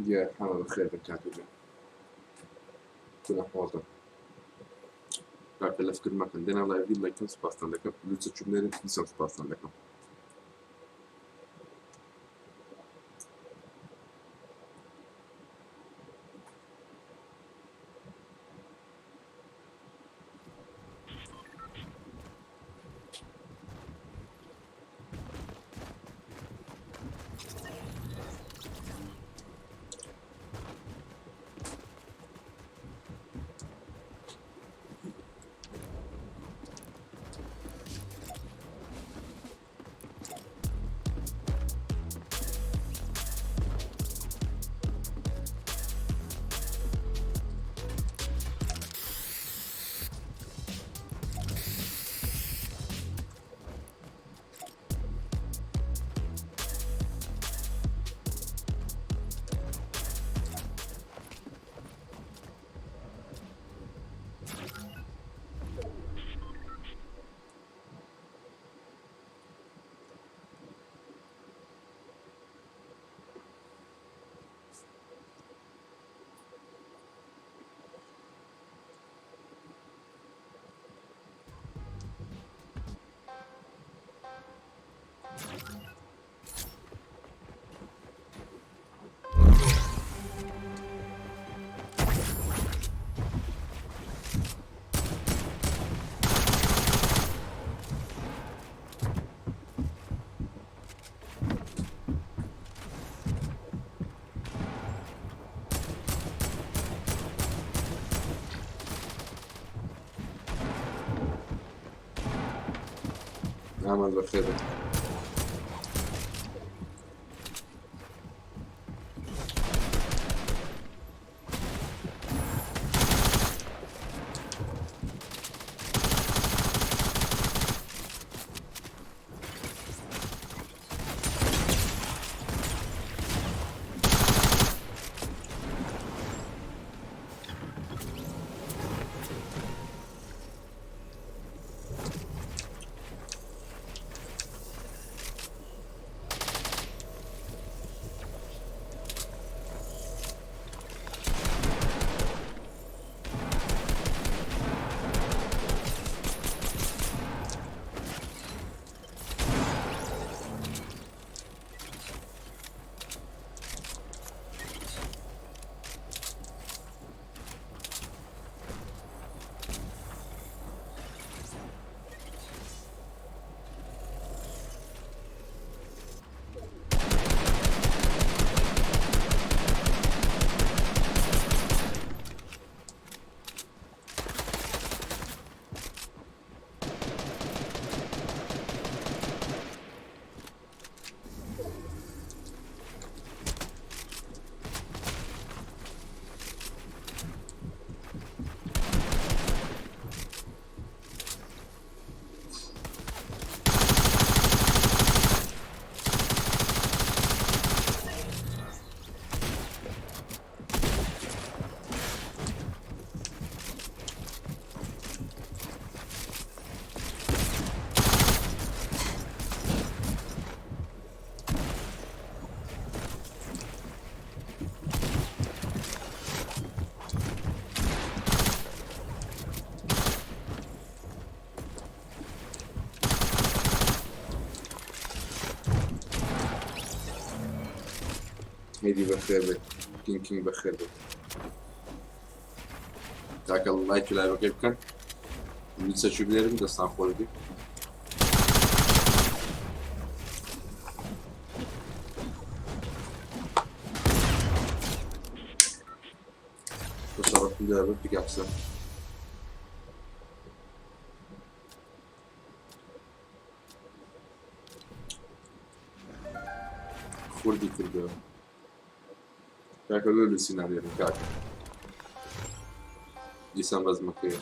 دیار حەمە بەخێر بێن کاکە گیان. گوناحوازم. کاکە لە فکر مەکەن دێنا لایڤی لایکن سوپاستان دەکەم لوچە چوب نێرن دیسان سوپاستان دەکەم. ئامان بەخێر بێن. هێدی بەخێر بێت کینگ کینگ بەخێر بێت تاکە لایک و لایڤەکەی بکەن ویسەکی بنێرن دەستان خۆش بێت تەشەڕەفم دیار بێت پیکاپسە خوردی کردەوە کاکە لۆ لوسی نانێرن کاکە دیسان بەزمەکەیە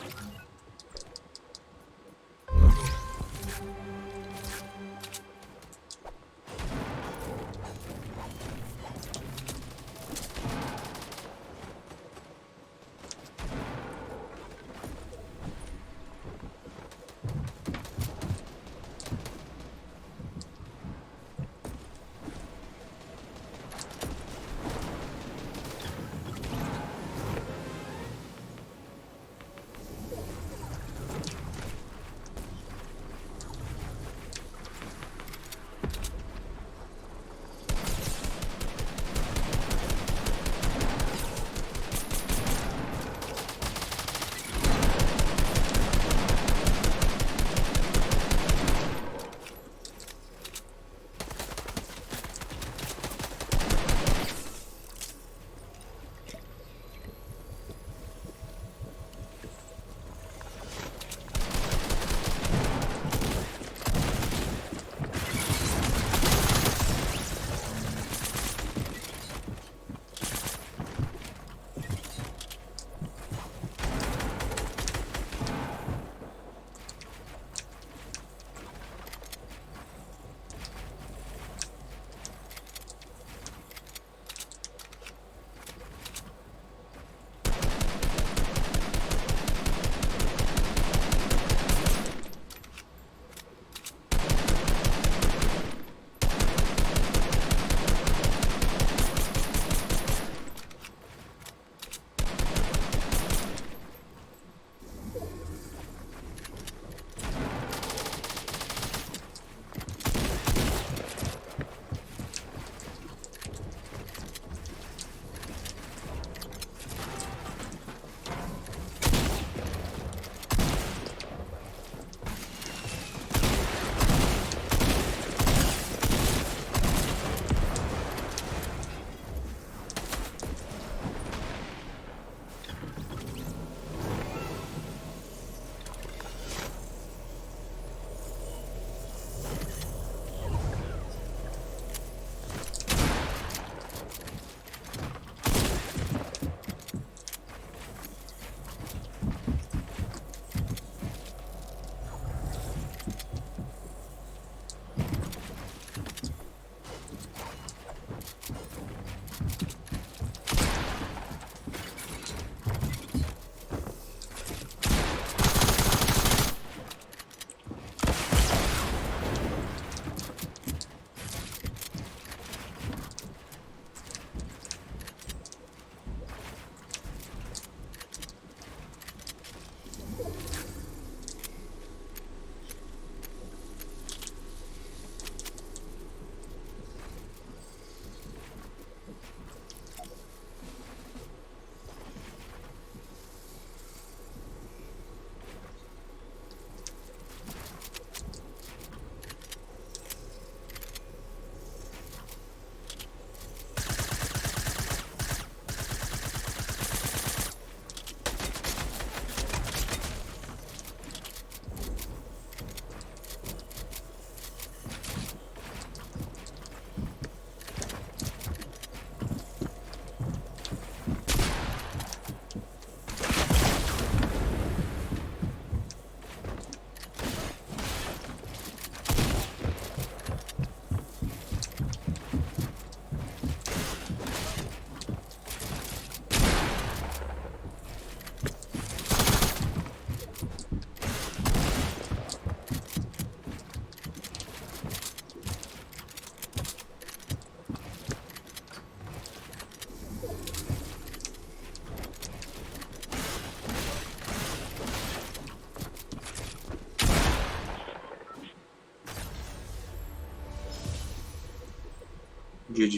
GG.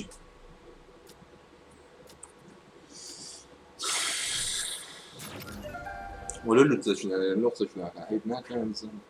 وەلۆ لوتزەچونە لۆ قسەچوناکە عیب ناکەن بزانم.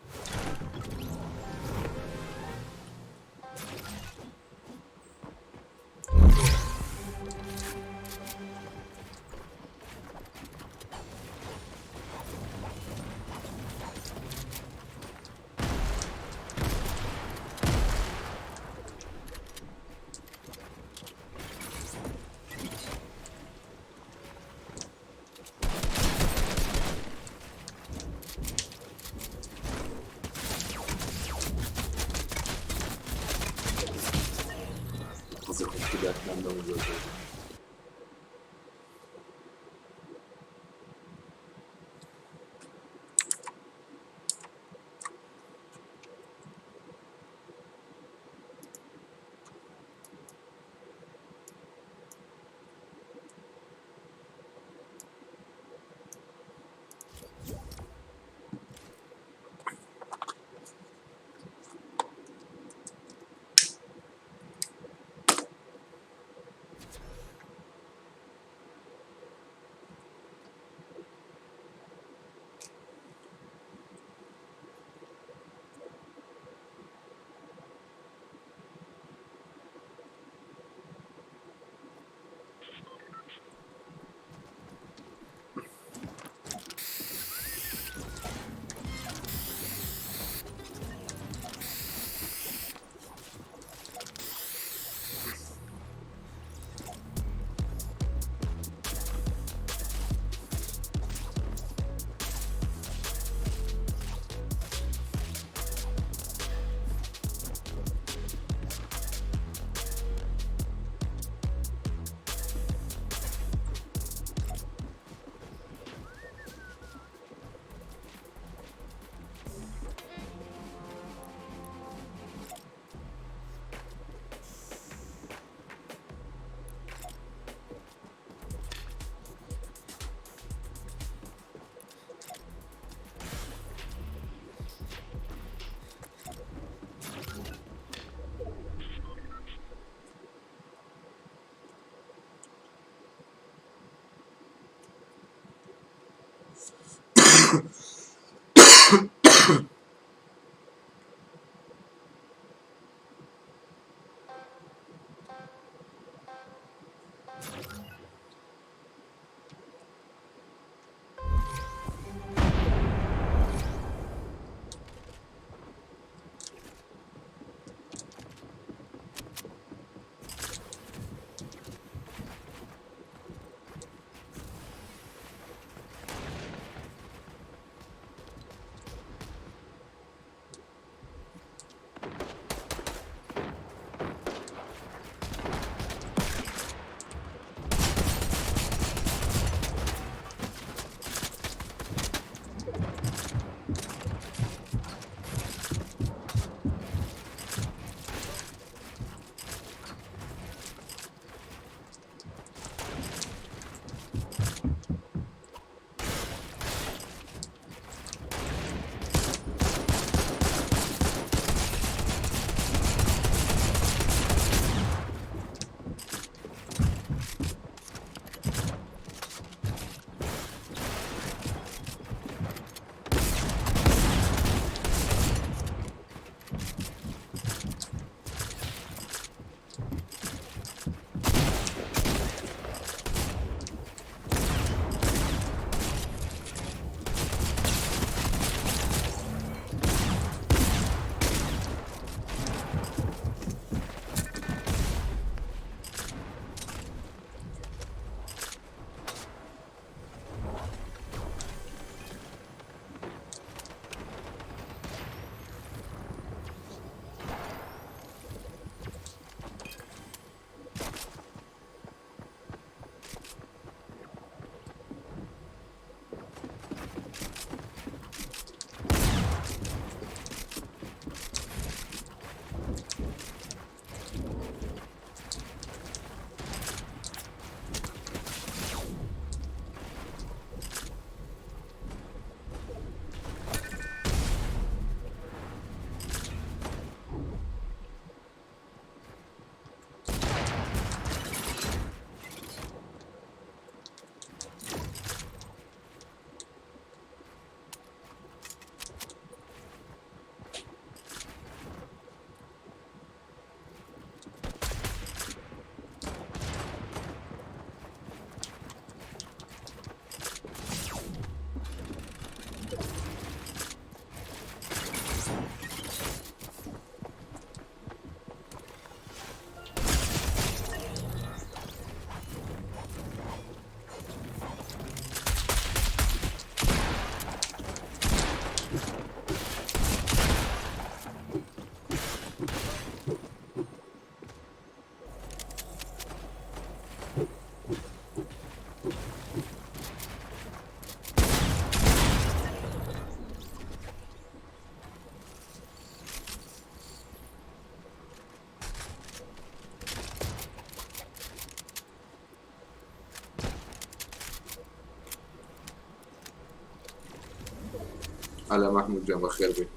ئەلە مەحمود گیان بەخێر بێی.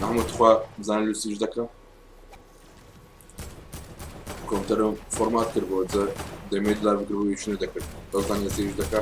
مەحمود تخوا بزانە لوسیش دەکە کۆمپیوتەرم فۆرمات کرد بۆ دەمێت دلار بکردبوو ئیش نەدەکرد دەزان ئێستا ئیش دەکا.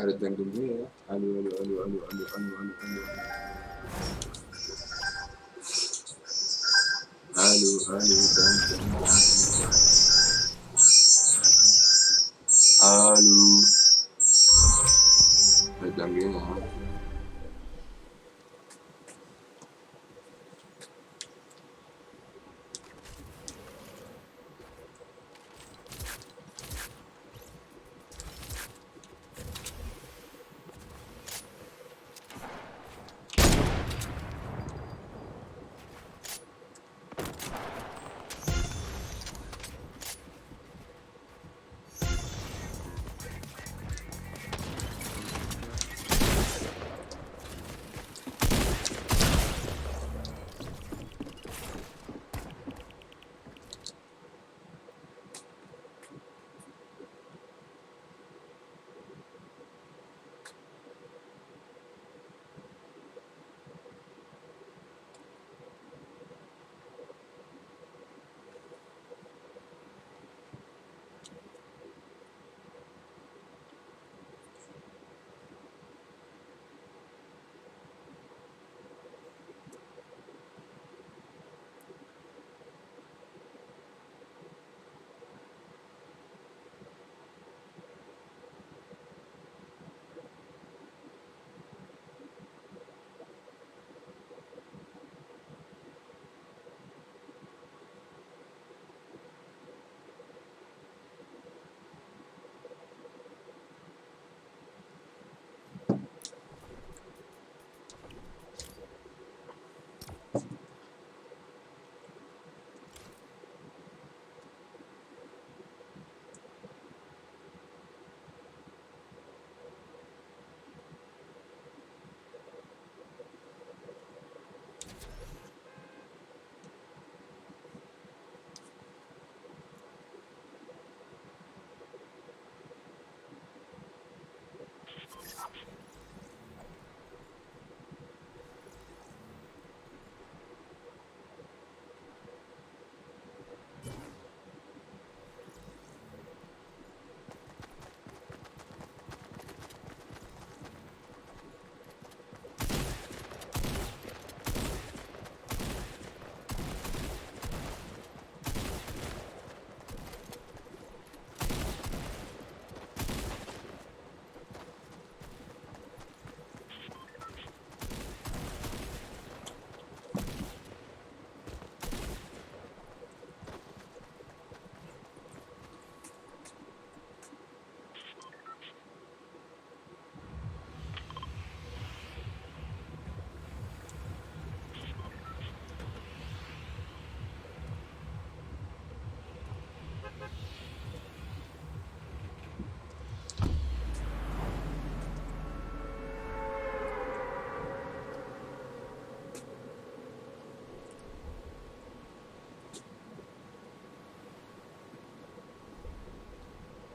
ئەرێ دەنگم هەیە؟ ئەلو ئەلو ئەلو ئەلو ئەلو ئەلو ئەلو ئەلو ئەلو ئەلو دەنگ دەنگ دەنگ ئەلو دەنگ هەیە؟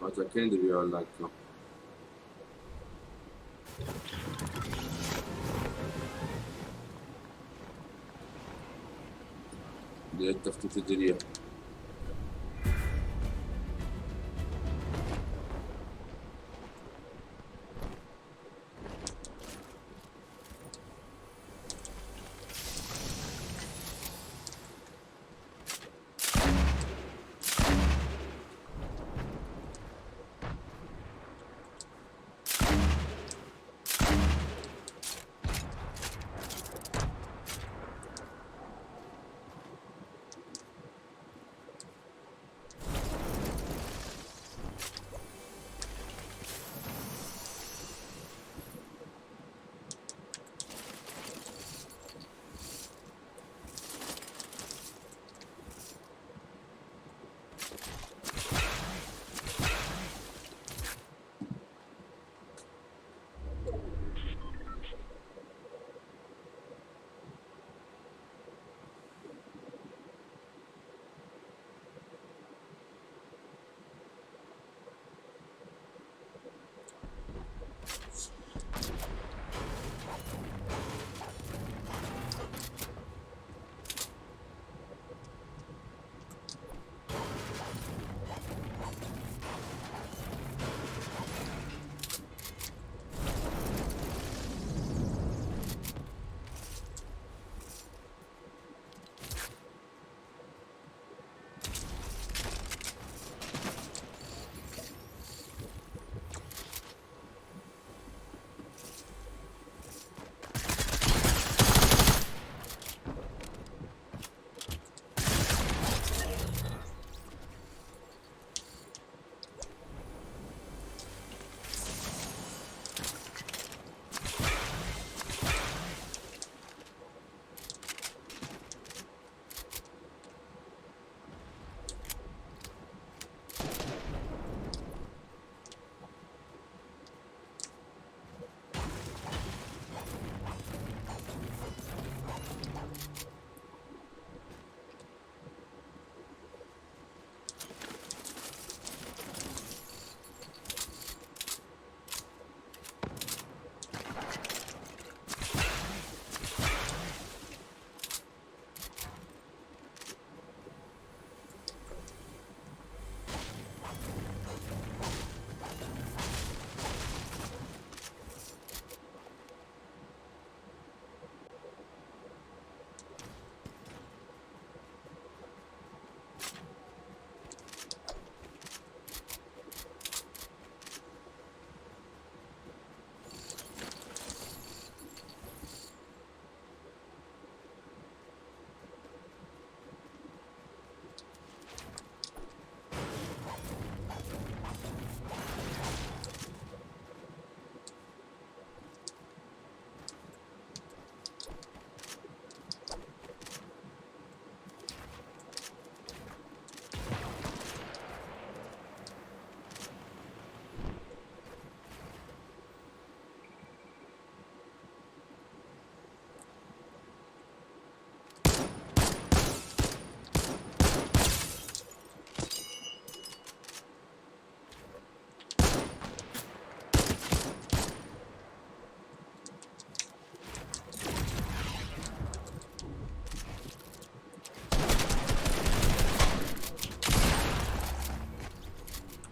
واتەکەین دەبێ لاکەم. دێت تەختە دریە.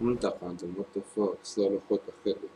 من تەقاندم what the fuck سڵاو لە خۆت بەخێر بێ.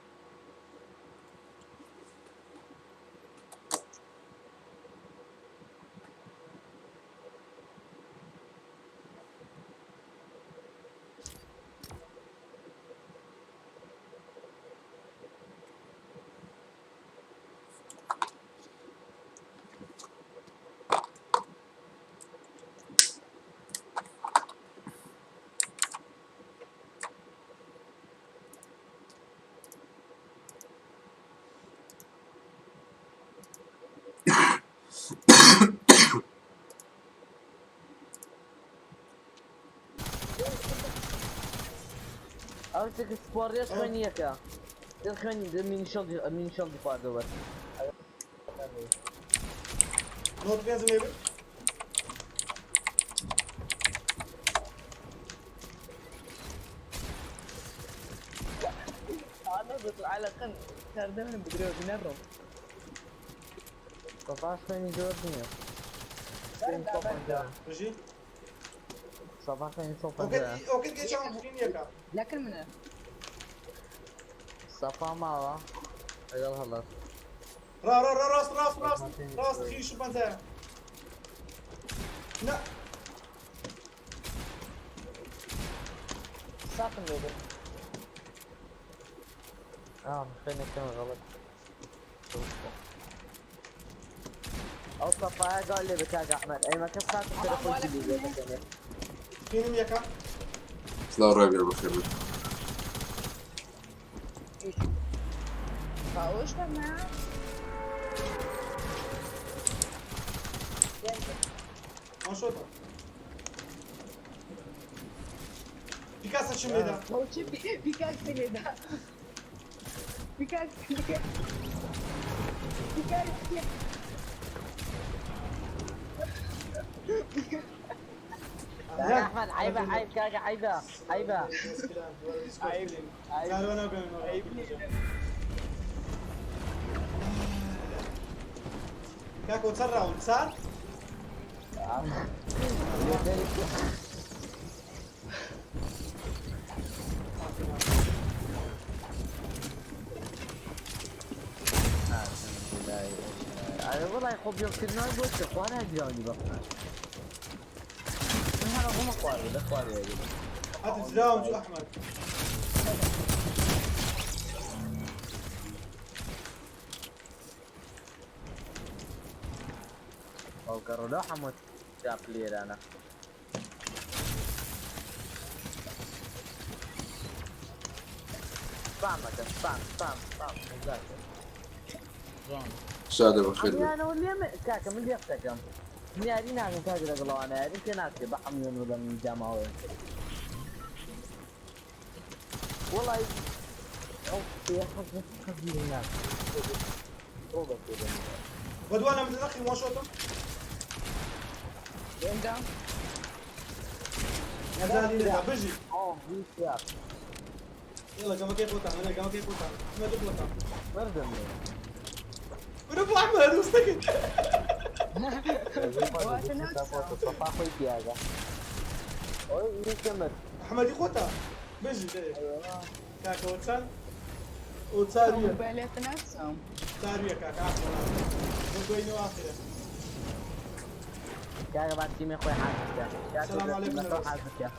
ئەو چەکە سپۆڕیەش خوێنیەکە دڵ خوێنی دە مینیشەڵ مینیشەڵ دیخواردەوە بەس. نۆت پێنجم لێ بێ. على الأقل سردمن بدري بنرم. سەفا خوێنی زۆر نییە. بەردە بەردە. بژی. سەفا خوێنی 150. ئۆکەی گەچان بووین یەکە. لكن منه. سەفا ماوە لەگەڵ هەڵەت. ڕا ڕا ڕا ڕاست ڕاست ڕاست ڕاست خیش و پەنجایە. نا. ساقم لێبێ. ئا خوێنەکەم غەڵەت. ئەو سەفایە گاو لێ بە کاک ئەحمەد ئەیمەکە سات تەلەفۆن لێ دەکەنێ. خوێنم یەکە. سڵاو ڕێگر بەخێر بێت. باوش بەمە. وان شۆتە. پیکاسە چم لێدا. بۆچی پیکاکسی لێدا؟ پیکاکسی لێ. پیکاکسی. ئەحمەد عەیبە عەیب کاکە عەیبە عەیبە. کاکۆ چەند ڕاوند چار؟ ئەرێ وەڵای خۆ بێڵکردنەوەی بۆ چیە خوا ناگیراونی بە من هەر خۆمە خوارێ لە خوارێ. هاتم زراوم جو ئەحمەد. ئەو گەڕۆ حەمۆ تا پلێرانە. سپامەکە سپام سپام سپام. شادە بەخێر بێت. حەمیانەوە لێم کاکە من لێ قسەکەم. من یاری ناکەم کاکە لەگەڵ ئەوانە یاریم پێ ناکرێ بە حەمیان و لەم جاماوەیە. وەڵای ئەو قسەیە حەز حەزی لێ ناکەم. ڕۆ بە پێ دەم. بەدوانە من دەخی وان شۆتم. لێمدا. نەزانی لێدا بژی. ئەو بیست. يلا قامك خۆتان ئەرێ قامك خۆتان. ئەمە دوبلەکە. مردم لێ. بروح ئەحمەد وستەکەی. سەفا خۆی پیاگە. ئەوەی نیکەمت. ئەحمەدی خۆتە. بژی دەی. کاکەوە چەند؟ ئەو چارویە. موبایلات نفسهم. چارویە کاکە ئاخرە. بۆ دوێنەوە ئاخرە. کاکە با تیمی خۆی حازر بکە. کاکە السلام عليكم. تیمەکە حازر بکە.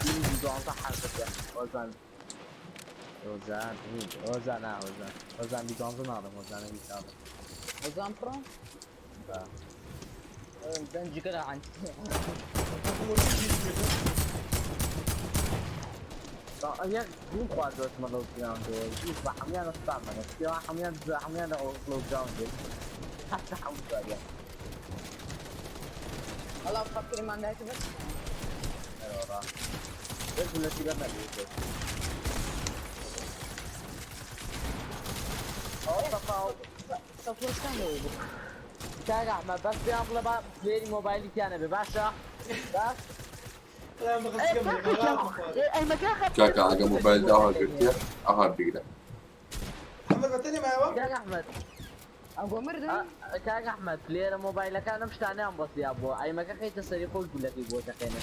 تیمی 12 حازر بکە. ئۆزان. ئۆزان ئۆزان نا ئۆزان. ئۆزان 12 ناڵێم ئۆزانە بیست ناڵێم. وزان برو. با. دنجي كده عندي. یەک دوو خواردۆتمە لەو گراوندەوە دوو بە حەمیان سپام مەکە. پێوە حەمیان حەمیان لەو گراوندێ. حتى حەوت جاریان. والله بفكر ما عندها بس. ئەرێ بەس لە تیگە نەبێت. ئەوە سەفا سفر كان کاک ئەحمەد بەس پێیان بڵێ با پلێری مۆبایلی تیانە بێ باشە؟ باش؟ کاکە ئاگە مۆبایل داوا گرتیە ئەها بگرە. ئەحمەد بەتەنێ مایەوە؟ کاک ئەحمەد أبو مردم. کاک ئەحمەد پلێرە مۆبایلەکانم شتانیان بەسیا بووە ئەیمەکە خەیتە سەری خۆی گولەکەی بۆ تەقێنێ.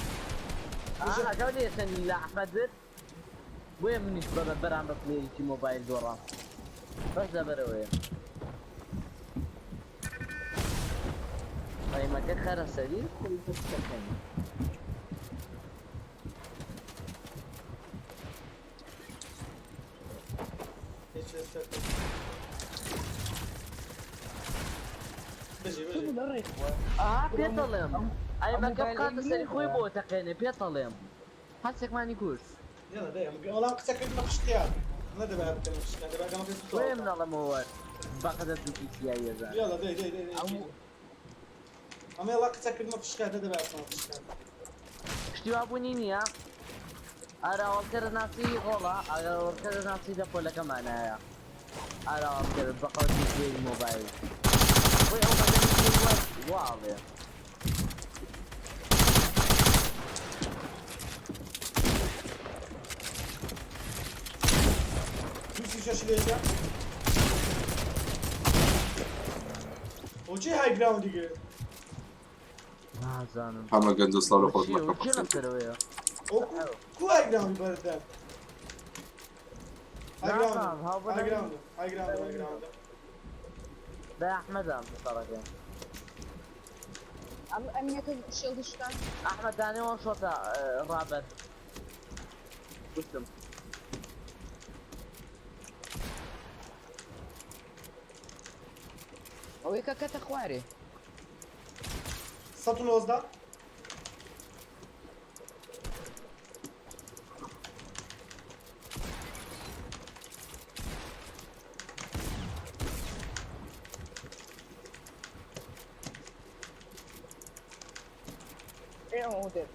ئاگاو لێ چەندی لە ئەحمەد برد بۆیە منیش بەرام بە پلێریکی مۆبایل دۆڕام بەس لەبەرەوەیە ئەیمەکە خەرە سەری خۆی بۆ تەقێنێ. هیچ ئێستا بژی شو بژی. بدري؟ ئاها پێتەڵێم ئەیمەکە بخاتە سەری خۆی بۆ تەقێنێ پێتەڵێم هەرسێکمانی کوشت. يلا دەی وەڵام قسەکردنە پشتیان. نەدەبا بکەم پشتیان دەبا قامك بۆیە مناڵەمەوە بەقەدە دوو پیسیایی ئەزان. يلا دەی دەی دەی. ئەمە يلا قسەکردنە پشتیان دەبا بکەم پشتیان. شتی وا بوونی نییە؟ ئاراوەڵکەرە ناسی ڕۆڵە ئاراوەڵکەرە ناسی لە پۆلەکەمانایە. ئاراوەڵکەر بە قەوتی پلێری مۆبایل. خۆی ئەو مەدەنی واڵێ. دووسی شەش لێکە. ئەو چی high ground ی گرت؟ نازانم. حەمە گەنجە سڵاو لە خۆت چییە؟ مەکە چی بەخێر. لەسەرەوەیە؟ ئەو کو high ground ی بەردە؟ high ground. نازانم، هاو high ground. high ground. high ground. بە ئەحمەدام سەرەکە. ئەم ئەمنەکە shield شکان. ئەحمەد دانێ one shot ە ڕابەر. کوشتم. ئەوەی کە کەتە خوارێ. 119. ئێ ئەو دەر.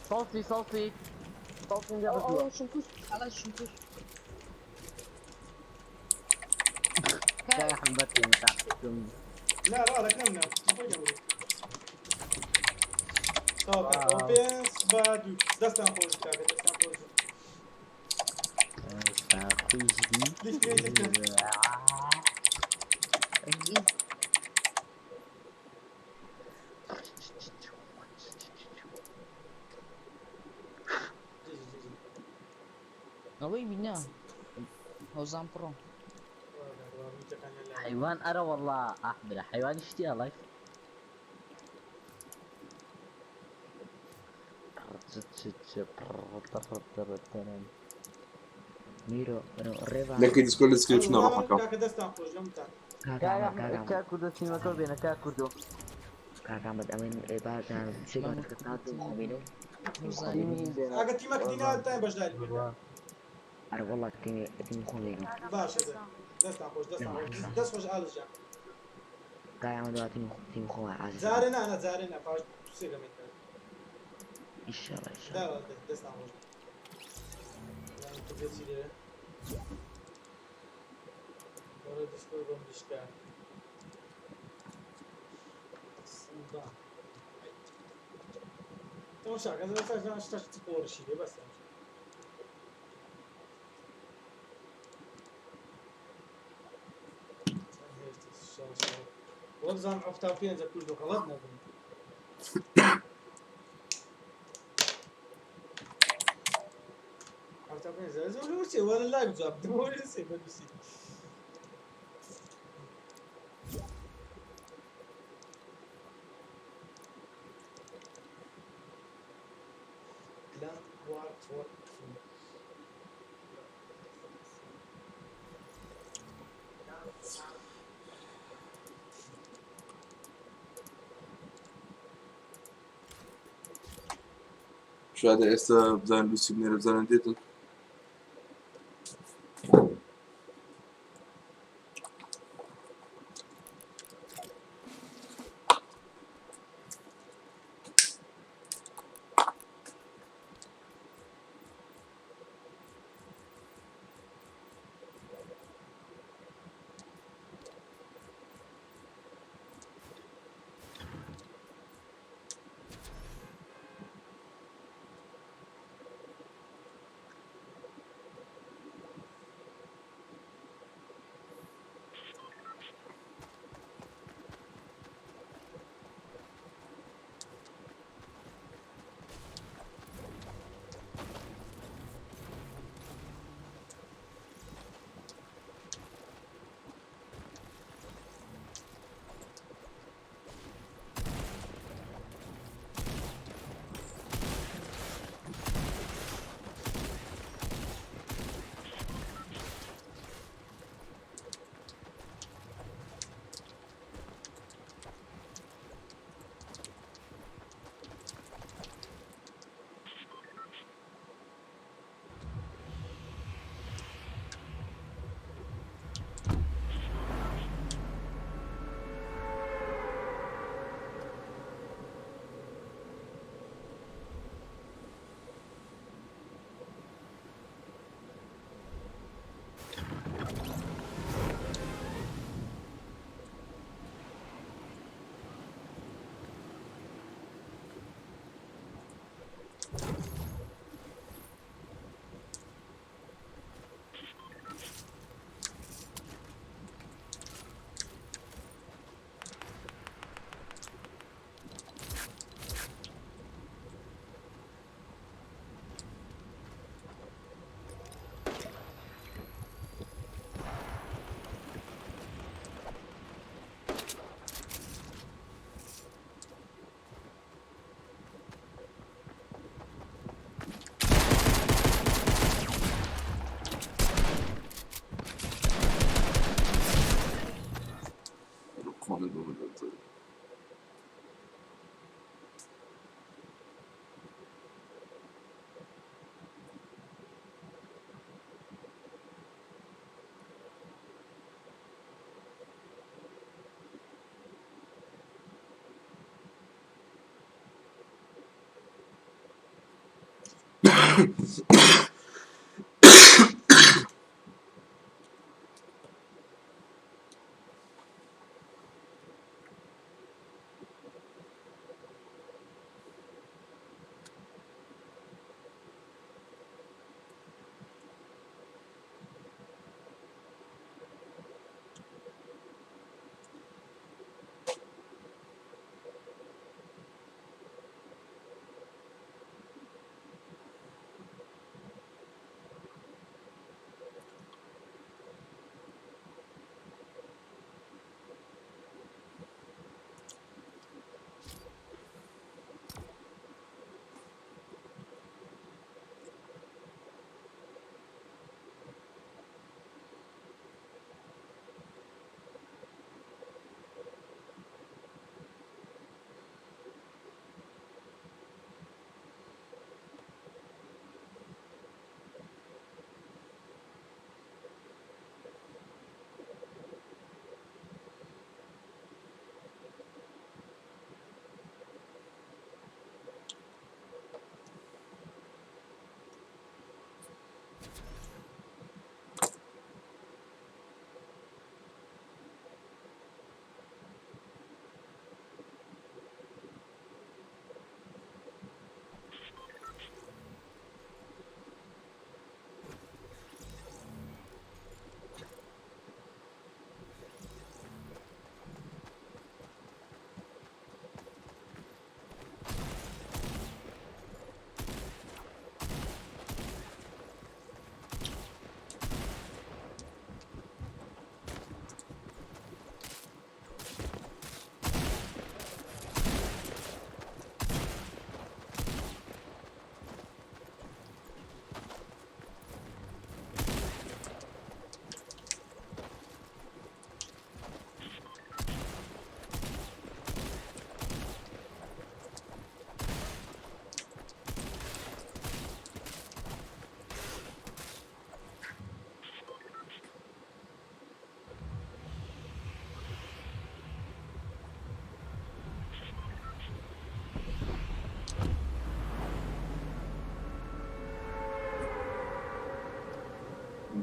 سەوتی سەوتی سەوتیم لێ ئەو بردووە. ئەو شمکوش خەڵات شمکوش. کاک ئەحمەد بەتێن تاقیکم. لا لا لك نم نم. خۆی دەبڕی. تەواو کاکە. ئەو پێنج بە دوو. دەستان خۆش کاکە، دەستان خۆش. خوشبی. لیشتێکی تر. جی جی جی. ئەوەی بینا. هۆزان پڕۆ. حيوان ارى والله احمد حيوان اشتي لايف. میرۆ ڕێبا لینکی دیسکۆرد لە description ە ڕۆحەکە. کاکە دەستان خۆش لەمتان. کاک ئەحمەد کاک ئەحمەد کاک کوردۆ تیمەکە بێنە کاک کوردۆ. کاک ئەحمەد ئەمن ڕێبازان سێگان کاتم خۆبینم. هۆزان. تیمی هین بێنە. ئاگە تیمەکە دینا تایم بەشداری بکە. ئەرە وەڵا تیمی تیمی خۆم لێگم. باشە دە. دەستان خۆش دەستان خۆش دەست خۆش ئالش جان. کاک ئەحمەد وا تیمی تیمی خۆم عازیز. جارێ نا نا جارێ نا پاش دوو سێ گەمەی تر. ئینشاڵڵا ئینشاڵڵا. دا دەستان خۆش. یان کوردێ چی لێرە؟ وەرە دیسکۆرد بۆم دیشکا. سوودان. تەماشاکە شتاش قۆڕشی لێ بەس. وەبزانم 75 کورد و غەڵەت نەبن. 75 زۆر چێ وەرە لای جواب وەرە سێ بەنووسی. Clan War for Food. شاید ئێستا بزانن لوسی بنێرە بزانن دێتن.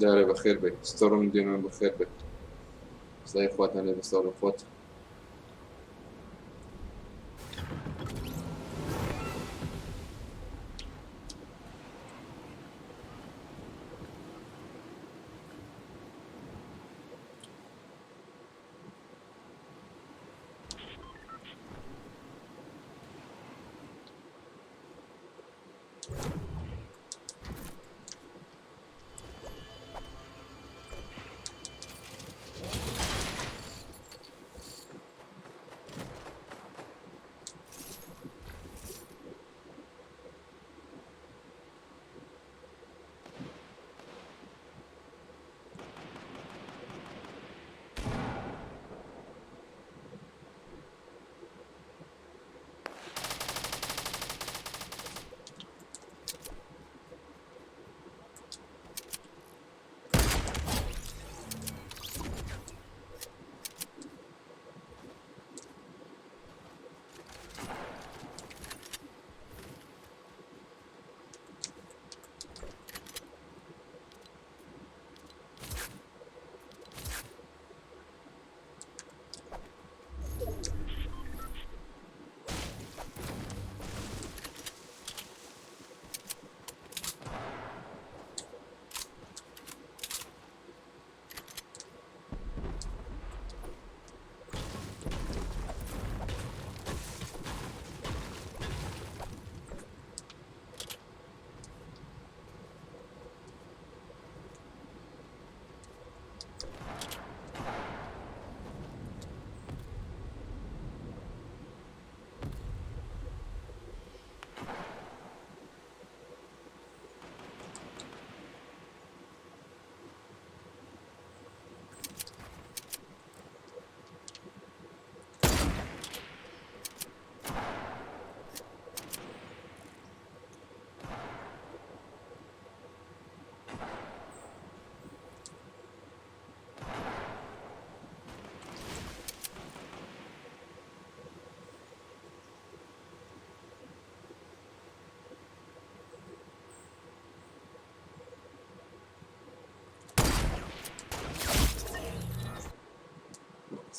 دارێ بەخێر بێت ستۆڕم دێنەوە بەخێر بێت سڵاوی خواتان لێ بەسەر خۆت.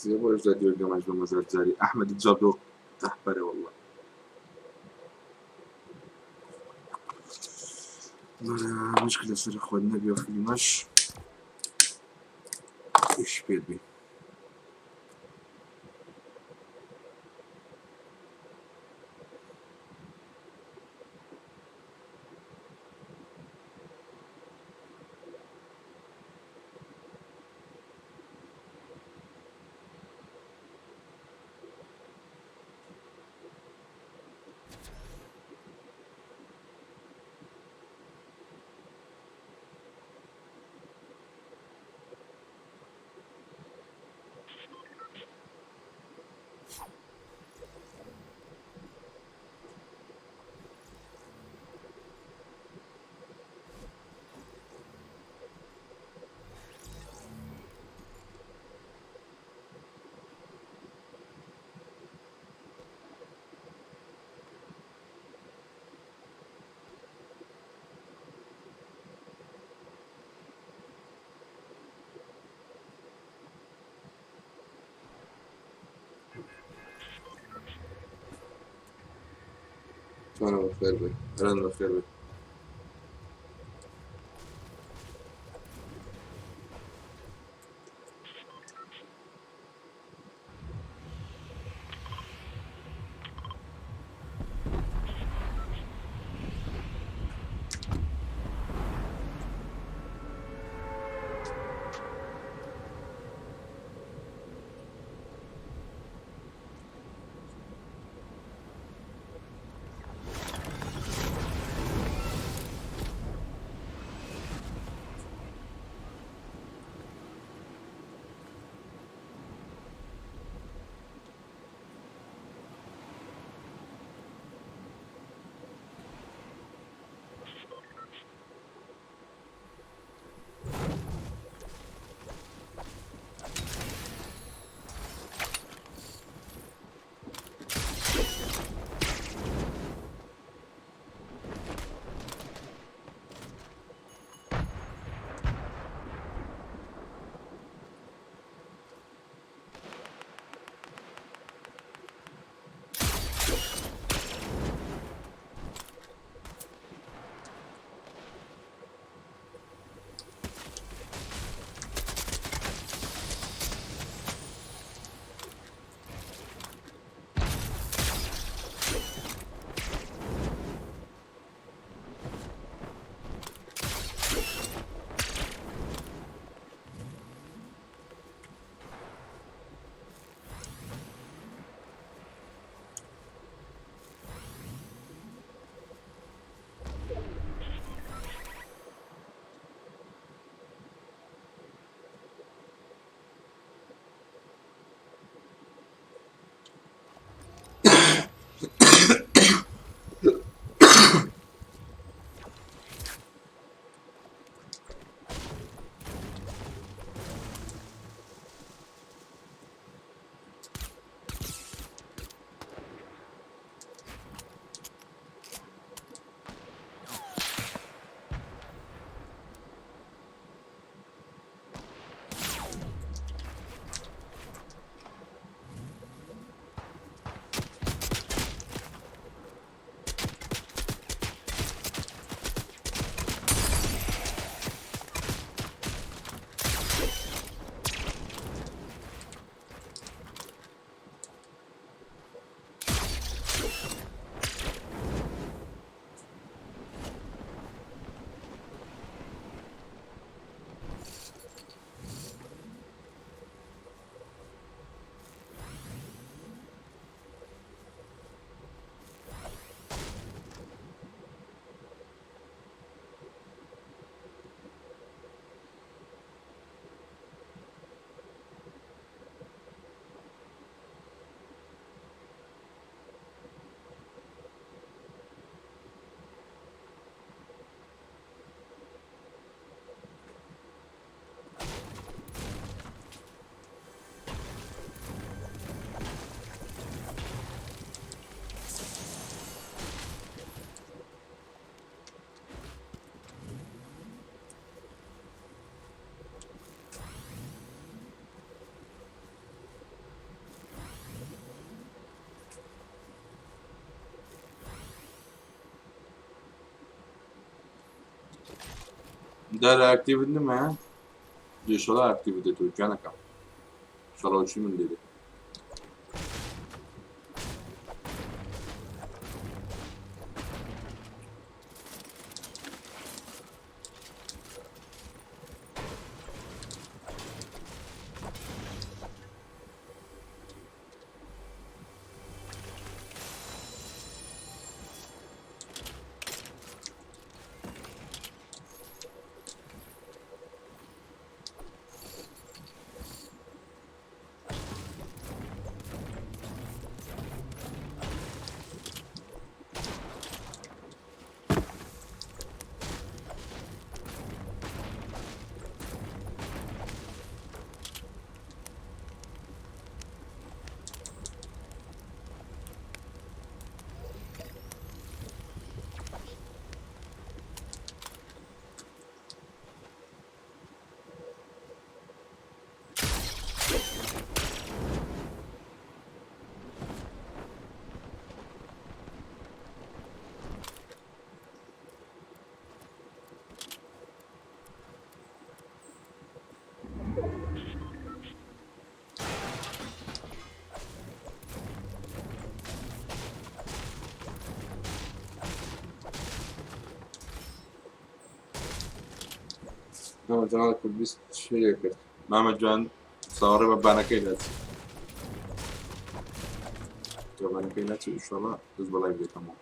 سێ ڕۆژ لە گەماش بە مەزار جاری ئەحمەدی جادۆ تەحبەرە والله. مشكلة سر اخوان النبي وفي مش ايش بيد بي. أنا بخير بي، أنا بخير بي. دارا ئەکتیڤت نمایە ئیشەڵا ئەکتیڤت دێتەوە گیانەکەم شەڵەوچی من لێ دێ. مامە جان کوردیست شەیە کرد مامە جان چاوەڕێ بە بانەکەی ناچی کە بانەکەی ناچی ئینشاڵڵا دەست بە لایڤ دەکەمەوە.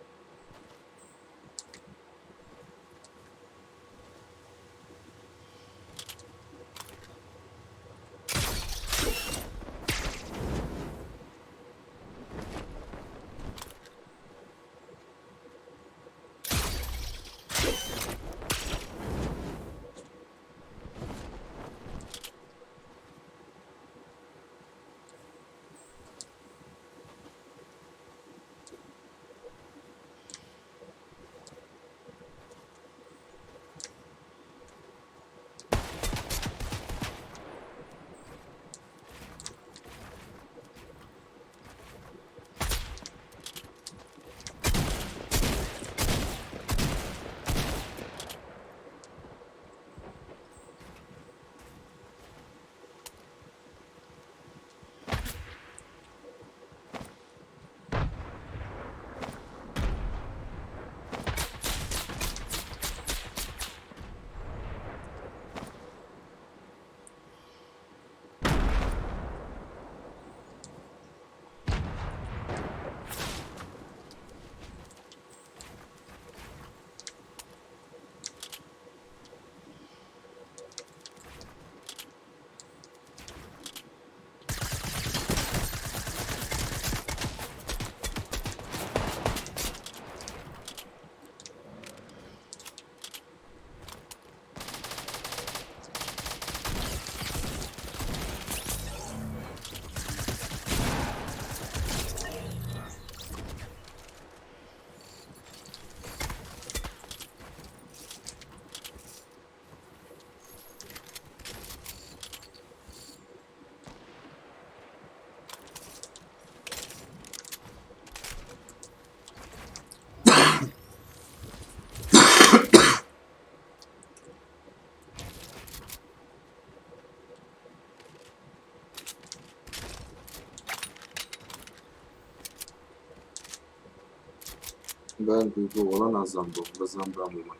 Ben duygu وەڵا نازانم بۆ بەزام برام بوومە.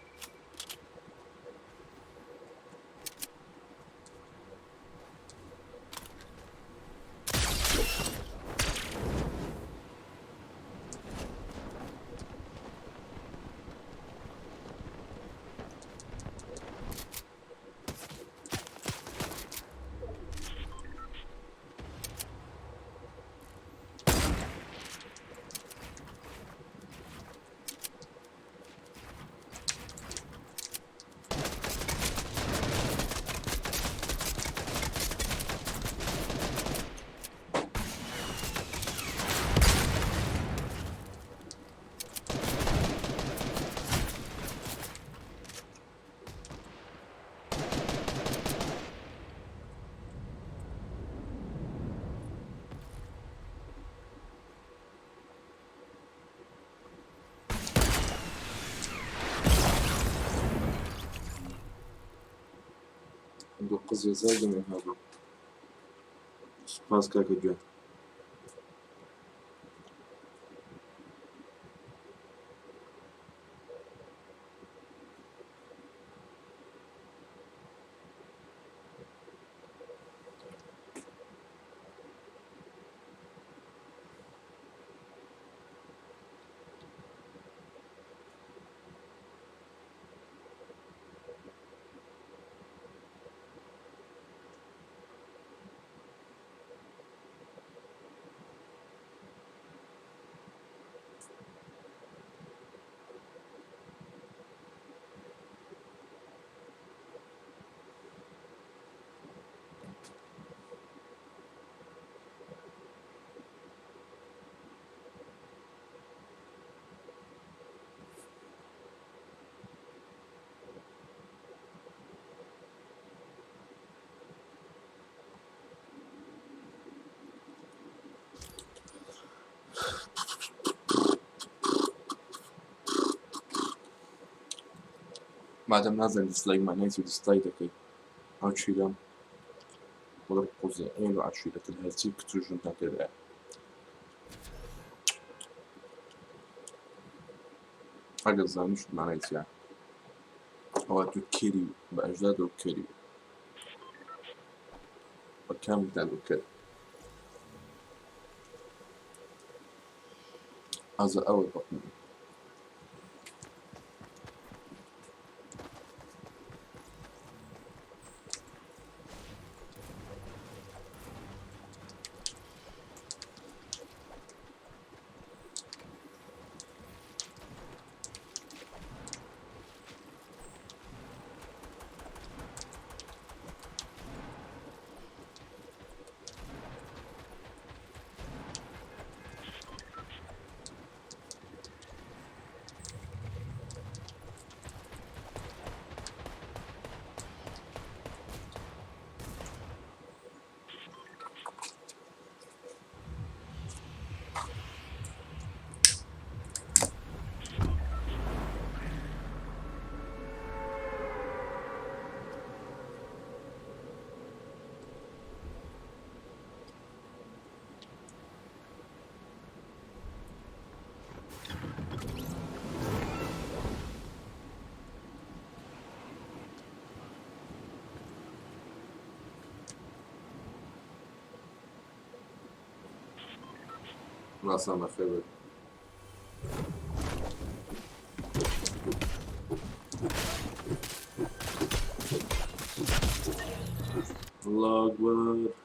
قزێ زەردم هەبوو. سوپاس کاکە گیان. مادەم نازانی دیسلایک معنای چی دیسلایک دەکەی عەشیرەم وەڵا قوزێ عێل و عەشیرەتن هەرچی کچ و ژنتان تێدایە. ئەگەر زانیشت معنای چیە ئەوە تۆ کێری بە ئەژدادەوە کێری بە کامتان کەر ئازە ئەوە بەقم. ڕاستان بەخێر بێت. الله أكبر.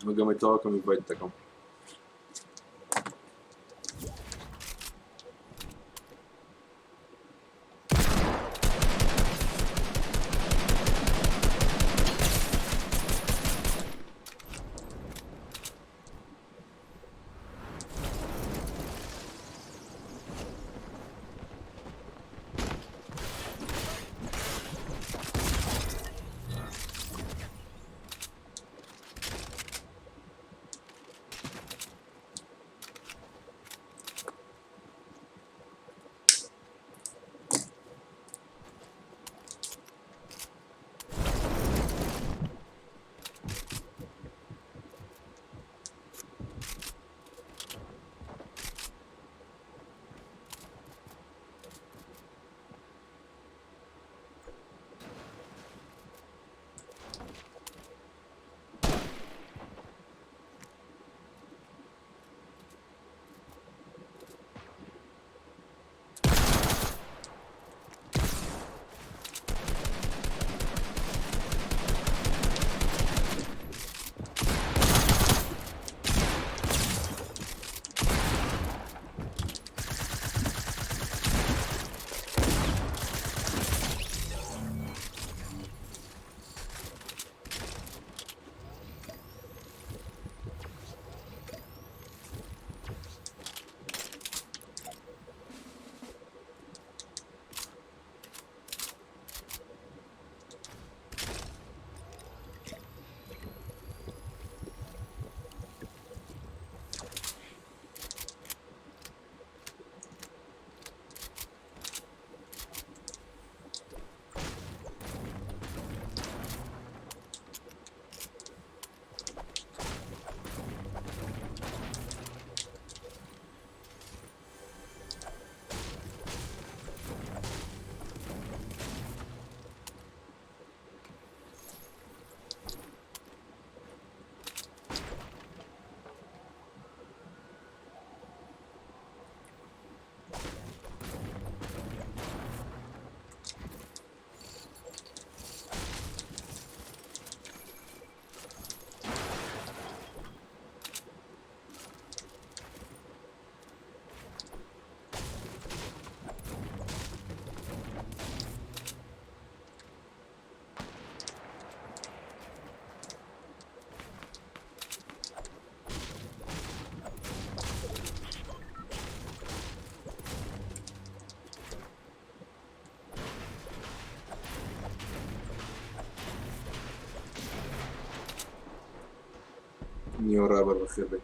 ئەو game ەی تەواو کەم invite دەکەم. نیۆ ڕابەر بەخێر بێی.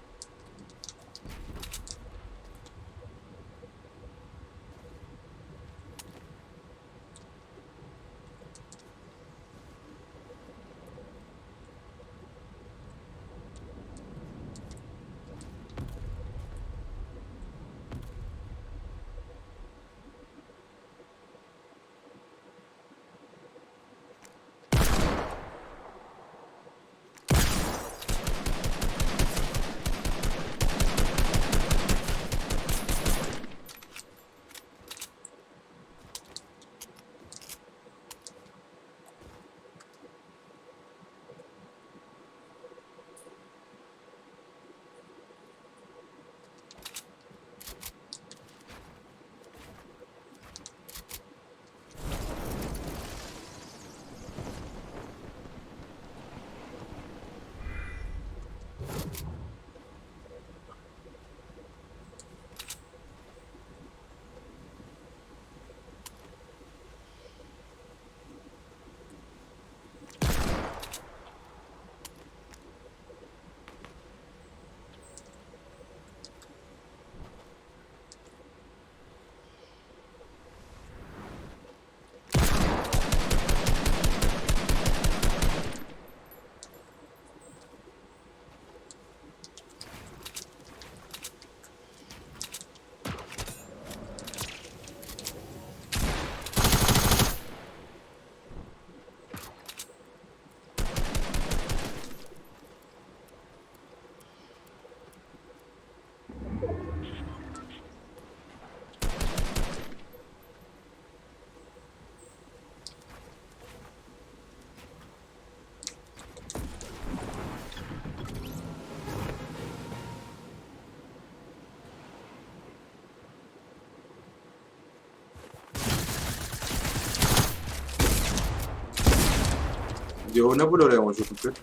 ئەدی ئەوە نەبوو لەولای one shot م کرد.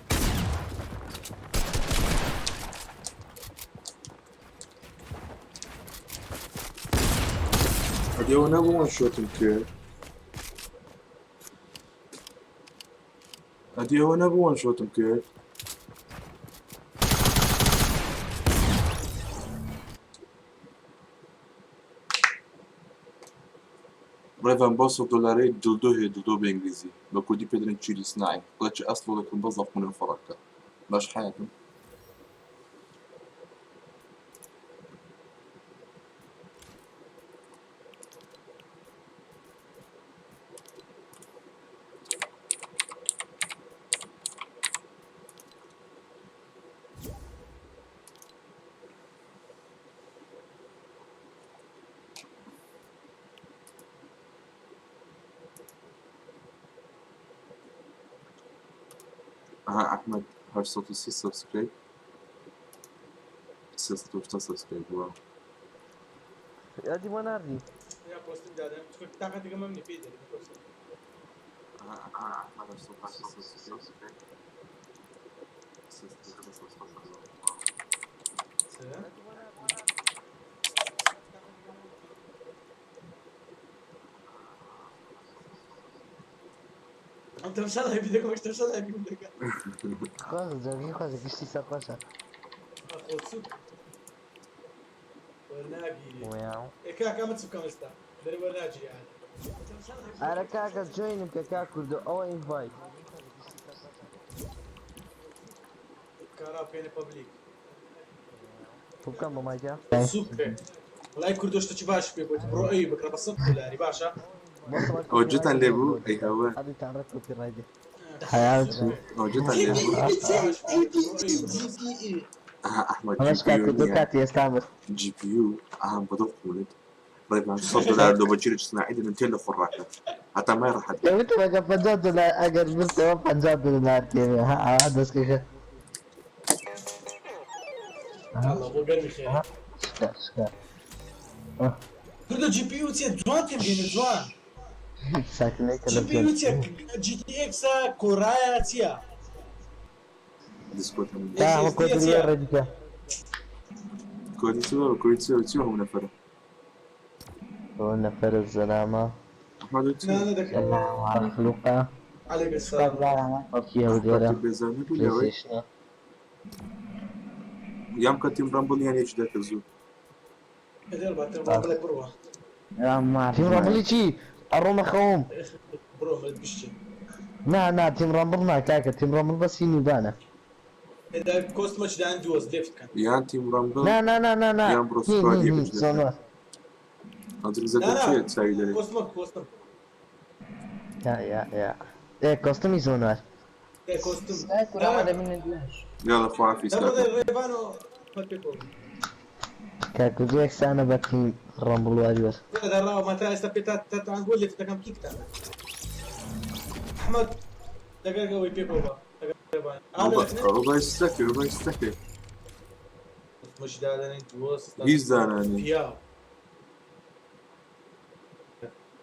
ئەدی ئەوە نەبوو one shot م کرد. ئەدی ئەوە نەبوو one shot م کرد. ڕێڤان بۆ 100 دۆلاری دڵدۆ هەیە، دڵدۆ بە ئینگلیزی، بە کوردی پێ دەڵێن چیری سناعی. بڵێ چ ئەسڵ دەکەم بەس ڵەقمونە فەڕەکە باش حیاتم. ئەها ئەحمەد 830 subscribe، 380 subscribe بووە. ئەدی بۆ ناردی. یا پۆستم دادەم چونکە تاقەتەکەم ئەم نیە پێی دەرێ پۆستم. ئەها ئەحمەد 830 subscribe، 380 subscribe بووە. چ؟ ئەم تەمشا لای بیدەکەم ئەش تەمشا لای بیم دەکە. خۆش جەرگی خۆشە گشتی سەر خۆشە. خۆ چوو وەرناگیری. ویاو. ئێ کاکە ئەمە چ بکەم ئێستا؟ دەرێ وەرناگیری ئایا. ئەرە کاکە join م کە کاک کوردۆ ئەوە invite. کارا بکەینە public. بکەم بە مایکە. زوو بکە. وەڵای کوردۆ شتێکی باش پێ بۆیت بڕۆ ئەوی بکڕە بە 100 دۆلاری باشە. ئەوە جێتان لێ بوو؟ ئەی هەوە. ئەدیتان ڕێک copyright دێ. حەیاو چوو. ئەوە جێتان لێ بوو؟ ئەها ئەحمەد ئەمەش جی پی کاک یو کوردۆ نییە. کاتی ئێستا مرد. GPU ئەها بە دڵ قوڵت. ڕێڤان 100 دۆلار لۆ بە چیرە سناعی دەنم تێ لە خۆڕاکە هەتا مای ڕەحەت بێ. دەوتم ئەگە 50 دۆلار ئەگەر بستەوە 50 دۆلار تێمێ ها ئاوا دەستکەکە. الله بۆ گەرمی خێرە. شکا شکا. کوردۆ GPU چیە؟ جوان تێم بێنە جوان. ساکنەی GPU تەلەفزیۆن. چیە؟ GTX کۆرایە چییە؟ دسکۆتم. تا ئەمە SSD کۆدی لێ چییە؟ ڕێدیکە. کۆدی چی بابە؟ کۆدی چیە؟ چی هەموو نەفەرە؟ ئەوە نەفەرە زەلامە. ئەحمەد چی؟ نا نا دەکەم. مەخلوقە. عەلەیکم السلام. خەڵکی هەولێرە. کاتی بێزار نەبوو لەوەی؟ PlayStation ە. یان کە team Rumble یان یەکی دەکرد زوو. ئەدێ با team Rumble ێک بڕوە. team Rumble ی چی؟ ئەڕۆمە خەوم. بڕۆ مرد گشتی. نا نا team Rumble نا کاکە team Rumble بەسی نوبانە. ئێدا کۆستمەچ دان دووەست left کەن. یان team Rumble نا نا نا نا نا. یان بڕۆ هین squad هین هین یەکێکی دەکرد. زۆنوە. ئەدرک نا زەکە نا چییە چاوی دەرێ؟ کۆستمە کۆستم. یا یا یا. ئێ کۆستمی زۆنوار. ئێ کۆستم. سای کورا دەمین دلاش. یاڵە خواحافیز دەبڕۆ کاکە. ڕێبانۆ پەت پێکەوە. کاک کوردۆ یەکسانە بە team Rumble واری وەر. دەڕاوە ما تا ئێستا پێ تا تان گۆل left دەکەم کیکتان. ئەحمەد دەگەر ئەوەی پێکەوە بە. دەگەر ڕێبان. ئەو باش دەکرد، ئەو باش دەکرد. کۆستمەچ دادەنین دووەست. هیچ دانانی. پیاو.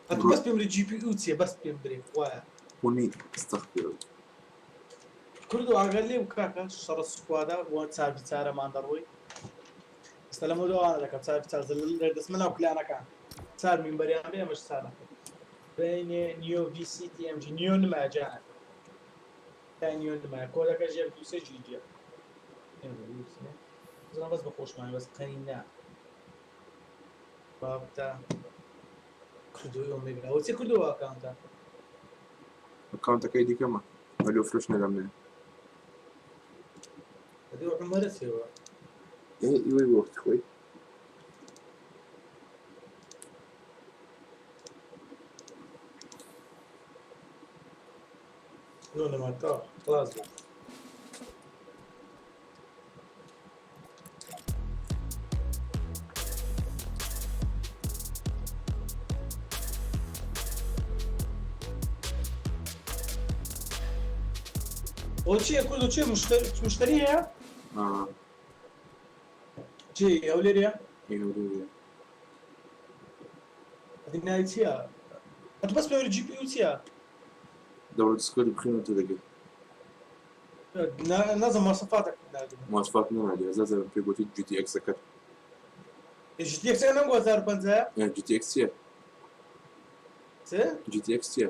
ئەتوو بەس پێم برێ GPU چییە؟ بەس پێم برێ خوایە. خونی استغفر الله. کوردۆ ئاگەر لێ بوو کاکە شەڕە squad ە بۆ چار بیچارەمان دەڕۆی. ئێستا لەمە دووانە دەکەم چار بیچار لە دەستمە ناو clan ەکان. چار مینبەریان بێ ئەمەش چار نەکەم. بینێ نیۆ VCTMG نیۆ نمایە جانە. تا نیۆ نمایە کۆدەکەش 1 2 3 جی جیە. زۆر بەس بە خۆشمان بەس قەنی نا. بابتا کوردۆی ئۆمێگا. ئەوە چی کوردۆ account ە؟ account ەکەی دیکەمە. بەلۆ فرۆش نەدەم لێ. ئەدی عومەرە چێوە؟ ئێ ئیوەی وەخت خۆی. نۆ نەما تا خلاص بوو. ئەوە چییە کوردۆ چییە مشتری هەیە؟ ئا چی هەولێریە؟ ئێ هەولێریە. ئەدی ناوی چییە؟ ئەتوو بەس پێوەری GPU چییە؟ دەوڕە دسکۆدی بخوێنەوە تێدەگەی. نازم مواصفاتك مواصفات نەناردی هەزار جارم پێ گۆتی جی تی ئێکسەکەت. جی تی ئێکسەکە نەم 1050. جی تی ئێکس چییە؟ چ؟ جی تی ئێکس چییە؟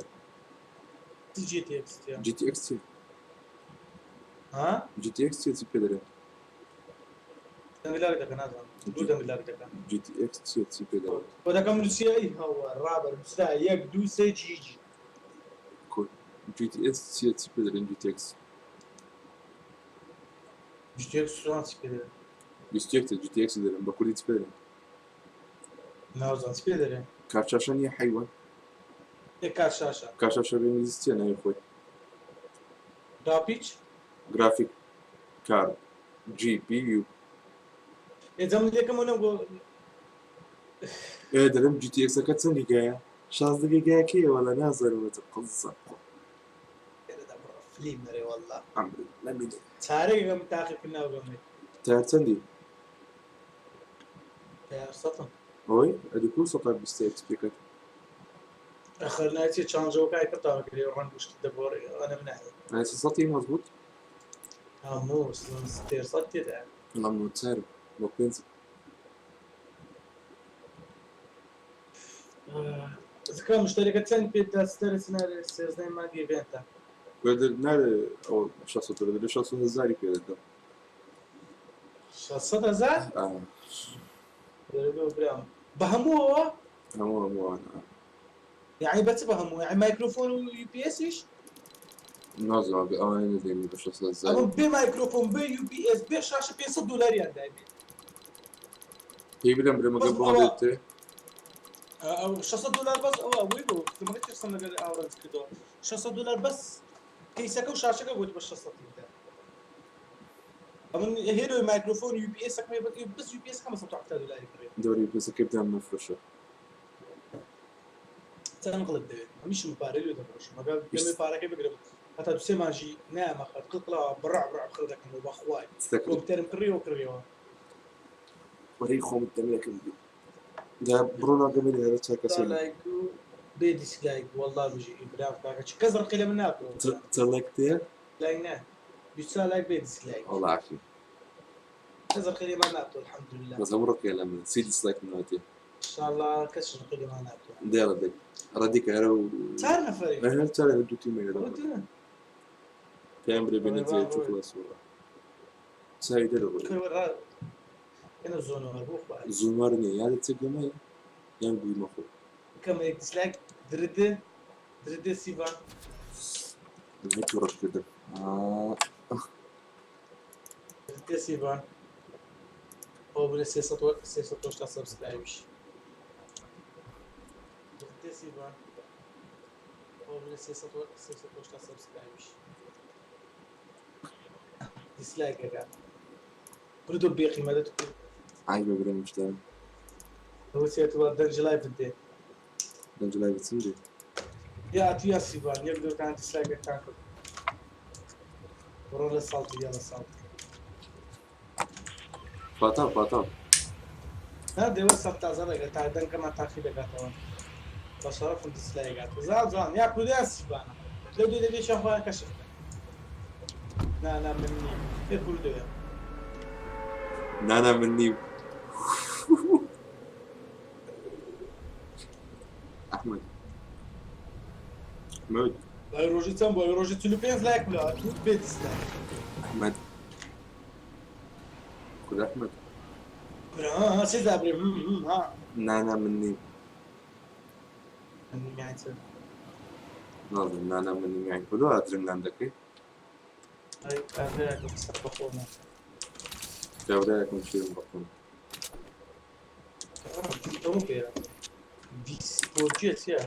جی تی ئێکس چییە؟ جی تی ئێکس چییە؟ ها؟ جی تی ئێکس چییە چی پێ دەرێن؟ دەنگ lag دەکە نازانم دوو دەنگ lag دەکە. جی تی ئێکس چییە چی پێ دەرێن؟ کۆدەکەم نووسیە ئەی هاوار ڕابەر نووسرا یەک دوو سێ جی جی. جی تی ئێس چییە چی پێ دەرێن جی تی ئێکس؟ جی تی ئێکس چۆن چی پێ دەرێن؟ 21 جی تی ئێکس دەرێن بە کوردی چی پێ دەرێن؟ نازانم چی پێ دەرێن؟ کارت شاشە نییە حەیوان؟ ئێ کارت شاشە. کارت شاشە بە ئینگلیزی چییە ناوی خۆی؟ گرافیک؟ graphic card GPU. ئێ جا من لێکەم و نەمگۆ. ئێ دەرم جی تی ئێکسەکە چەند گیگایە؟ 16 گیگایەکەیە وەلا نازانم وەجە قزە. لێرەدا بڕۆ فلیم نەرێ واللە. عەمری نەمینێ. چارەیەکە من تاقی کردنەوە بەمێ. تەیار چەندی؟ تەیار سەتم. ئۆی ئەدی کو سەتا بیست ئێکس پێکەت؟ ئەخر ناچێ چانجەوەکای پڕتاوە کرێ ڕەنگ و شت دەگۆڕێ ئەوانە من ناهێ. ئەی سەتی مەزبوط؟ هەموو تێر سەد تێدایە. وەڵا من چارم بۆ پێنج. زکا مشتەرەکە چەند پێت دا ستەرە چنارێ سێزدەی مانگی ئیڤێنتە. بەدر نارێ ئەو 600 دۆلار دەبێ 600 هەزاری پێ دەدەم. 600 هەزار؟ ئا. دەرێ برام بە هەمووەوە؟ هەموو هەمووانە. یعنی بە چ بە هەموو؟ یعنی مایکرۆفۆن و یو پی ئێسیش؟ نازانم ئەگەر ئەوانە نەدەین بە 600 هەزار. ئەمە بێ مایکرۆفۆن بێ یو پی ئێس بێ شاشە 500 دۆلاریان دابێ. پێی بدەم برێ مەگەر بەس بۆ ئەوە دێتێ؟ ئەو 600 دۆلار بەس ئەوە وی بۆ کتمەکە چ قسەم لەگەر ئاوڕنج کردەوە 600 دۆلار بەس کەیسەکە و شاشەکە گوت بە 600 بدە. ئەمن هێرۆی مایکرۆفۆن یو پی ئێسەکە بەس یو پی ئێسەکە 170 دۆلاری کڕی. دەوری پێسەکەی بدەم نەفرۆشە. چەند قڵت دەوێت هەمیشم پارەی لێ دەفرۆشم ئەگەر دەمێ پارەکەی بگرم هەتا دوو سێ مانگی نایەمەخات قڵقڵەوە بڕع بڕع خڕ دەکەمەوە بەخوای کۆمپیوتەرم کڕیەوە کڕیەوە. وەرەی خۆم دەمێکم بی. جا بڕۆ ناو گەمەی هەرە چاکە تا سەر. لایک و بێ dislike والله بژی برام کاکە چ کەس ڕقی لە من ناکەوە چەڵێک تێ؟ لایک نا 24 لایک بێ dislike وەڵا عافیە. کەس ڕقی لێمان ناکەوە الحمدلله. بەس هەموو ڕقیان لە منە سی dislike منەوە تێ. ان شاء الله کەس ڕقی لێمان ناکەوە. دێ ڕەدێک ڕەدیکە هەرە و چار نەفەرێ هەر چارە دوو تیمێک ئەوە دەبن. پێیان برێ بێنە جێ چووکڵە سوورە. چاوی دەرەوە. ئێنە زۆنەوە بۆ خوای. زۆنوار نییە یا دەچێت گەمەیە یان گوی مەخۆ. کەمێک dislike دردێ دردێ سیڤان. هەی تووڕەت کردم. دردێ سیڤان. ئەو بنە 380 subscribe یش. دردێ سیڤان. ئەو بنە 380 subscribe یش. dislike ئەکات. کوردۆ بێقیمەتە کرد. عیبە برێم مشتەرم. ئەوە چێتوە دەنجی live دێ. دەنجی live چم دێ؟ یا تو یا سیڤان یەک دووتان dislike ەکان کرد. بڕۆ لە ساڵتی یا لە ساڵتی. پاتاو پاتاو. نا دێوە سەد تازە ڕێگە تا دەنگەمان تاقی دەکاتەوە. بە شەرەفم dislike ات. زان جوان یا کوردە یا سیڤانە. لەو دوێ دەبێ خۆیان کەشف بکەن. نا نا من نیم. ئێ کوردەیە. نا نا من نیم. ئەحمەد. ئەحمەد. بای ڕۆژی چەند بوو؟ ڕۆژی 45 لایک بوو دوو بێ dislike. ئەحمەد. کورد ئەحمەد. کورە ها سێ دابرێ ها. نا نا من نیم. من نیم یانی چ؟ نازانم نا نا من نیم یانی کورد درنگان دەکەی؟ ئەی کابرایەکم سەر بەخۆمە. کابرایەکم شیرم بەخۆم. ئەوە پێیە. دیس بۆ چییە چییە؟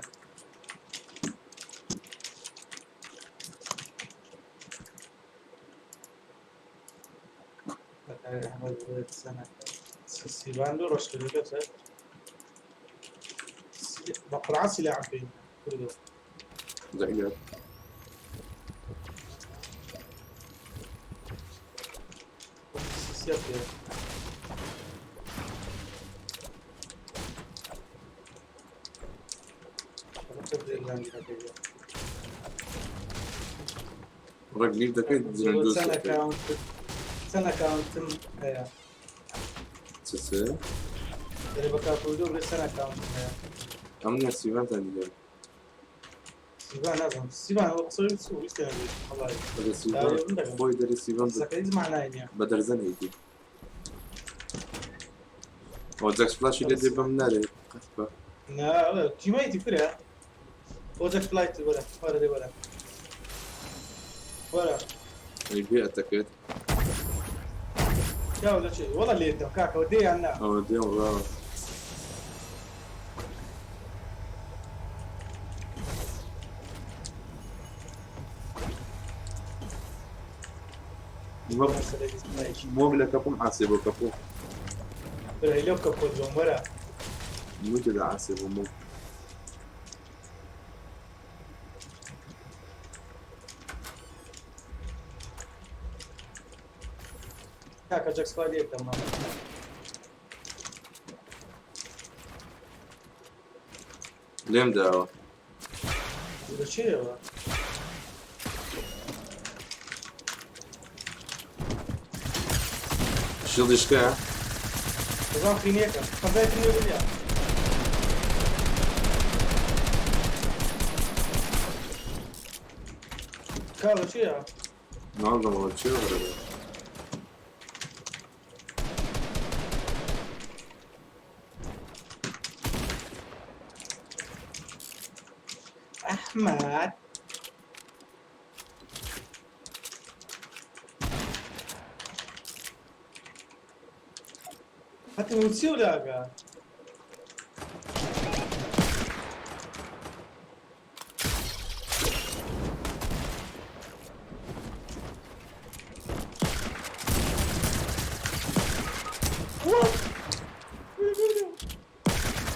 سیڤان دوو ڕۆژ کردووە بە قورعان سیلاحم پێ کردووە. زعیات. سیە پێ. ڕێک leave دەکەیت جنێو دۆست چەند دەکەیت. account چەند account م هەیە؟ چ چ؟ دەرێ بە کاکوردۆ بڵێ چەند account م هەیە؟ ئەم نیە سیڤانتان دیدە. سیڤان نازانم سیڤان ئەوە قسەی چ بوو هیچ تێنەگەیشتم وەڵڵاهی. دەرێ سیڤان داوای من دەکەم. خۆی دەرێ سیڤان بە قسەکە هیچ معنای نییە. بە دەرزەن هەیتی. ئەوە جەک سپلاشی لێ دێ بەم نارێ قەحپە. نا تیمەیتی کورە. بۆ جەک فلایت وەرە وەرە دێ وەرە. وەرە. ئەی بێ ئەتەکەت. چاو لە چێ وەڵا لێت دەم کاکەوە دێ یان نا؟ ئەوە دێم ڕاوە. مۆم لە کەپوم عاسێ بۆ کەپوم. برای لەو کەپۆ جۆم وەرە. موتە لە عاسێ بۆ مۆم. کاکە جەک سپای لێت دەم مامە. لێم داوە. لە چێوە؟ شیڵدی شکا؟ بەزان خینیەکە قەزای تر نیە دنیا. کاڵە چییە؟ نازانم وەڵا چێوە دەبێت. ئەحمەد هەتی وچی ولاگە؟ What?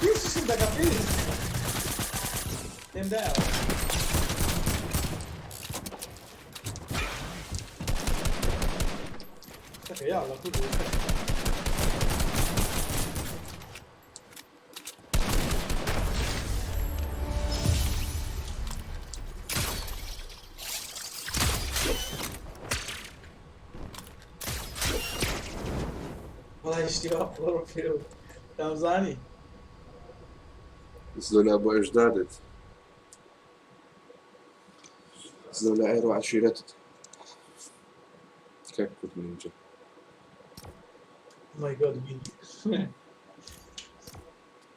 پێشیشم دەکا پێش لێم دایەوە. يلا كله. والله اشتباه خرافي دەمزانی. زۆلا بۆ ئەژدادت. زۆلا ئێرە عەشیرەتت. کاک کورد نینجا. مای گاد وین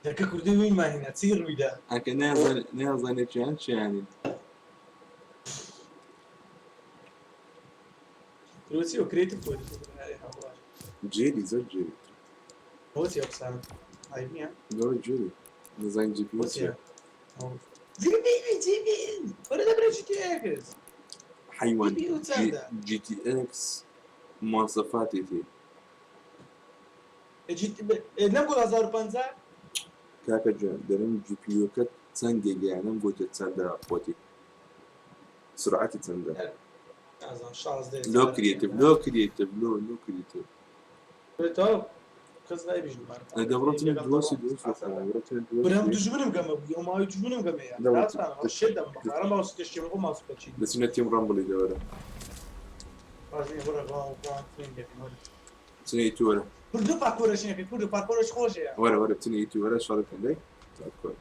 دەکە کوردی وینمان هینا چی ڕوویدا؟ ئەکە نازانێ چیان چیانی. روسی و کرێتیڤ خۆی جێری زۆر جێری. بۆچی ئەو قسانە عیب نییە؟ زۆر جێری. نزانین جی پی بۆچیە؟ چیە. جی بی جی بی وەرە دەبرێ جی تی ئێکس. حیوان GPU چەندە؟ جی تی ئێکس مواصفاتی تێ. نەمگوت 1050؟ کاکە گیان دەرم جی پی یوکەت چەند گێگایە نەمگوتت چەندە قوتی سرعەتی چەندە. نازانم 16. لۆ creative لۆ creative لۆ لۆ creative. تەواو کەس نایبیش لمان. دەبڕۆ تنە دووەسی دووەس برام دوژمنم گەمە بوو ئەو ماوەی دوژمنم گەمەیە نازانم شێت دەم بەخارم باوە تشتی بۆ ماوس بەچی. دەچینە team Rumble ی دەوەرە. باش نییە وەرە باوە ترین دەکەین وەرە. چنە ئی تو وەرە. کوردو پارکۆرەش نییە کوردو پارکۆرەش خۆشەیە. وەرە وەرە بچنە ئی تو وەرە شەڕ بکەن دەی پارکۆر.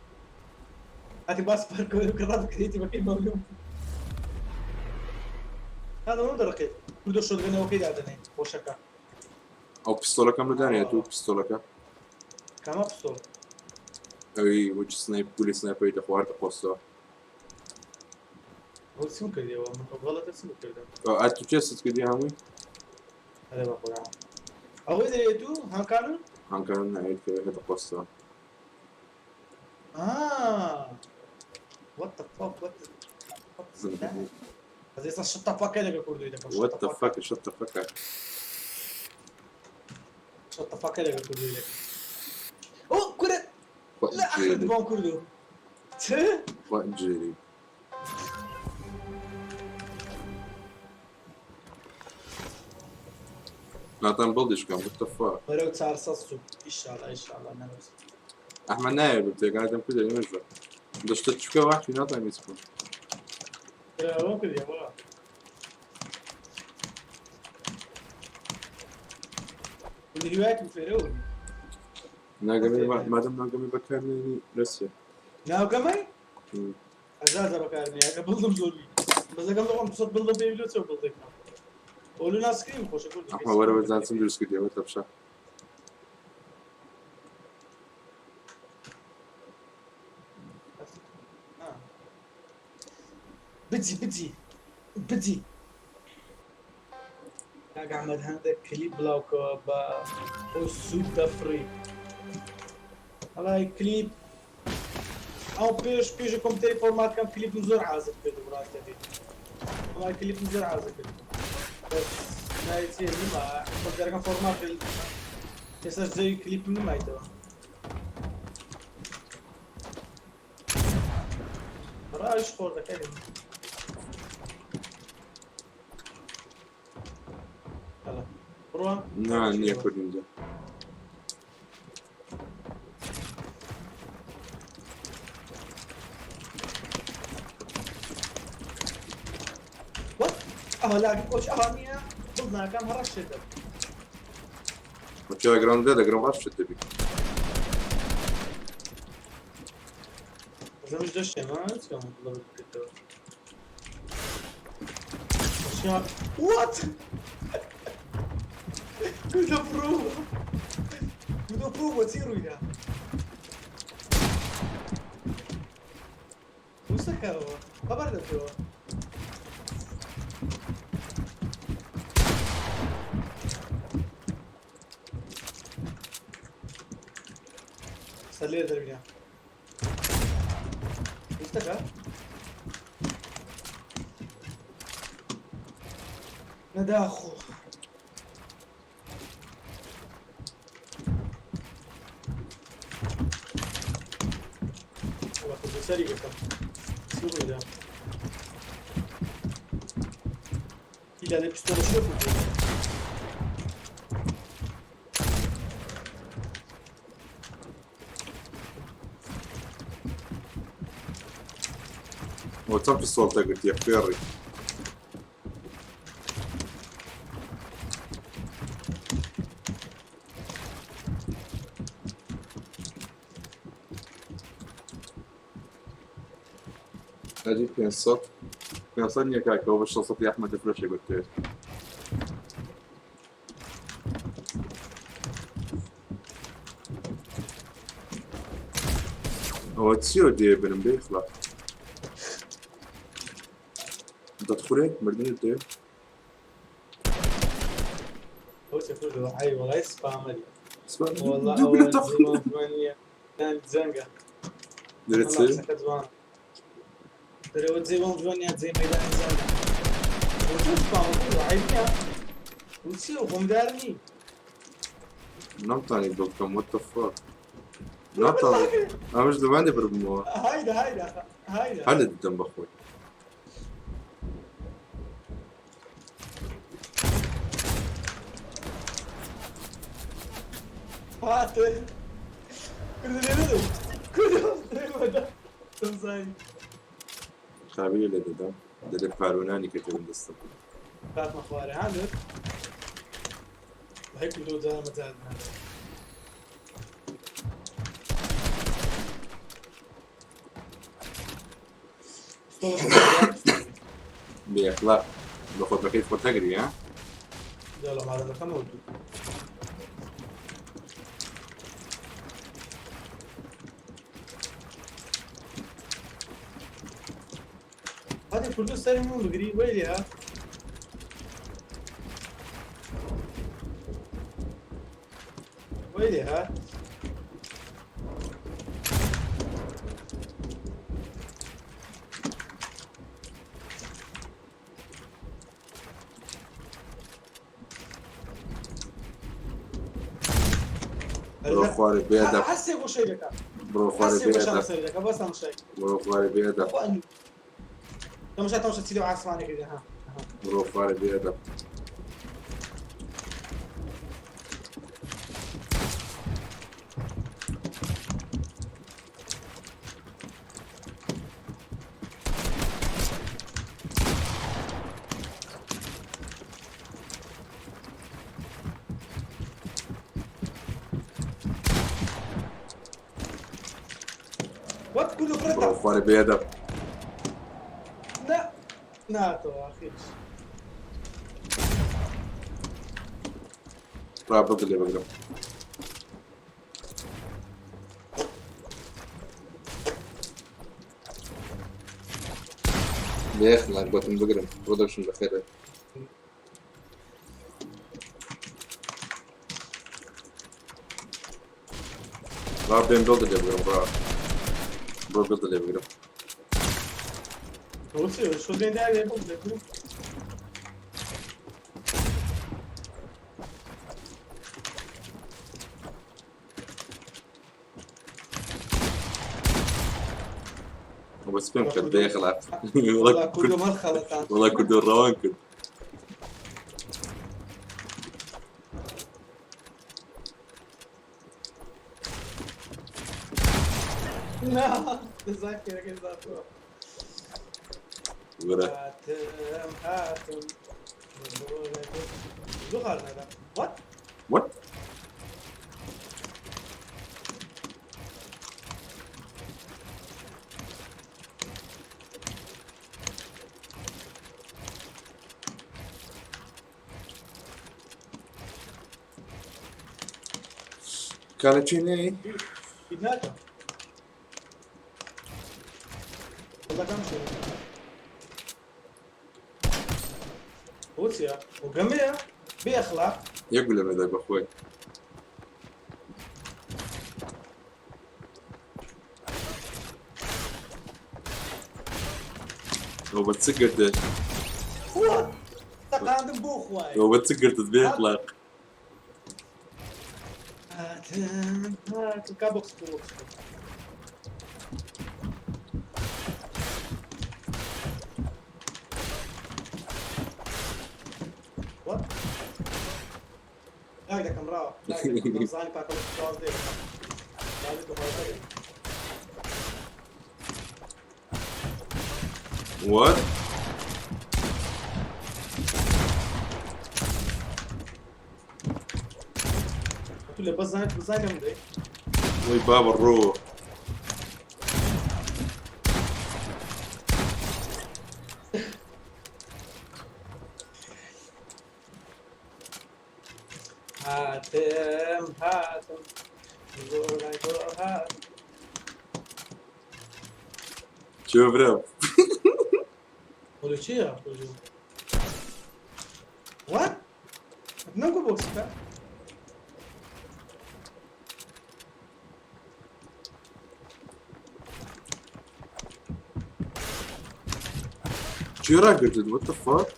هاتی باس پارکۆر بکە ڕا بکرێتی بەکەی مەولوم. هذا مو دەڕقێت کوردۆ shotgun ەوەکەی دادەنێین خۆشەکە. ئەو پستۆلەکەم لەدانێ تو پستۆلەکە. کامە پستۆل؟ ئەوی وەچ snipe گولی sniper ی دەخوارد قۆستەوە. ئەو چیم کردیەوە من ئەو غەڵەتە چیم کردم؟ ئەو تو چێست کردی هەمووی؟ هەرێ بەخۆدا. ئەوەی دەرێ تو هەمکانون؟ هەمکانون ناوێت کە هەتە قۆستەوە. آه What the fuck what the fuck is that? ئەز ئێستا shut the fuck لەگە کوردوی دەکەم. What the fuck shut the fuck. Shut the fuck لەگە کوردوی دەکەم. ئەو کورە لە ئەخرت بۆم کوردو. چ؟ خوا جێری. ناتان بڵدیش کەم what the fuck. بەرەو 400 سوپ ئیشاڵا ئیشاڵا نەنووس. ئەحمەد نایە بتێکاتم کردە ئێمەش بە. دەشتە چکە وحشی ناتان هیچ بکەم. ئەوە کردی ئەوە. هیوایەتم فێرەوە بی. ناگەمی مادەم ناگەمی بەکارنێنی لەسیە. ناوگەمەی؟ هەزار بەکارنێ ئەگە بڵدم زۆر بی بەس ئەگەم لەخۆم 200 بڵدم پێ لۆ چۆ بڵدێک ئۆلو ناسکریم خۆشە کورد. ئەحمە وەرە بەزانسم دروست کردی ئەوە تەپشە. بجی بجی بجی کاک ئەحمەد هەندێک کلیپ بڵاوکەوە بە خۆی سوود دەفڕی وەڵای کلیپ ئەو پێش پێش کۆمپیوتەری فۆرمات کەم کلیپم زۆر حازر کرد ڕاستەکەی وەڵای کلیپم زۆر حازر کرد بەس ناوی چییە نما کۆمپیوتەرەکەم فۆرمات کرد، ئێستاش جێی کلیپم نمایتەوە. ڕاویش خۆر دەکەین. بڕوا. نا نییە کوردینجا. What? ئەوە لاگم کۆچ ئەوە نییە دڵ ناکەم هەڕەش شێت دەبم. وەچە گران دەگرم ڕاست شت دەبی. زەمش دەشێ ما چکەم بڵێ بکردەوە. What? کوردە پرۆ کوردە پرۆ بۆ چی ڕوویدا؟ وسەکەەوە خەبەر دەبێەوە. سەر لێرە دەربینە وستەکە نەداخۆ. سەری گرتم چی ڕوویدا؟ ئیلا لە پستۆلە شۆ کردو. وە چەند پستۆڵ تەگرتیە خوێڕی. ئەجی 500 500 نییە کاکەوە بە 600 ئەحمەد دەفرۆشێ بەتێت. ئەوە چییە دێ برم بێ ئیخلاق دەتخورێ مردنت دێ. ئەو چێ کوردەوە ئەی وەڵای سپامەری. والله دوو ئەوە گولە تەخورێ. جوان جوانیە دان جەنگە. دەرێت والله چ؟ قسەکە جوانە. دەرەوە جێوان جوانیە جێ مەدانی جەنگە. ئەوە چۆن سپامە کوردەوە عەیب نییە؟ و چییە خۆمدار نی؟ نەمتانی بڵ بکەم what the fuck. ناتوانم ئەمەش لەوانێ بردمەوە. هایدە هایدە هایدە. هەر لە دەدەم بەخۆی. هاتێ کوردە لێ نەدەم. کوردە لێ دەمزانی. قابلی لێ دەدەم دەلێ پارۆنانی کە بن دەستم. هاتمە خوارێ هاندێت. هەی کوردەوە جارە مەجال نادەم. بێ ئەخلاق بە خۆتەکەی خۆت نەگری ها؟ جا لە مادەمەکەمەوە دوو. هذه کوردو سەری من بگری وەیلی ها. وەیلی ها. بڕۆ خوارێ بێئەدەب. هەسێ بۆ شەی دەکا. بڕۆ خوارێ هەسێ بۆ شان بێئەدەب. سەری دەکا بەس تەماشای. بڕۆ خوارێ بێئەدەب. خۆ ئەنوو. تەماشا تەماشا چی لەو عاسمانە کردی ها. بڕۆ خوارێ بێئەدەب. وات کوردو بڕۆ فڕێتە خوارێ بێدەب. نا ناتەوە ئاخیرش. ڕا بڵد لێ بگرم. بێخلاق بۆتم بگرم. پرۆدەکشن بەخێرێ. ڕا بێم بڵد لێ بگرم ڕا. بڕۆ بڵد لێ بگرم. بۆچی شۆ بێن داوێ بڵد لێ بگرم. بەس پێم کرد بێخلاق. وەڵا وەڵا کوردو کورد مەر خەڵەتان. وەڵا کوردۆ ڕەوان کرد. نا دەزان کێرەکەی زاتەوە. وەرە. هاتم هاتم. زوو خواردنەکە. What? What? کارە چی نەی؟ هیچ ناکەم. وەڵا شێ. بۆ چییە؟ بۆ گەمەیە؟ بێ ئەخلاق. یەک گولە مێدای بەخۆی. ئەو بە چ گرتت؟ What? تەقاندم بۆ خوای. ئەو بە چ گرتت بێ ئەخلاق؟ هاتم هاتم کا بۆکس بۆ بۆکس بۆ. What? لاک دەکەم ڕاوە. لاک دەکەم. دەمزانی پاکە دوازدەیە دەکەم. دوازدە دوازدە. What? تو لە بەس زانیت بزانی لەم دەی. وەی بابە ڕۆ. هاتم هاتم. زۆر لای تۆ هاتم. چێ برام؟ وەلو چییە؟ What? نەگو بۆکس بکە؟ چێ ڕاگرتت؟ What the fuck?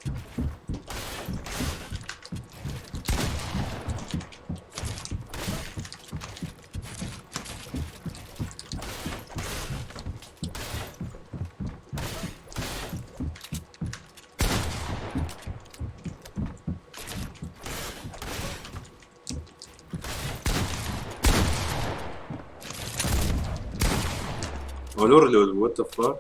ئەوە لۆ What the fuck?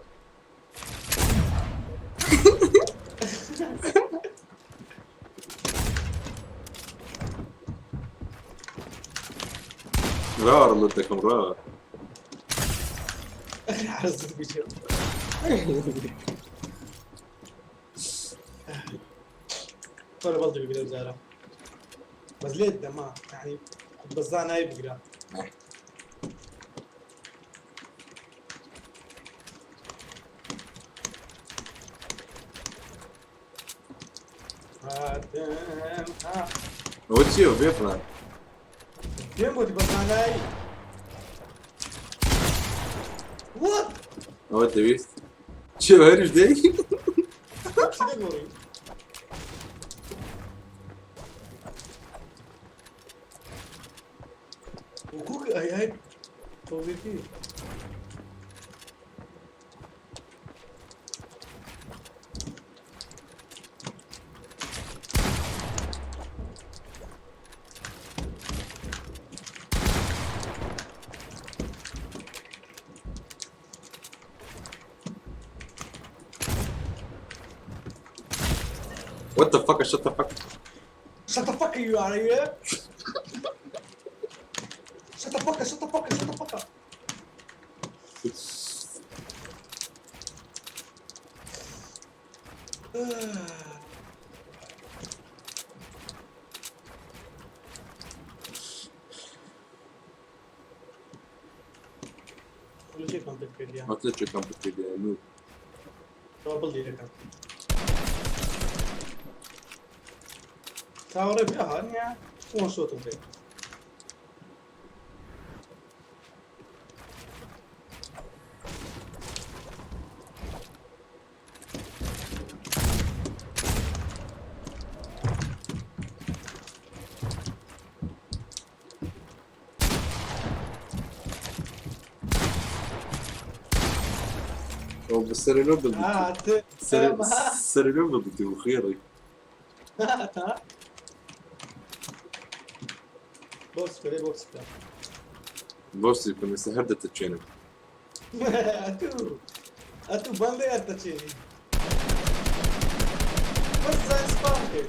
ڕا ڕڵت دەکەم ڕا. حەزت بچێ. ولا بەڵدی بگرە جارە. بەس لێت دەما یعنی بەزان نای بگرە. هاتم ها ئەوە چییە بێخلاق؟ پێم گوتی بەزانایی. What? ئەوە دەویست؟ چێ هەریش دەی؟ چی دەگۆڕی؟ وکوک ئەی ئەی تۆزێکی. What the fuck? Shut the fuck. Shut the fuck you are you? Shut the fuck up, shut the fuck up, shut the fuck up. لە چێ کەمپت کردیان؟ هاتلە چێ کەمپت کردیان نوو. تەوا بڵدی دەکەم. چاوەڕێ بێ ها نییە وان شۆتم پێ. ئەو بە سەرلۆ بڵدی هات سەرلۆ بڵدی و خێڕی. بۆکس بکە دەی بۆکس بکە. بۆکسی بکەم ئێستا هەر دەتەچێنم. ئەتوو ئەتوو بەندێ ئەتەچێنی. بەس زان سپام بکەی.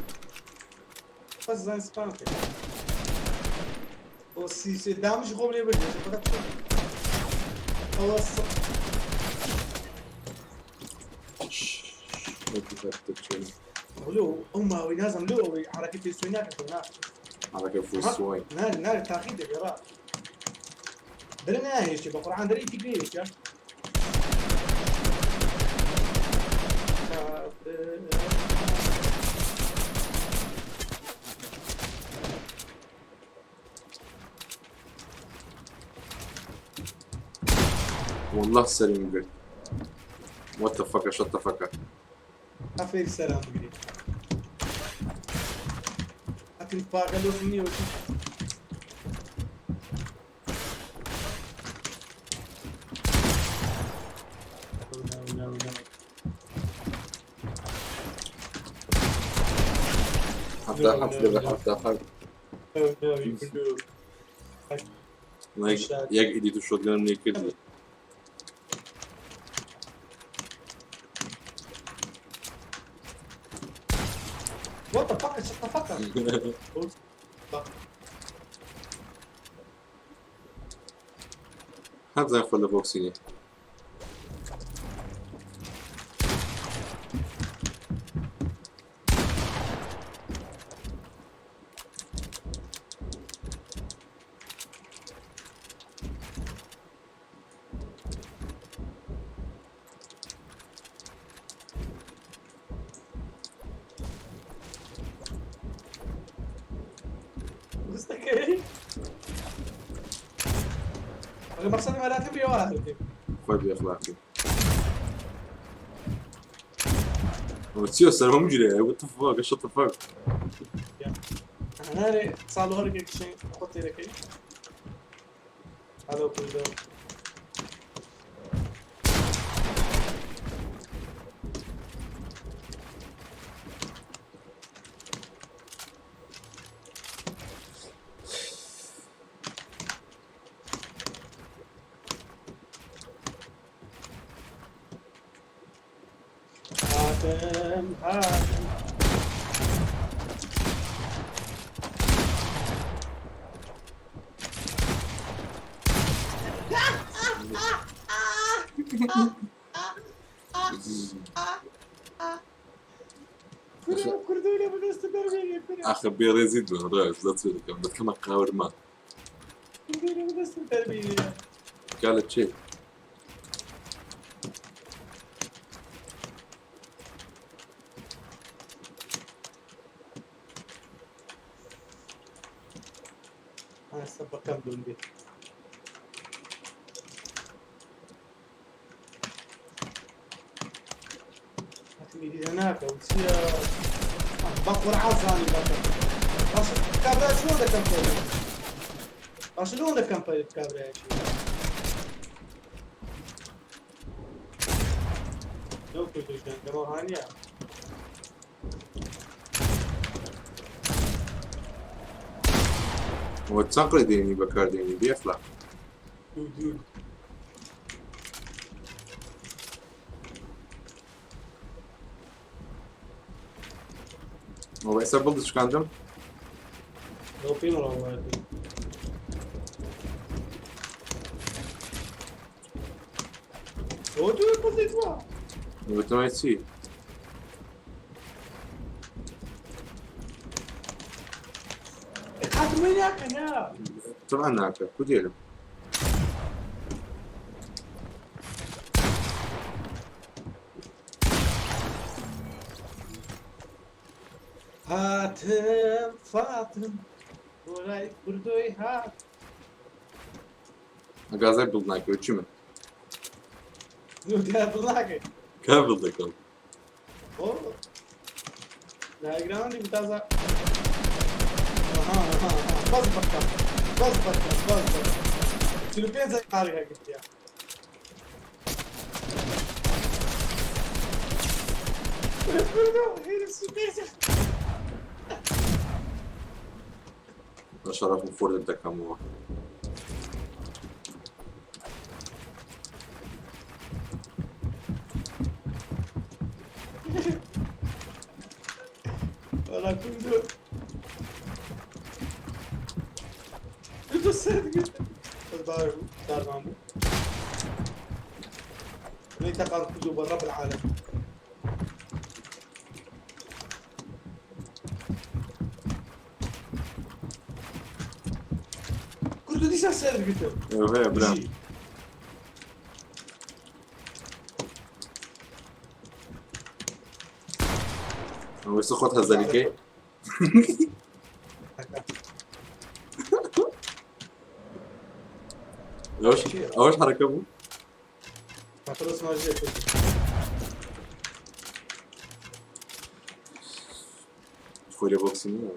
بەس زان سپام بکەی. ئەوە سی سێ دامش خۆم لێ بردی. ئەوە دەتەچێنم. لۆ ئەو ماوەی نازم لۆ ئەوەی حرەکەی پێ سوێ ناکەتەوە نا. حرەکە فۆ سوێ. نا نا تاقی دەبێ ڕا. دەرێ ناهێشتێ بە قورعان دەرێ ئیتی پێ هێشتە. والله سەریم گرت. What the fuck shut the fuck up. ئەفێری سەرام بگری. ئەتن پاکە لۆ نییە وتی. No, no, no. 77 لەبە 77. No, no, you can do it. یەک ئیدی تو شۆتگەنم لێ کردی. What the fuck? Shut the fuck up. هەر خۆ لە بۆکسینێ. مستەکەی. ئەگە مەقسەدی مەراتم بێ وا هاتێ. خۆی بێ ئەخلاقی. ئەوە چییە سەر هەموو گیرایە؟ What the fuck? Shut the fuck. هەنارێ ساڵ و هەرگێک شێن خۆت تێرەکەی. هەلۆ کوردۆ. هاتم هاتم. کورە کوردۆ لێ بەدەستە دەربێنێ کورە. ئاخە بێڕێزیت بوو ڕاست دەست پێ دەکەم دەکەمە قاورما. کوردۆ لێ بەدەستم دەربێنێ. کالە چێ؟ أنا ئێستا بەکەم دوون بێت. هاتم ئیدی ناکە و چییە؟ بە قورعان زانی بەکەم. باشە کابرا چۆن دەکەم پێ؟ باشە لۆن دەکەم پێ کابرایەکی؟ لەو کوردیش دەنگەمەوە هانیە. ئەوە چەند دێنی بەکاردێنی بێ ئەخلاق. دوو دوو. ئەوە ئێستا بڵد شکاندم؟ لەو پێم ڕاوە. ئەوە دوو بڵدی دووە. ئەوە تەمای چی؟ هاتم ناکە نا. طبعا ناکە کو دێرم. هاتم فاتم بۆ لای کوردۆی هات. گازای بڵ ناکەوە چی من؟ زوو بڵ ناکەی. کا بڵ دەکەم؟ بۆ لایگراوندی تازە. ئەها ئەها ئەها بەس بەکەم بەس بەکەم بەس بەس 45 قارێکە گرتیە. کوردۆ هێرش 45. بە شەرەفم فۆردت دەکەمەوە. وەڵا کوردۆ کوردۆ سەرت گرت. بەس باش بوو دارمان بوو. نەیتەقان کوردۆ بە ڕەب العالم. کوردۆ دیسان سەرت گرتم. هەیە برام. بژی. ئەوەی خۆت هەزەریکەی. ئەوەش ئەوەش حرەکە بوو. خاطر اسمها جێ کوردۆ. خۆی لە بۆکسی نییە.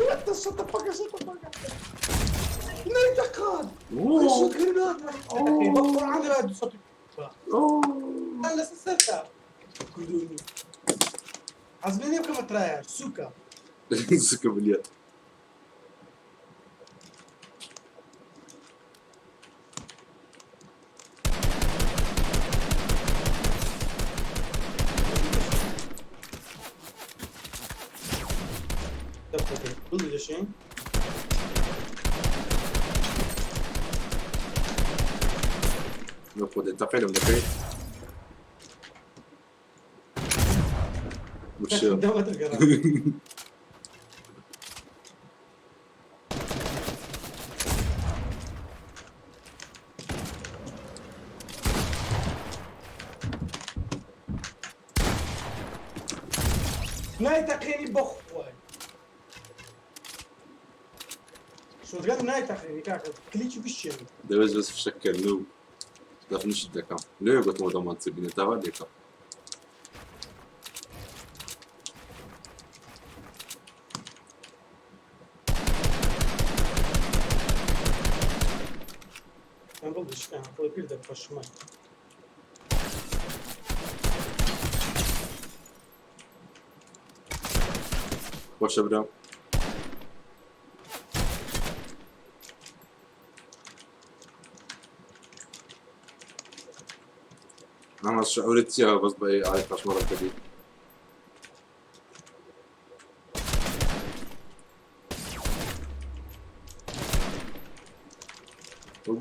What the shut the fuck up, shut the fuck up. نەیتەقان. شوت بەقورعان دەبات 200. لەسەر سەرتا کوردونی. حەزمێ نییە بکەمە ترایە سووکە. سکە بلیە. بڵی دەشین. نەخۆ تەقەی لەم دەکەی. بچێ. دەمەتر گەڕا. نایتەقێنی بەخوای. شۆتگەن نایتەقێنی کاکە کلیکی بشێنی. دەبێت بەس فشەکە لەو دەفنشت دەکەم. لێ گوتمەوە دەمان بینە تاوا لێکەم. ئەم بڵ شکان خۆی پیر دەپەشمای. خۆشە برام. ئەمە شعورت چییە بەس بە ئای پەشمەڕەکە بی؟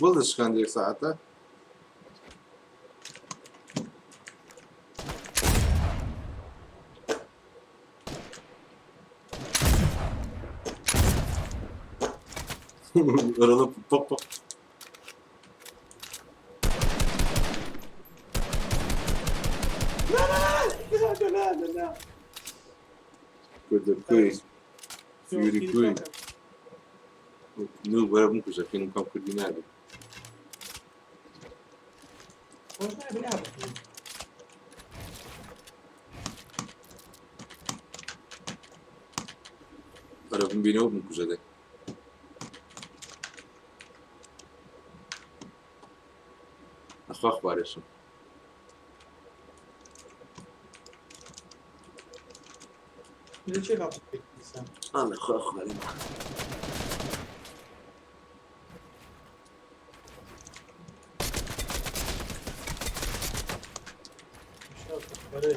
بڵ شکاند یەک ساعەتە؟ ئەرەڵە پۆق پۆق. لا لا لا لا لا لا. کوردە کوی فیوری کوی نو وەرە بمکوژە فینم کەم کوردی نابێ. خۆش نابێ نابێ. ئەرە بمبینەوە بمکوژە دێ. ئەخوا خوارێشم. لە چێ کات دیسان؟ ئاڵێ خوا خوارێ. بەرێ.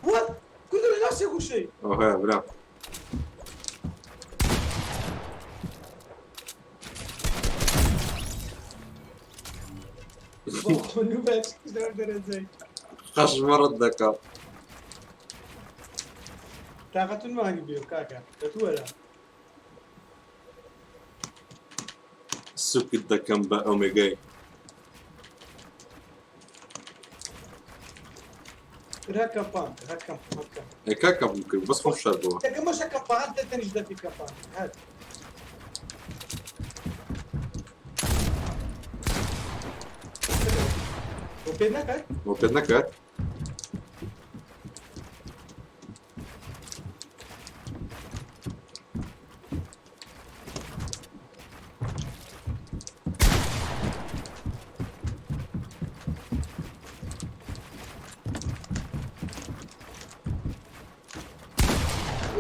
What? کوردۆ لە ناو سێ گوشەی. ئەو هەیە برام. قەشمەڕت دەکا. تاقەتون مانگی بێ کاکە دەتوەرە. سوکت دەکەم بە ئۆمێگای. هەر کەم هەر کەم. ئێ کاکە بوو کرد بەس خۆم شار بووە. دەکەم مەشە کەمپان تەنیش دەفی کەمپان هەر. بۆ پێ نەکات؟ بۆ پێت نەکات؟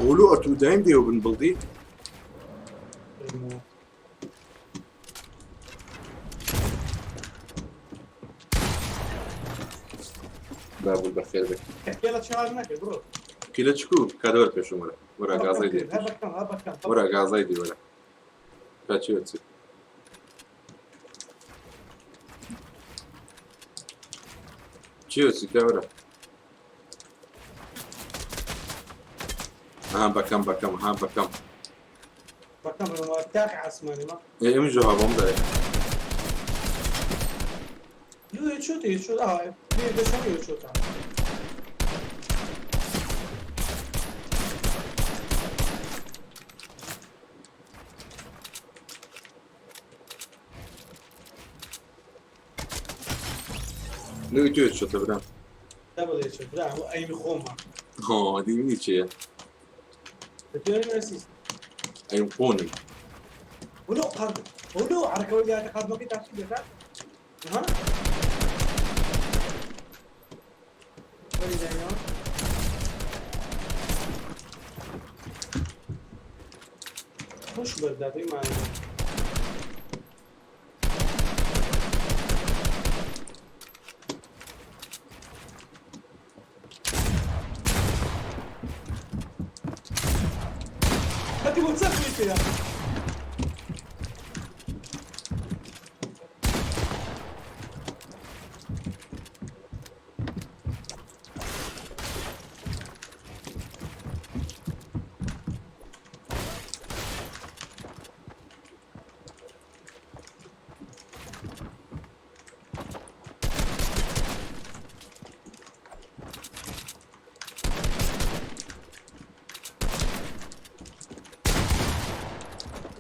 ولو ئەتو دایم دێوە بن بڵدی. بابول بەخێر بێ. کێلە چار نەکرد بڕۆ. کیلە چکو کادەوەر پێشم وەرە وەرە گازای دێ. هەر بەکەم هەر بەکەم. وەرە گازای دی وەرە کاچی وەچی چی وەچی کا وەرە ها بەکەم بەکەم ها بەکەم. بەکەم تاقی عاسمانی ما. ئێ ئەم جواب بۆم دەرێ. لو يتشوت يتشوت بس هم يتشوت. لو توێ چۆتە برام. دبل يتشوت لا هو أي خۆمە. ها دیبینی چییە؟ دەتوانێت نرسیس. ئەیم قۆنم. ولو قرض ولو عركة ولا قرض ما كنت عارف ها خوش بردادی معنی. هاتي واتساب فيها.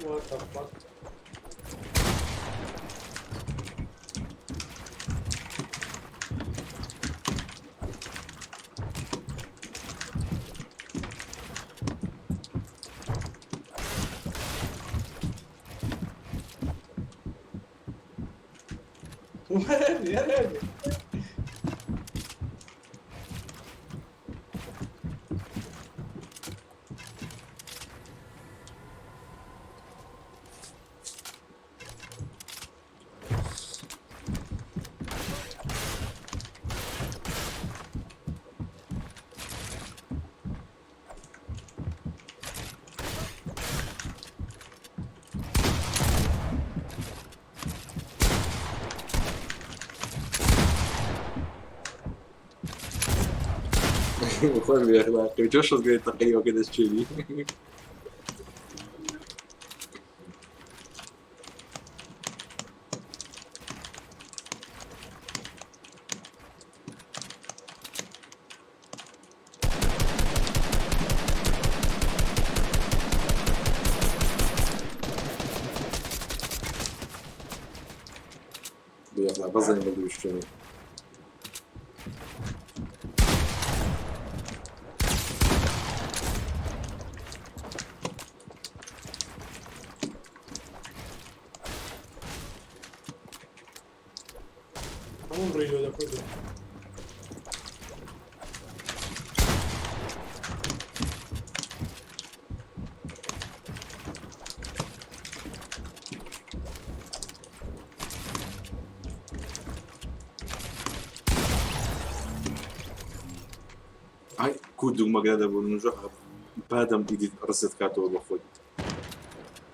What the fuck? يا ربي. خۆم بێخلاقی تۆ شەزگەی تەقیەوەکە دەستچێنی. بێخلا بەزانین بە دووشتێنی. هەموو ڕیلۆ دەکردو. ئای کو دوگمەگە دەبوو منژە بادەم ئیدی ڕست کاتەوە بە خۆی.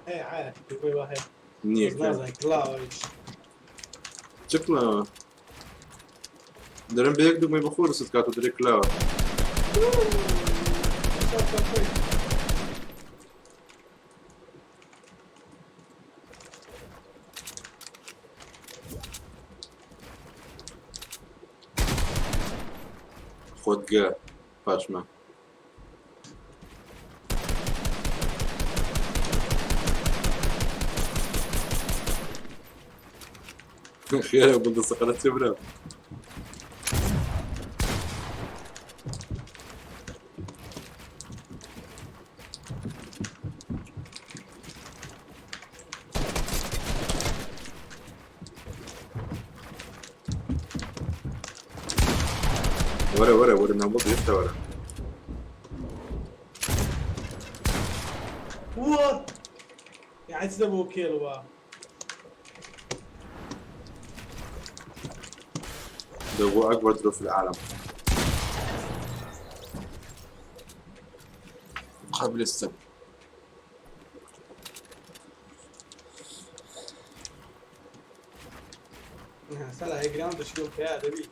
هەیە عایەت دوگمەی وا هەیە. نییە. نازانم کلاوەیش. چ کلاوە؟ دەرم بە یەک دوگمەی بەخۆ رست کات و درێ کلاوە. خۆتگە پاشمە. خێرە بڵدە سەقەرە چێ برا. وەرە وەرە وەرە ناوبڵ هێشتا وەرە. What? یعنی چ دەبوو کێڵوە؟ ده هو أكبر درو في العالم. قبل السبت. سەلا هێگران دەشیۆ پیا دەبی.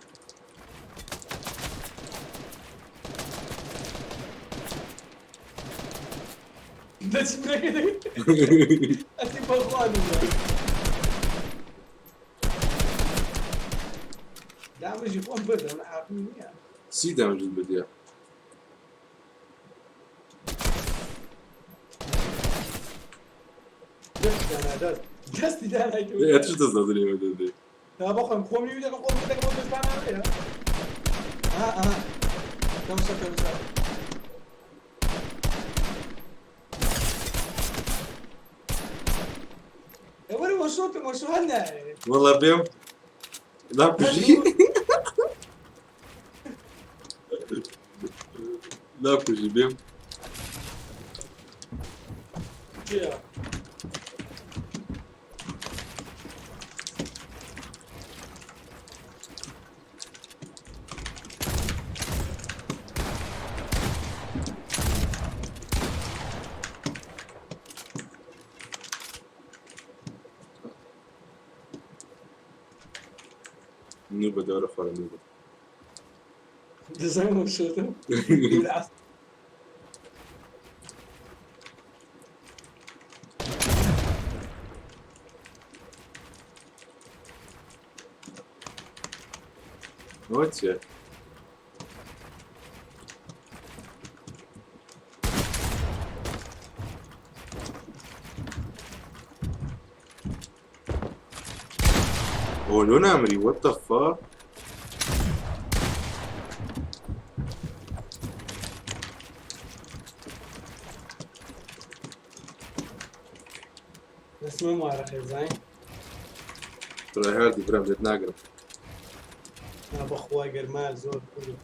دەچی برەکە دەبی. ئەتی بەخوا نییە. دامەژی خۆم بردم لە حاکم نییە. سی دامجد بديع. دەستی دانا دەست دەستی دانای إيه تش تزداد بدي. تا بەخۆم خۆم نیوی دەکەم خۆم دەکەم خۆم دەستان ناوەیە. ها ها تەمسە تەمسە. وەرە وەشۆتم وەشۆ هەر نایە. والله بيوم لا بجي لا بجي بيوم چییە؟ نوبة دورة خورا نوبة. دەزانم وەشۆتم. واتشي هو لون عمري what the fuck دەستمە وارە خێزانین. ترى هادي برام لێت ناگرم. نا بەخوا گەرما زۆر کوردم.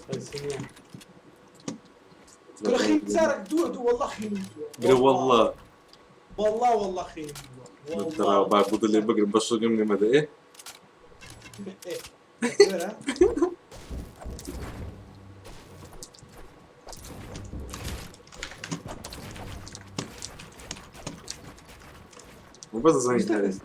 بەسنیە. كل خين سارك دو دو والله خين بري والله والله والله خين ترى بعد بضل اللي بقرب بس مني مدى ايه إيه. ويرة؟ وبس زين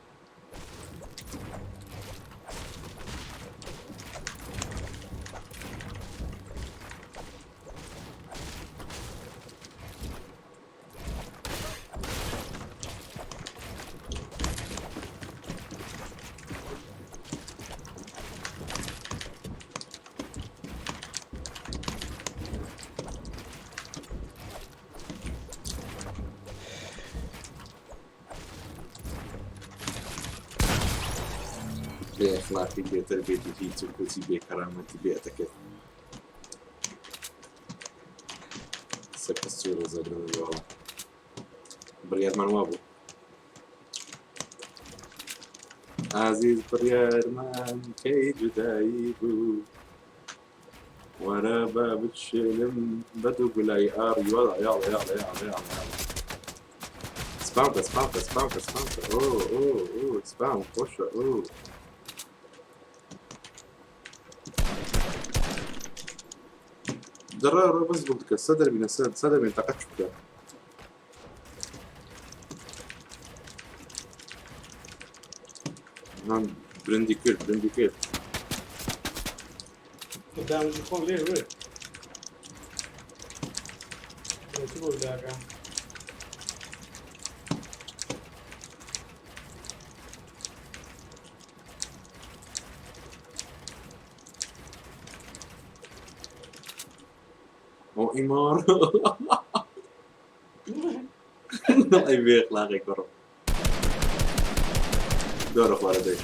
بێ ئەخلاقی بێ تەربیەتی هیچ و کۆچی بێ کەرامەتی بێ ئەتەکەت. سەکە سوورە زەردەوە بڕیارمان وابوو. ئازیز بڕیارمان کەی جودایی بوو. وەرە با بچێلم بە دوو گولای ئاڕی وەڵا یاڵە یاڵە یاڵە یاڵە یاڵە. سپام کە سپام کە سپام کە سپام کە ئۆ ئۆ ئۆ سپام خۆشە ئۆ. دەڕە ڕە بەس بڵ بکە سە دەربینە سە سە دەربینە تاقەت چ بکە. نان برندی کرد برندی کرد. Damage خۆم لێ وێ. چ بۆ داگا؟ ئەو ئیمار ئەی بێ ئەخلاقی کوڕم دۆرە خوارە دەی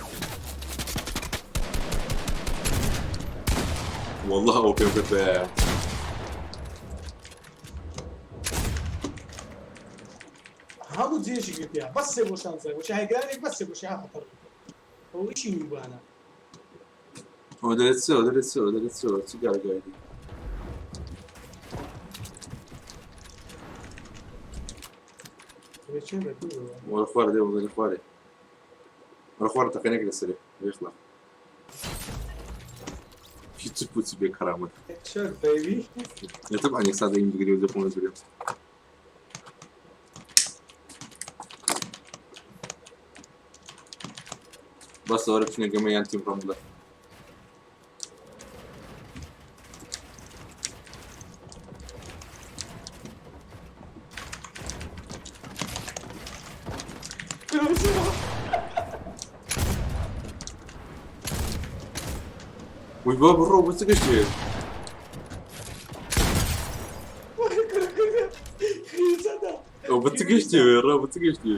والله ئەو پێم کرد بە هەموو جێشی گرتیا بەس سێ گۆشان زای وەشی هایگرانێک بەس سێ گۆشی ها خەتەر ئەو ئیشی نوبانە ئەو دەرێت چۆ دەرێت چۆ دەرێت چۆ چ گاگای دی وەرە خوارە دێ وەرە خوارێ وەرە خوارە تەقێنێک لەسەرێ بێخلا هیچ پوچی بێ کەرامەت Sure, baby. لە طبعا یەکسا دەیم بگرێ و دەخۆنە زورێ بەس وەرە بچینە گەمە یان تیم ڕەمبلە وی با بڕۆ بۆ چ گەشتێ ئەو بە چ گەشتێ ڕا بە چ گەشتێ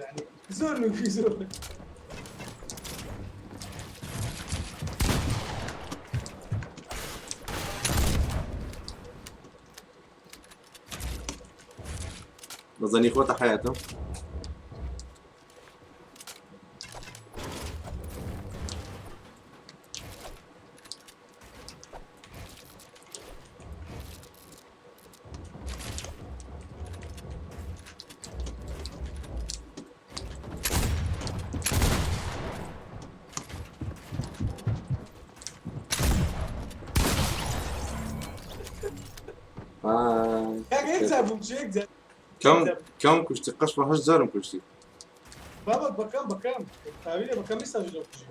يعني زور في زور بەزانی خۆتە حیاتم باي یەک جار بووم چ یەک جار کەم کەم کوشتی قەش بە هەشت جارم کوشتی بابا بەکەم بەکەم تاویلە بەکەم ئێستا ژۆ کوژی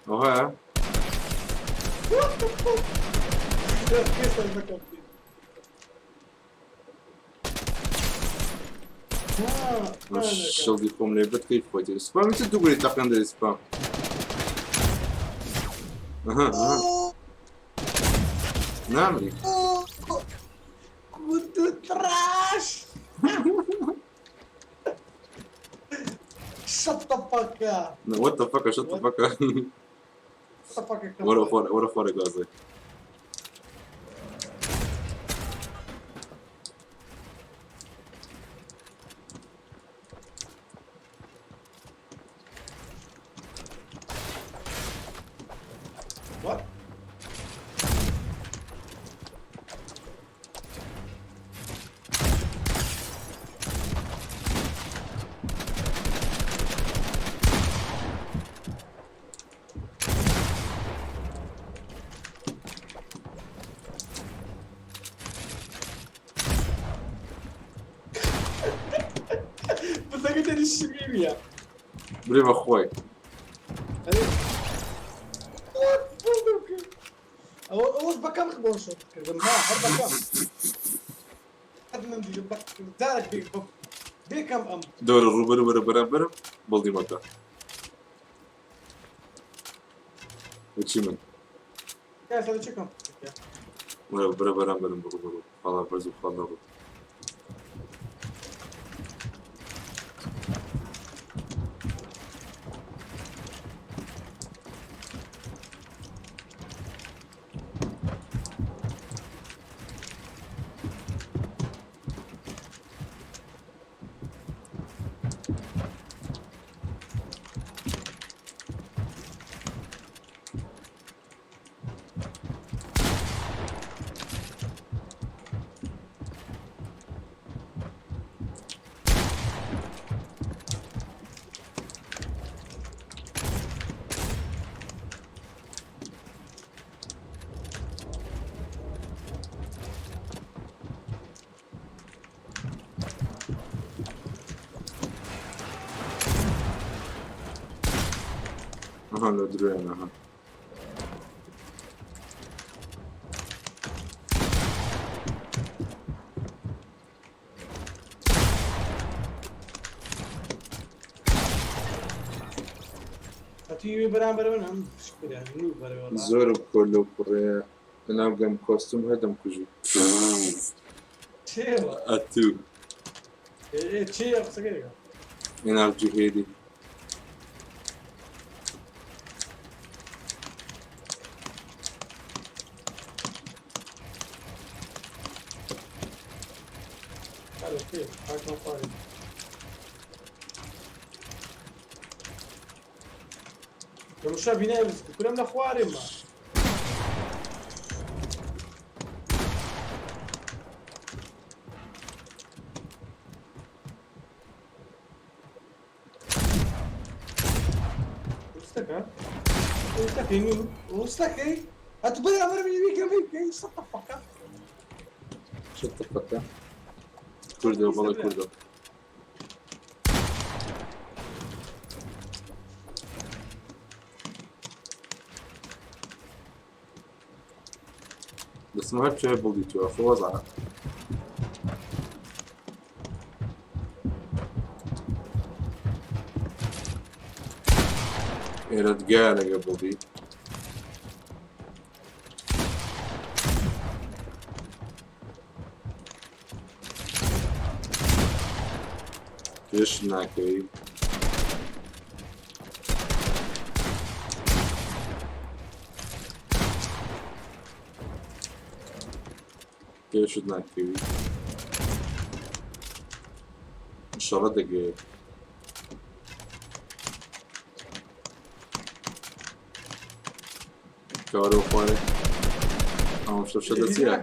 ئەوها What the fuck? ئێستا بەکەم شڵدی خۆم لێ بەت کەیف خۆی سپامی چ دوو گولی تەقێن دەری سپام ئەها ئەها نامری كنت تراش Shut the fuck up. What the fuck shut the fuck up Shut the fuck up. وەرە خوارە وەرە خوارە گازێ What? بەسەکە دەری شمیویە برێ بە خۆی ئەوە ئەوەش بەکەم بۆ شۆت کردم ها هەر بەکەم من دیگە جارێک بێکەم ئەم دەورە ڕووبەر وەرە بەرامبەرم بەڵدی مەکە بچی من کاسە چکەم وەرە بەرە بەرامبەرم بڕوو بڕوو خاڵا بەرز و خاڵ نەڕوو ئەها لە درۆیان ئەها. ئەتوی بەرامبەر من ئەم شکرە نوو بەرەوە زۆرم کۆ لەو کوڕەیە لەناو گەم کۆستوم هەر دەمکوژی. چێوە ئەتوو چێ قسەکەی دەکەم لەناو جهێدی. هەرە چێ خاکم خوارێ تەماشا بینای بسکو کورم لە خوارێ ما وستەکە وستەکەی نور وستەکەی ئەتو بەرامبەر بی بیکە بیکەی shut the fuck up. Shut the fuck up. کوردەوە بەڵێ کوردەوە. دەستم هەر کوێ بڵدی تۆ خۆ وەزعە. ئێرە گا لەگە بڵدی. پێش ناکەوی. پێشت ناکەوی. ئینشەڵا دەگەیت. کەوەرەوە خوارێ. ئەوە شەشە دەچیە؟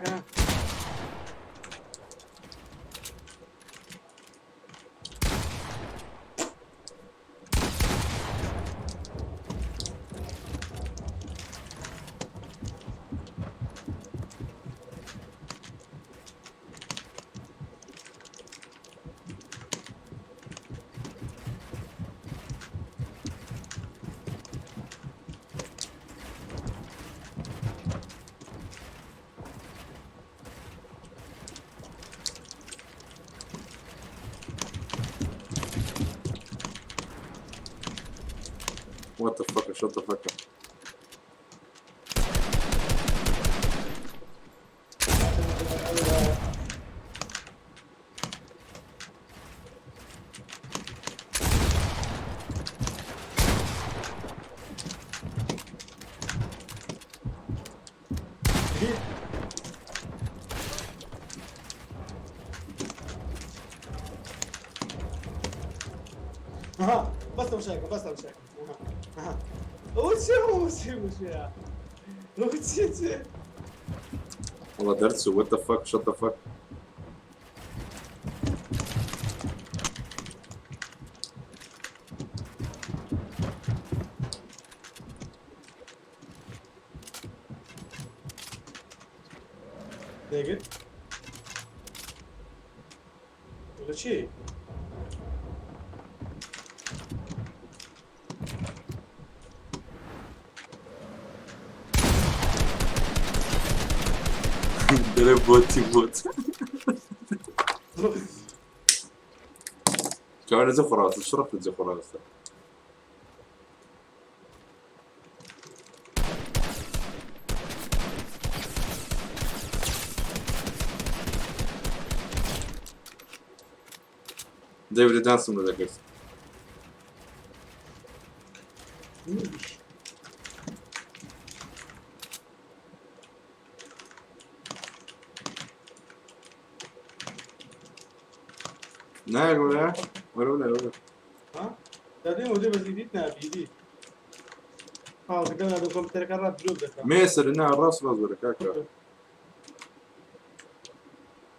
What the fuck, shut the fuck up. ها بس مشاكل بس مشاكل ها وشي وشي وشي وشي والله درسوا what the fuck shut the fuck. دقيقة ولا شيء دەرێ بۆتی بۆت. کەوە لە خۆ ڕاستە شڕف لە خۆ ڕاستە. دەیڤد دانسم لە دەکرد. نایە وەرە وەرە وەرە. ها دادێ ودێ بەس ئیدیت نابی ئیدیت ها دەکەم لە کۆمپیوتەرەکە ڕات درۆ دەکەم مێسەر نا ڕاست ڕاست وەرە کاکە.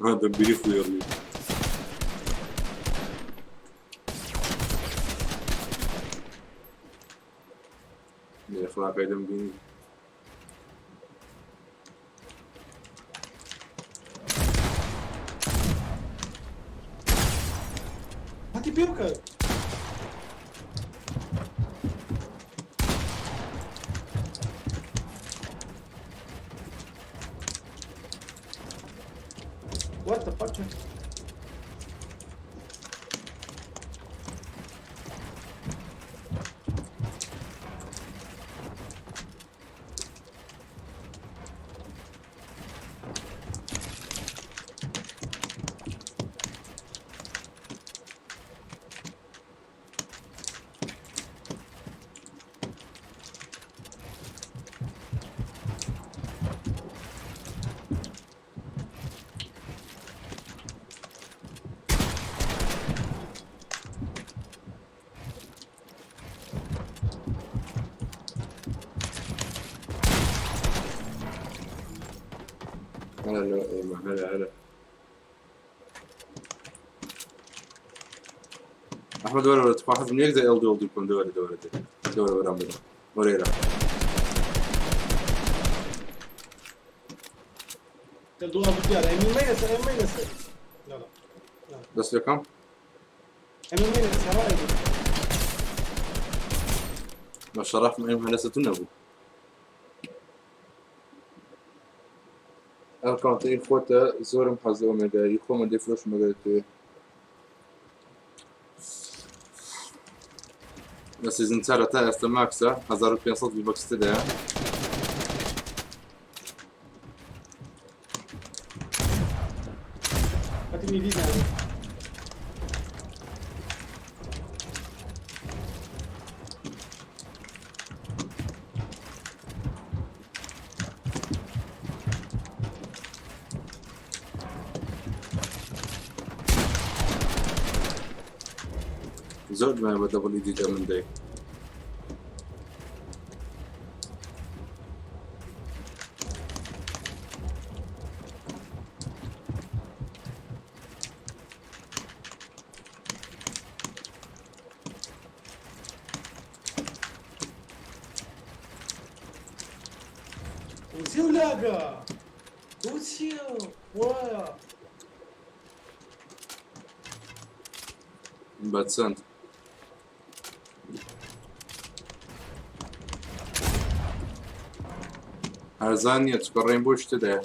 ها دەمبیری خوێڕی. لە ئەخلاقی دەمبینی. هەتی پێ بکە. هەرە لۆ ئێمە هەرە هەرە. ئەحمەد وەرە وەرە تخوا حەزم یەک جار ئێڵ دوو ئێڵ دوو بکەم دەوەرە دەوەرە دێ دەوەرە وەرام بدە وەرە ئێرە. دڵ دوو ئەڵ دیارە ئەمی مەینە سەر ئەمی مەینە سەر لا لا دەست لەکەم ئەمی مەینە سەر ڕای بە شەڕەفم ئەم هەلەسە تو نەبوو. ئەم کاونتەی خۆتە زۆرم حەز لەوە مێگاری خۆمە دەیفرۆشم ئەگەر دەتەوێ. لە season چارە تا ئێستا max ە 1500 V-Bucks تێدایە. هەتی میلی ناوی. زۆر دوای بە دەبڵی دیدە من دەی. وچیو لاگە وچیو وایە بە چەند؟ هەرزان نییە چکە ڕێنبۆش تێدایە.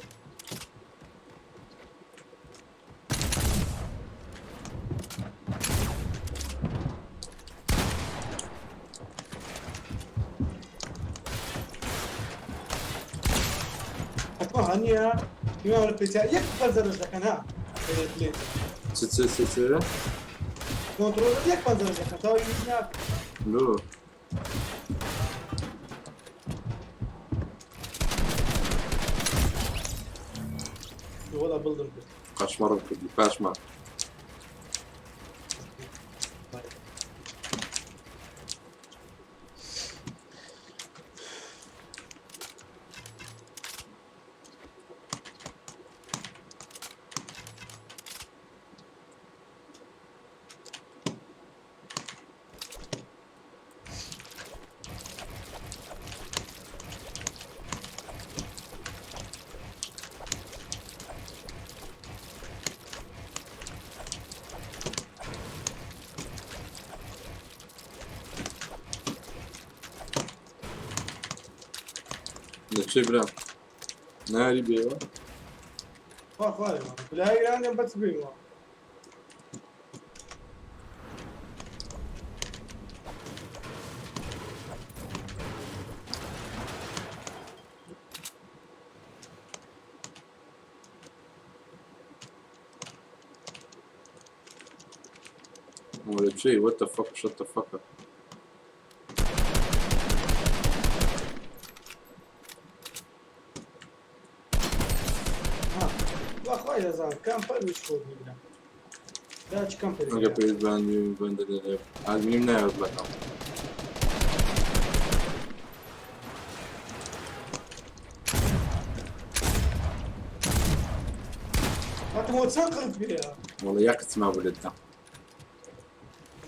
حتمما هەنیە هیوا پێچ یەک پەنجەرەش دەکەن ها چ چ چ چ کۆنترۆڵ یەک پەنجەرەش دەکەن تا هیچ ناکەن. لۆ وەڵا بڵدم کرد. قەشمەڕم کردی پاشما. لە چێ برام ناری بێوە خوا خوارێ لای ئێرانیان بەچ بینەوە. ولا چێ what the fuck shut the fuck up. ها وا خوای دەزان کام پەرویش خۆت بگرە دا چ کام پەری ئەگە پێویست بان بەندە دەڵێ ئادمیم نایەوە بەکەم. هاتم چەند قرت پێیە وەڵا یەک قسما بوو لێت دام.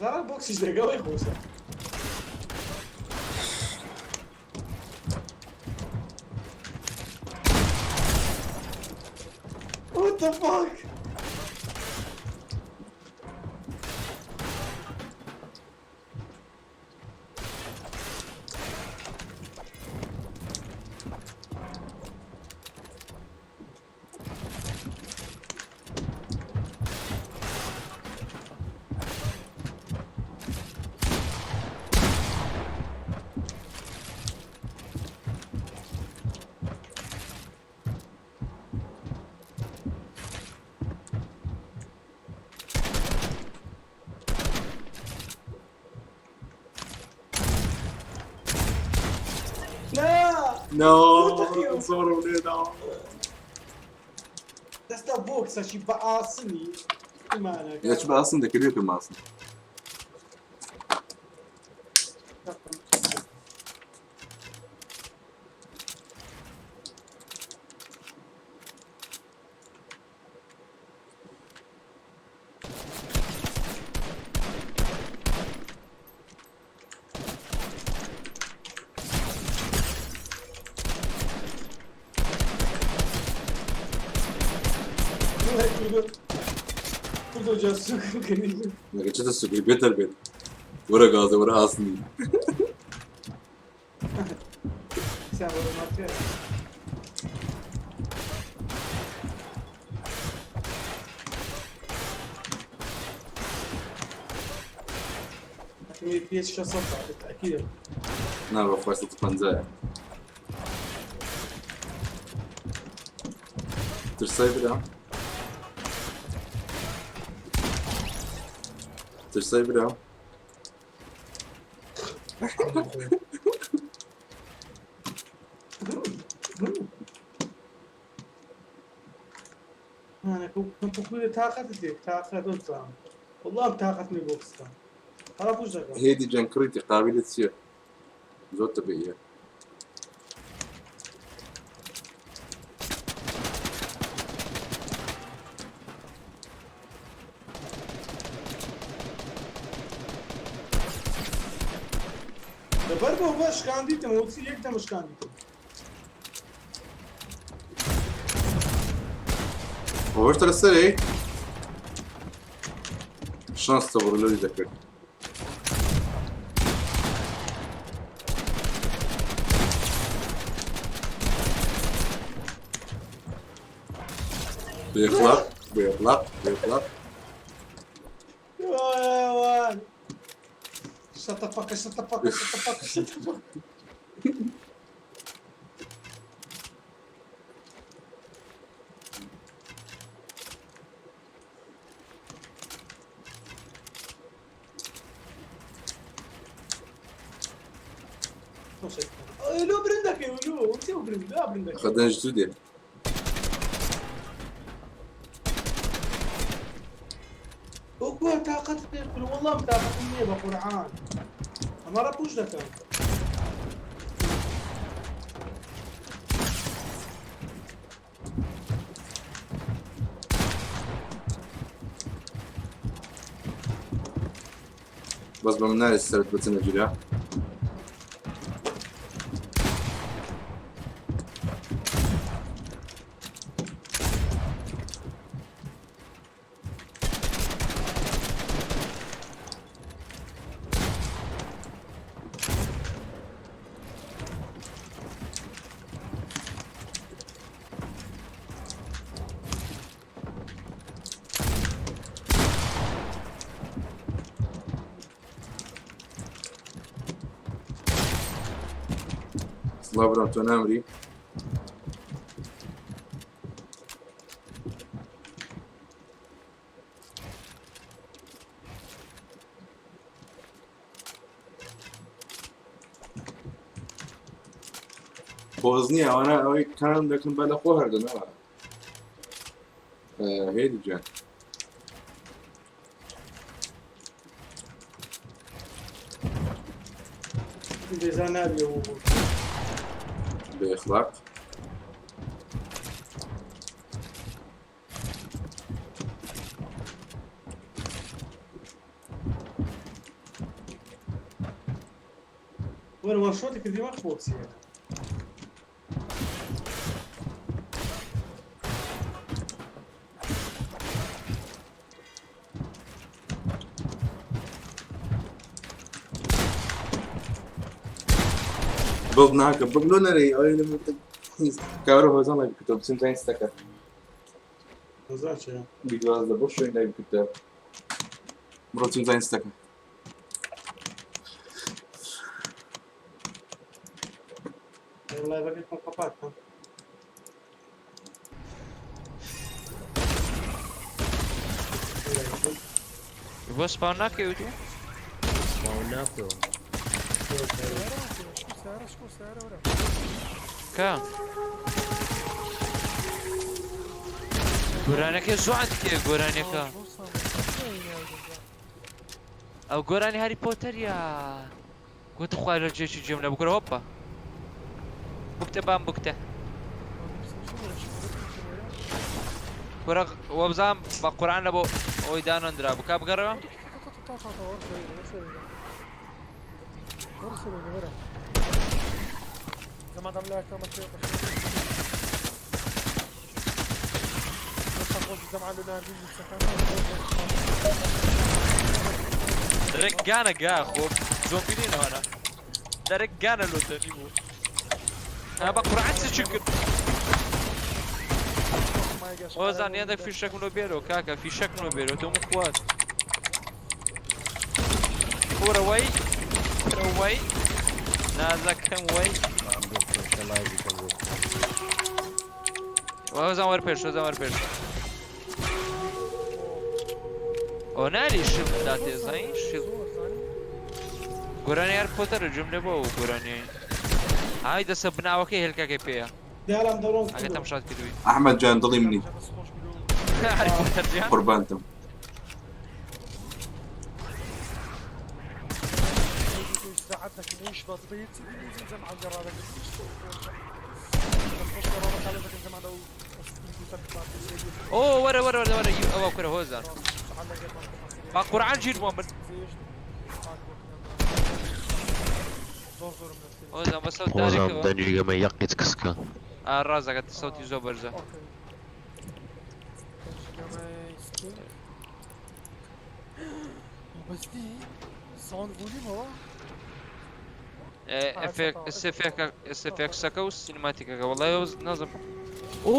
زارا بۆکسیش دەگەڵی خۆشە. What the fuck? نا No تەقیەوە. زۆرم لێدا. دەستا بۆکسەکی بە ئاسنی ئیمانەکە. یا چ بە ئاسن دەکرد یەکەم ئاسن. جار سووکم کردی. مەگە چتە سووکی بێتەر بێت. وەرە گازە وەرە ئاسنی. سیان وەرە ماتێ. پێ 600 بالتأكيد. نا بەخوای 150. ترسای برا. ترسای برا. أنا كنت أقول طاقتي طاقة قدام والله طاقتني بوكستا خلاص وش دقة. هێدی جەنکڕیتی قابلت چییە؟ زۆر تەبیعیە. لەبەر بۆ بە شکاندیتم وتی یەک دەم شکاندیتم. هۆشتە لەسەرێ؟ شانس تەبڕ لەوی دەکرد. بێخلاق بێخلاق بێخلاق. وای Shut the fuck up, shut the fuck up, shut the fuck up, shut the fuck up. لو برندك لو انت برند لا برندك. خدنج تو دێ. وكوه طاقتني والله طاقتني بقرآن أما راه بوش دكا. بەس بە مناری سەرت بچنە گیرا. سڵاو برام تۆ نامری؟ پۆز نییە ئەوانە ئەوەی کارم دەکەن بە لە خۆ هەردەنەوە. هێدی گیان. بێزان نابێ و بێخلاق. وەرە وان شۆتی کردی وەخت بۆکسیە. بڵ ناکە بڵ لۆ نەرەی ئەوەی لە کارۆ هۆزان لای بکردەوە بچین تا ئینستاکە. هۆزان چیە؟ بیگوازدە بۆ شوێن لای بکردەوە. بڕۆ چین تا ئینستاکە. لایڤەکەی خۆم قەپات کەم. بۆ سپاون ناکەویت و سپاون ناکەوە. کە گۆرانەکە جوان کێ گۆرانەکە ئەو گۆرانی هاری پۆتەریە گوت خوای لە جێکی جێم لە بکرە هۆپا بکتە بام بکتە کورە وەبزان بە قورآن لە بۆ ئەوەی دانەندرا بکا بگەڕەوە. دەرێک گانە گا خۆ زۆمبی نین ئەوانە دەرێک گانە لۆ دەمی بوو ها بە قورعان چ کرد هۆزان یادە فیشەکم لۆ بێرەوە کاکە فیشەکم لۆ بێرەوە تۆ خوات کورە وەی کورە وەی نازەکەم وەی هۆزان وەر پێش هۆزان وەر پێش ئەو ناری شیڵ داتێ زانی شیڵ گۆرانی هەر پۆتەرە جوم لێ بۆ گۆرانی های دەسە بناوەکەی هێلکەکەی پێیە دیارم دەڕۆم ئەگە تەمشات کردووی ئەحمەد جان دڵی منی هەر پۆتەر جان قوربانتم ئۆ وەرە وەرە وەرە وەرە ئەوە کورە هۆزان با قورعان ژیر بۆ من هۆزان بە سەوت هۆزان دارێکەوە دەنگی گەمە یەقیت کسکە ئا ڕازەکە سەوتی زۆر بەرزە SFX ەکە و cinematic ەکە وەڵای ئەو نازم ئۆ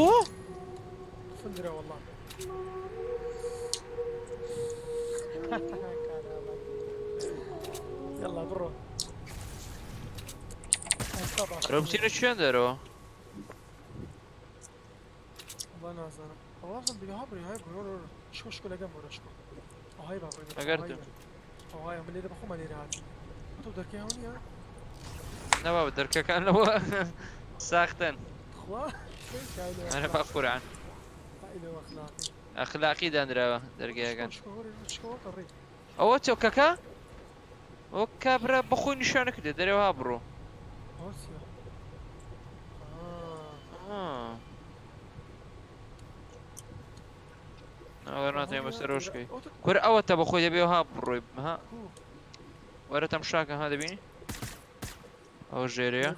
ڕۆ بچینە کوێن دەرەوە ئەگەرتم نەبابە دەرکەکان لەوە ساختن ئەرە بە قورعان ئەخلاقی دانراوە دەرگایەکان ئەوە چۆکەکە ئەو کابرا بەخۆی نیشانە کردێ دەرەوە بڕۆ ئەوە ناتوانین بەسەر ڕۆژکەی کورە ئەوە تە بەخۆی دەبێ ها بڕۆی ها وەرە تەمشاکە ها دەبینی ئەو ژێرەیە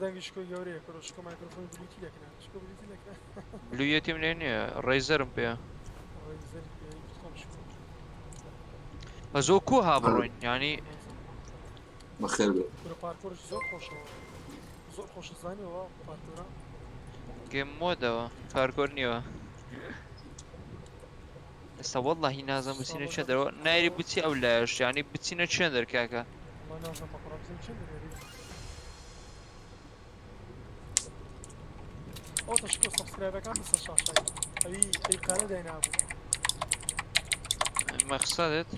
بلویەتیم لێ نییە ڕێزەرم پێیە بە زۆ کو ها بڕۆین یعنی بەخێر بێ گەم مۆدەوە پارکۆر نییەوە ئێستا وەڵڵاهی نازانم بچینە چێ دەرەوە نایری بچی ئەو لایەش یعنی بچینە چێن دەر کاکە مەخسەدت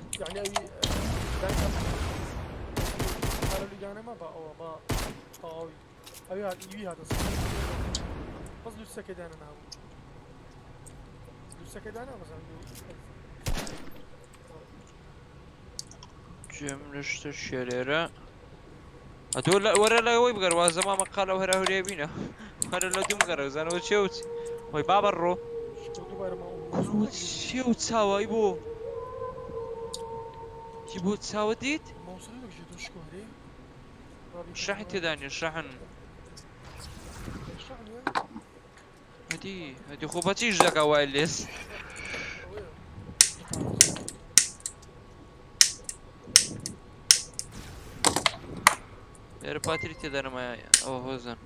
گوێم لە شتە چیە لێرە ئەتۆ لە وەرە لە ئەوەی بگەر وازە مامە قالە هەرا هەرێ بینە وەرە لە دوم گەڕێ زانەوە چێ و چی وەی بابە ڕۆ چێ و چاوای بۆ چی بۆ چاوە دیت شەحن تێدا نیە شەحن هەدی هەدی خۆ بەچیش دەکا وای لێس لێرە پاتری تێدا نەمایە ئەوە هۆزن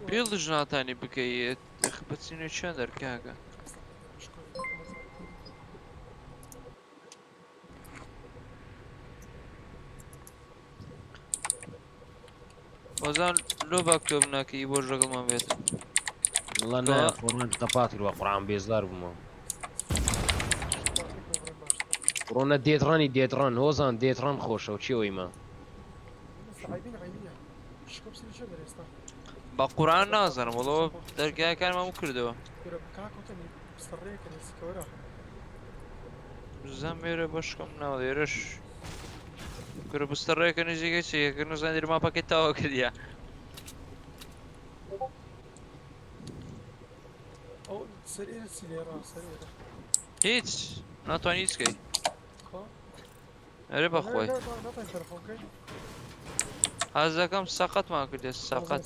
بیڵدش ناتانی بکەیت بچینە چێن دەرکاکە هۆزان لۆ باکتۆب ناکەی بۆ ژەگەڵمان بێت والله نا قورآن قەپات کردوە قورآن بێزار بوومەوە ڕۆنە دێتڕانی دێتڕان هۆزان دێتڕان خۆشە و چی ئەوەی ما بە قورآن نازانم وەڵۆ دەرگایەکانمان کردەوە بزانم ئێرە بەشکەم ناو لێرەش کورە بستەڕێکە نزیکە چی کە نزانیر ماپەکەی تەواو کردیە هیچ ناتوانانی هیچ کەی ئەرێ بەخۆی حەز دەکەم سەقەتمان کردێ سەقەت.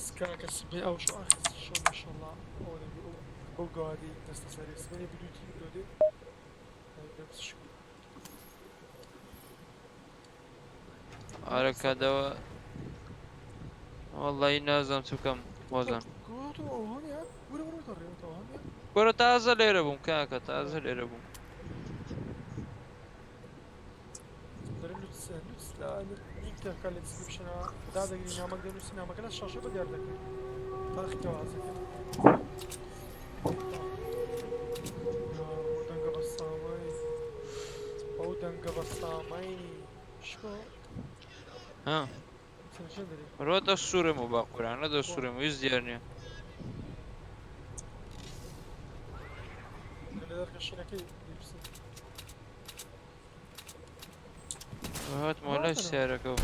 بەو گەوادی دەستە سەری سبەینێ بدووتی لۆ دێ شکۆ. ئارە کادەوە وەڵی نازانم چ بکەم هۆزان. کورە تازە لێرە بووم کاکە تازە لێرە بووم. دادەگری نامەک دەنووسی نامەکە لە شاشە بە دیار دەکرێت تاخی تەوازەکە دەنگە بەسامای ئەو دەنگە بەسامای شکۆ ها چەند دەرێ ڕۆ دەسوورم و با قورانە دەسوورم هیچ دیار نییە. لە دەرکەشینەکەی دیپسی هاتمەوە لای سیارەکە و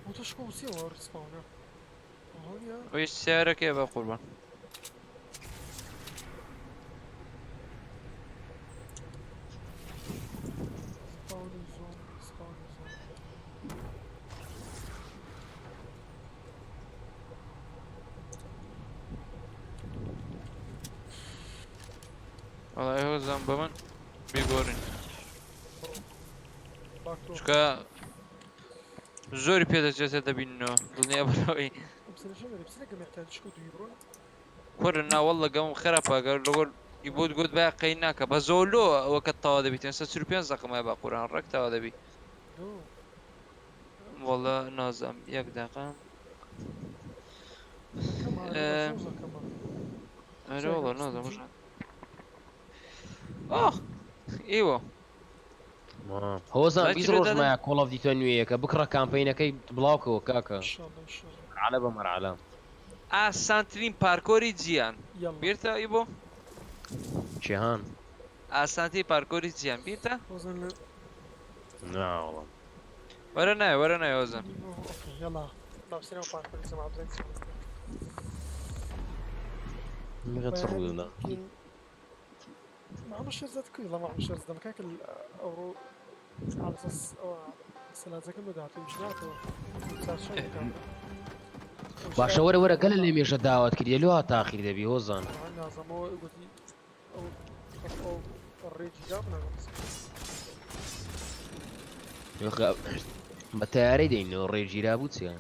وتە شکۆ وسیەوە ڕسپاونە ئەوە ئەوی سیارەکەیە بە قوربان. سپاون و زۆن سپاون و زۆن وەڵی هۆزان بە من بیگۆڕین باکتۆ چونکە زۆری پێدەچێتە دەبیننەوە دڵنیا بەوەی بسنە دەرێ بسنە گەمێتان شکۆ دوی بڕۆن کوڕە نا والله گەمم خراپە گەر لەگەڵ ئیبۆت گوت با قەی ناکە بە زۆر لۆ ئەوە کە تەوا دەبیت ئێستا 45 دەقەمە بە قورئان ڕێک تەوا دەبی. دو والله نازم یەک دقە. کەم ئێ. کەمە ئەرێ والله نازم وش ئاخ ئێوە هۆزان زای 20 چی ڕۆژ دادە؟ مایە کۆڵ ئۆف دیتە نوێیەکە بکڕە کامپەینەکەی بڵاوکەوە کاکە. إن شاء الله إن شاء الله مەرعەلە بە مەرعەلە. ئاسانترین پارکۆری جیهان يلا بیرتە ئیبۆ؟ جیهان ئاسانترین پارکۆری جیهان بیرتە؟ وزن ناوەڵام. وەرە نایە وەرە نایە هۆزان. اوكي يلا بابسينا وباركور زي ما عبد مغت ڕوودەدا. ما عم شرزت كل ما عم شرزت مكاك الاورو على اساس سلازك مداتي مش داتو باشە وەرە وەرە گەلە لێ مێژە داوات کردیە لۆ تاخیر دەبی هۆزان. نازم هو قلت او او الريج جابنا بە تیارەی دەینەوە ڕێگیرا بوو چیە؟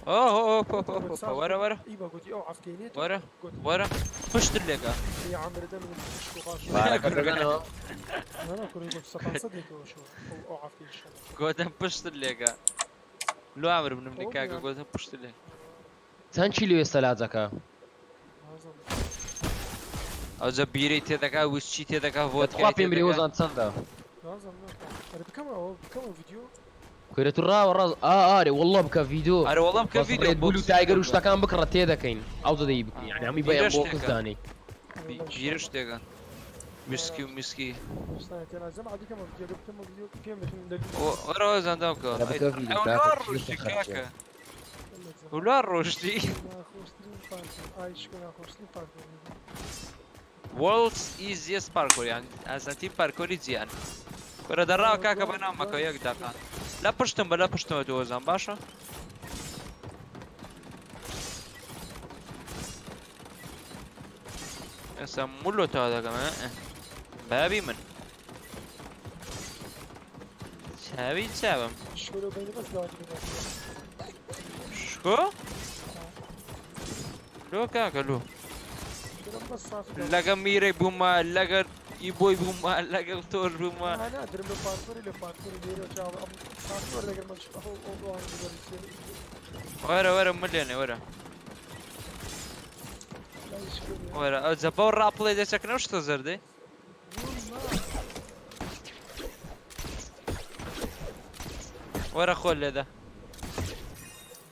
ئۆه ئۆه ئۆه ئۆه ئۆه وەرە وەرە ايوه قلت او عفتينيت وەرە وەرە پشتت لێکە. يا عمري ده من شو باش پارەکە دەدەنەوە؟ انا كل يقول 700 شو او او عفتين شو گۆتم پشتت لێکە. لۆ ئامر بنم کاکە گۆتم پشتت لێ. چەند کیلۆیە سەلاجەکە؟ نازم ئەوجا بیرەی تێدەکا وسچی تێدەکا خوا ڤۆدکای پێم برێ تێدەکا. هۆزان چەندە؟ نازم انا بكم او بكم فيديو کوێرە تو ڕاوە ڕاز ئا ئارێ والله بکە ڤیدیۆ. ئەرێ وەڵا بکە بەس ڤیدیۆ ڕێد بول و بۆکس تایگەر و شتەکان بکڕە تێدەکەین ئەو دەدەی بکەین یعنی هەمووی بە بیرە ئەم بۆکس شتێکە. دانەی. بیرە شتێکە. ویسکی و میسکی. لازم عادي كم فيديو بكم فيديو بيم لكن وەرە هۆزان دام بکە. ئەرە بکە ڤیدیۆ ئەو کاکە، لۆ چی ڕۆشتی خەرجە؟ کاکە. لۆ ڕۆشتی. ناخۆشترین پارکۆر ئای شکۆ ناخۆشترین پارکۆر World's easiest parkour یان ئاسانترین پارکۆری جیهان. کورە دەڕاوە کاکە بەناو مەکە یەک دقە. لە پشتم بە لە پشتمەوە تۆ هۆزان باشە؟ ئێستا مولۆ تەوا دەکەم ئە؟ بابی من. چاوی چاوم. شکۆ لەو بینی بەس داوەتی بینی شکۆ؟ لۆ کاکە لۆ. بەس صافي لەگەڵ میرەی بوومە لەگەڵ ئیبۆی بوومە لەگەڵ تۆش بوومە. انا ادري لو باركوري لو باركوري ليرو چاو صافي ولا لقر مش او او او وەرە وەرە ملێنێ وەرە. وەرە ئەوجا بەو ڕاپڵێ دەچەکنەوە شتە زەردەی. وەرە خۆت لێدە.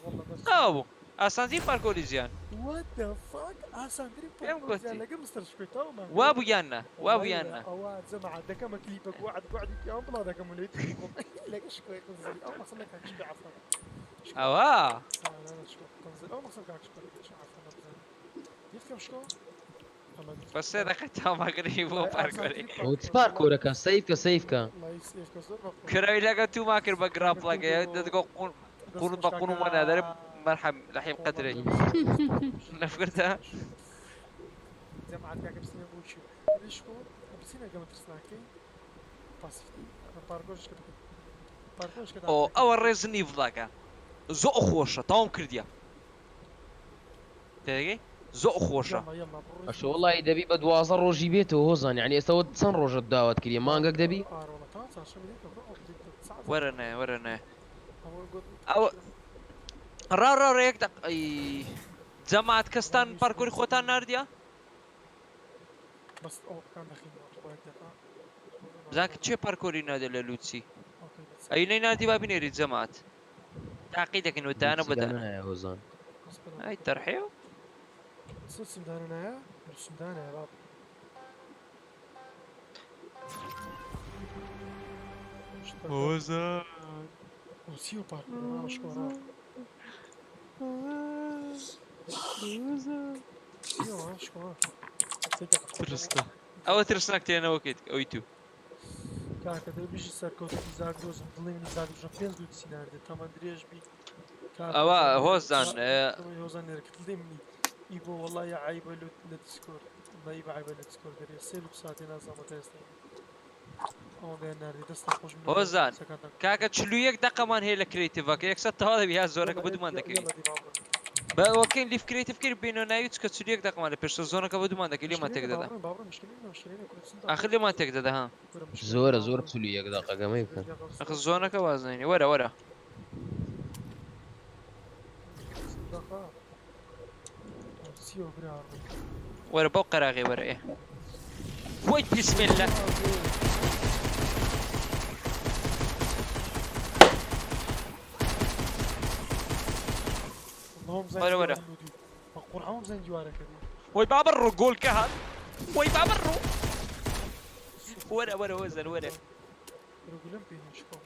والله بس ئەو بوو. ئاسانترین پارکۆری جیهان. What the fuck ئاسانترین پێم پارکۆر گوتی. لەگە مستەر شکۆی تاومان وا بوو یان نا وا بوو یان نا. ئەوە جەماعە دەکەمە کلیپەک وعد وعدی پیاوم بڵا دەکەم و لێت لەگە شکۆی قنزلی ئەو مەسەل لە کاک شکۆی عەفوا ئەوە لا شكو قنزل ئەو مەسەل کاک شکۆ عەفوا نەبزانم یەکەم شکۆ بە سێ دەقە تاوماکردی بۆ پارکۆری. ئەو چ پارکۆرەکە؟ سەیف کە سەیف کە. الله يسيفك زۆر بەخۆ کراوی لەگە توما کرد بە گراپڵەکە دەتگۆ قون قون بە قون ومە نادەرم مەرحەم لەحیم قەدرەی. نەفکردە؟ جەماعەت کاکە بچینە بۆ کوێ؟ ریشکۆ بچینە گەمە ترسناکەی پاسیفتی پارکۆش کە بکەین پارکۆش کە ئۆ ئەوە ڕێزنی ڤڵاگە زۆ خۆشە تەواوم کردیە تێدەگەی زۆ خۆشە. یەڵا یەڵا بڕۆ ئەشۆ وەڵی دەبی بە 12 ڕۆژی بێتەوە هۆزان یعنی ئێستا وە چەند ڕۆژت داوات کردیە مانگەک دەبی؟ ئارۆڵە تا چارشەمە دێتەوە بڕۆ ئەو سەعات وەرە نێ وەرە نێ ئەوە گوت ئەوە ڕا ڕا ڕا یەک دەق ئەی جەماعەت کەستان پارکۆری خۆتان ناردیە؟ بەس ئەوەکان دەخینەوە خۆیەک دەقە بزان کە چێ پارکۆری نادێ لە لوتسی ئۆکەی بەس ئەی نەی ناردی با بینێری جەماعەت تاقی دەکەین و دانە بە دانە نایە هۆزان بەس بەڵام ئەی تەرحێو سلسم دانە نایە لوسم دانایە باب هۆزان وسیو پارکۆر شکۆرا سیو شکۆرا ترسنا ئەوە ترسناک تێنەوەکەیت ئەوی تو کاکە دەی بژی سەرکەوتنی زاگرۆزم دڵی منی زاگرۆزم پێنج لوتسی ناردێ تەمەن درێژ بی کاکە ئەوە زان هۆزان دڵی هۆزان نێرکە دڵی منی ئی بۆ وەڵا یا عیبە لوت لە دیسکۆرد والله ئی بە عیبە لە دیسکۆرد دەرێ سێ لوت ساتێ نازانم تا ئێستا ئەوەندەیان ناردی دەستان خۆش من هۆزان قسەکانتان کاکە 41 دەقەمان هەیە لە creative ەکە یەکسەر تەواو دەبی یا زۆرەکە يلا بە دومان يلا دەکەوین يلا دي بابا بە وەکەین leave creative کرد بینەوە ناوی چکە 41 دەقەمان لە پێشتە zone ەکە بە دومان دەکەی لێمان مشكلة تێک دەدا بابرن بابرن مشكلة مشكلة كل سنة ئاخر لێمان تێک دەدا ها زۆرە زۆر 41 دقە گەمەی بکەن ئەخ zone ەکە وازنێنی وەرە وەرە سيو برا وەرە بەو قەراغی وەرە ئێ وەی بسم الله اللهم زين وەرە وەرە قرعهم زين جوارك دي وەی بابە ڕۆ گۆڵکە هات وەی بابە ڕۆ وەرە وەرە وەزن وەرە رجلهم بينشكو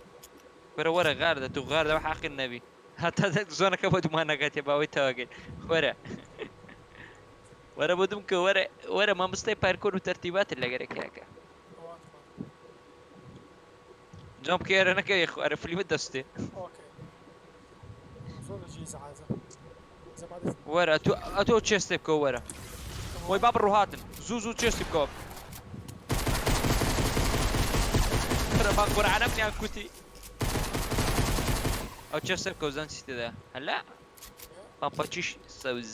وەرە وەرە غاردە تو غاردە حەقی نەبی هەتا زۆنەکە بە دومانەکەتێ باوەی تەواگەین وەرە وەرە بۆ دوم کە وەرە وەرە مامۆستای پارکۆر و تەرتیباتت لەگەرە کاکە جام بکەێرە نەکەوی خوارە فلیمت دەستێ اوكي زۆر لە جێی زعازە زەمادە وەرە ئەتۆ ئەتۆ chest ێ بکەوە وەرە وەی با بڕۆ هاتن زوو زوو chest ی بکەوە وەرە با قورعانە منیان کوتی ئەو chest ە بکەوە زان چی تێدا هەلا پاپاچیش سەوز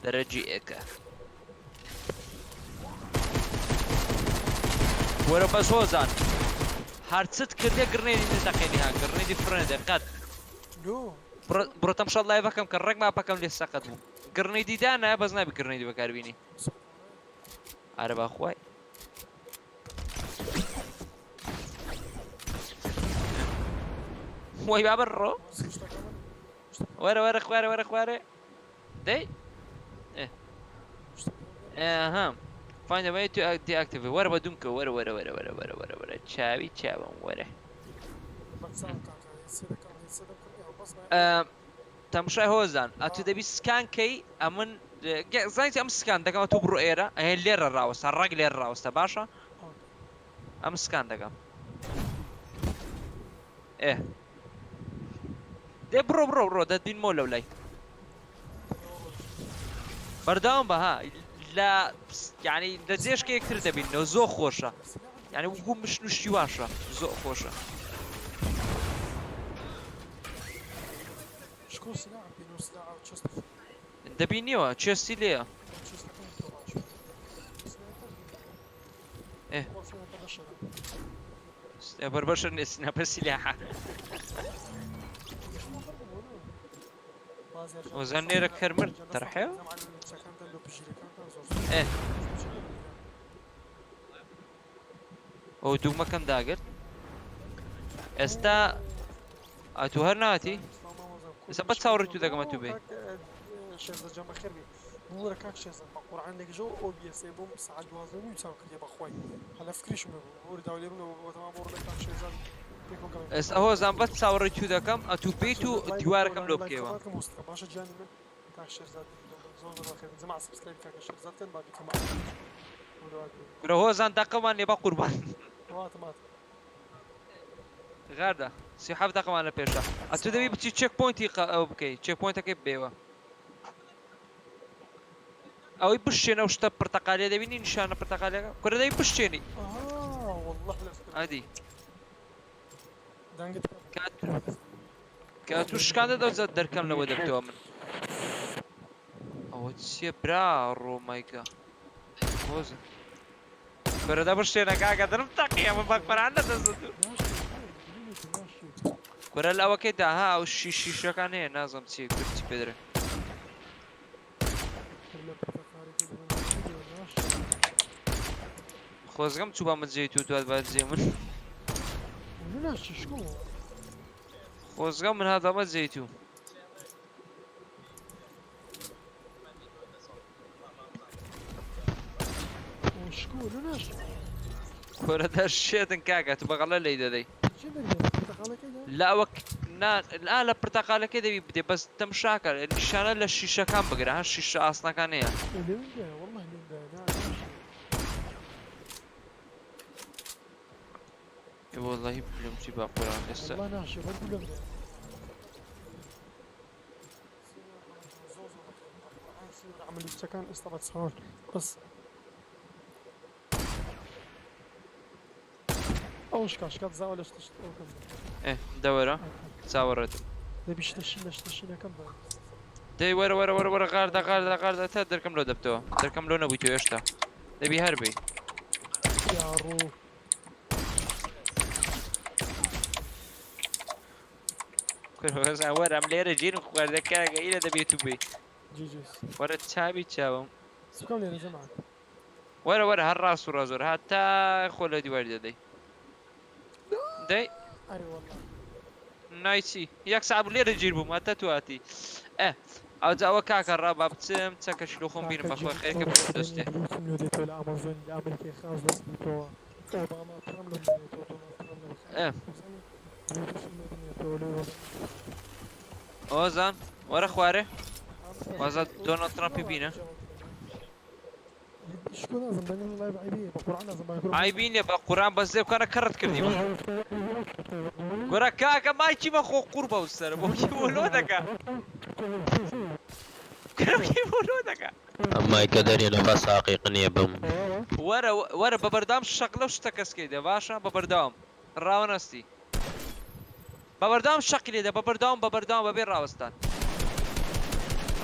دەرەجی ئێکە وەرە بەس هۆزان هەرچت کردێ grenade ی نەتەقێنی ها grenade ی فڕێنێ قەت لۆ بڕۆ تەمشا live ەکەم کە ڕێک ماپەکەم لێ سەقەت بوو grenade ی دانایە بەس نابی grenade ی بەکاربینی ئارە باخوای وای بابە ڕۆ وەرە وەرە خوارێ وەرە خوارێ دەی ئەها find a way to deactivate وەرە بە دومکە وەرە وەرە وەرە وەرە وەرە وەرە وەرە چاوی چاوم وەرە تەمشای هۆزان ئەتو دەبی scan کەی ئەمن زانیت ئەم scan دەکەم تۆ بڕۆ ئێرە ئەهێ لێرە ڕاوەستە ڕەگ لێرە ڕاوەستە باشە ئەم scan دەکەم ئێ دێ بڕۆ بڕۆ بڕۆ دەتبینمەوە لەو لای بەردەوام بە ها لە یعنی لە جێشکە یەکتر دەبینەوە زۆر خۆشە یعنی وەکو مشن و شتی واشە زۆر خۆشە شكون سلاح بينو سلاح و chest دەبینیەوە chest ی لێیە chest إيه. بەربەشە نێسینە سلاحە وزان نێرە کەرمرد تەرحێ؟ إيه. ئەو دوگمەکەم داگرت ئێستا ئەتو هەر ناتی ئێستا بەس چاوەڕێی تو دەکەم ئەتو بێی. شێزە جان بەخێر بێ بوورە کاک شێزە بە قورعان لێک ژۆ ئەو بیەسێ بووم سەعات 12 و چاو کردێ بەخوای هەلە فکریشم بوو بوورە داو لێ بوون بۆ تەمام بۆ لە کاک شێزان ئێستا هۆزان بەس چاوەڕێی تو دەکەم ئەتو بیت و دیوارەکەم لۆ بکەیەوە باشە گیانی من کاک شێرزاد زۆر زۆر بەخێر بن جەماعە subscribe کاکە شێرزاد کەن با بیکەمە کورە هۆزان دەقەمان لێ بە قوربان واتمات غاردە 37 دەقەمان لە پێشە ئەتو دەبی بچی checkpoint ی ئەو بکەی checkpoint ەکەی بێوە. ئەوەی بشێنە و شتە پرتەقالیە دەبینی نیشانە پرتەقالیەکە کورە دەبی بشێنی. آه والله لە ئەدی دەنگت کات کە تو شکاندە دەوجا دەرکەم لەوە دەبتەوە من. ئەوە چییە برا ڕۆ مایکە هۆزە کورە دە بشێنە کاکە دڵم تەقیە بە بەقبران لە دەست تو. کورە لە ئەوەکەی دا ها ئەو شیشەکان هەیە نازم چی کورد چی پێ دەرێ. خۆزگەم چوو بە مجێی تو دوات بە جێ من. خۆزگەم من هاتەمە جێی تو. کورە دەرشێتن کاکە تو بەغەڵە لێی دەدەی. لە ئەوە نا لا لە پرتەقالەکەی دەبی بدێ بەس تەمشاکە نیشانە لە شیشەکان بگرە ها شیشە ئاسنەکان هەیە. ئێ وەڵڵاهی بلم چی با قورئان ئێستا. والله ناشي غير قول لهم عمل السكن استبعد صار بس او شكا شكا تزاول اش تشت او كم ئێ دەوەرە چاوەڕێتم. دەبی شتەشی لە شتەشی نەکەم بە دەی وەرە وەرە وەرە وەرە غاردا غاردا غاردا تا دەرکەم لۆ دەبتەوە دەرکەم لۆ نەبووی تۆ هێشتا دەبی هەر بی. یاڕۆ وەرە ئەم لێرە گیرم خواردە کاکە ئیرە دەبێت و بێ. جیجیس وەرە چاوی چاوم. سکم لێرە جەماعەت. وەرە وەرە هەر ڕاست و ڕازۆر هەتا خۆ لە دیواری دەدەی. دەی ئەرێ والله نایچی یەک ساعت بوو لێرە گیر بووم هەتا تو هاتی. ئێ ئەوجا ئەوە کاکە ڕا با بچم چەکەش لۆ خۆم بینم بەخۆی خێرکە بچم دەستێ. بلوتم لۆ دێتەوە لە ئەمازۆن لە ئەمریکای خاص دەست بووتەوە ئۆباما ترەم لۆ دێتەوە دۆناڵد ترەم لۆ ئێ بلوتم لۆ دێتەوە لۆ ئۆزان وەرە خوارێ وازا دۆناڵد ترەمپی بینە. شكون لازم بني الله عيبية بقرآن لازم بقرآن عیبی نییە بە قورئان بەس لێ بکەنە کەڕت کردی بە. کورە کاکە مایکی بە خۆ قوڕ بەو سەرە بۆ کی بۆ لۆ دەکا. کورە کی بۆ لۆ دەکا. ئەم مایکە دەرێنە بەس حەقیق نییە بم. وەرە وەرە بە بەردەوام شەق لەو شتە کەسکەی دە باشە بە بەردەوام ڕاوەنەستی. بە بەردەوام شەقی لێدە بە بەردەوام بە بەردەوام بەبێ ڕاوەستان.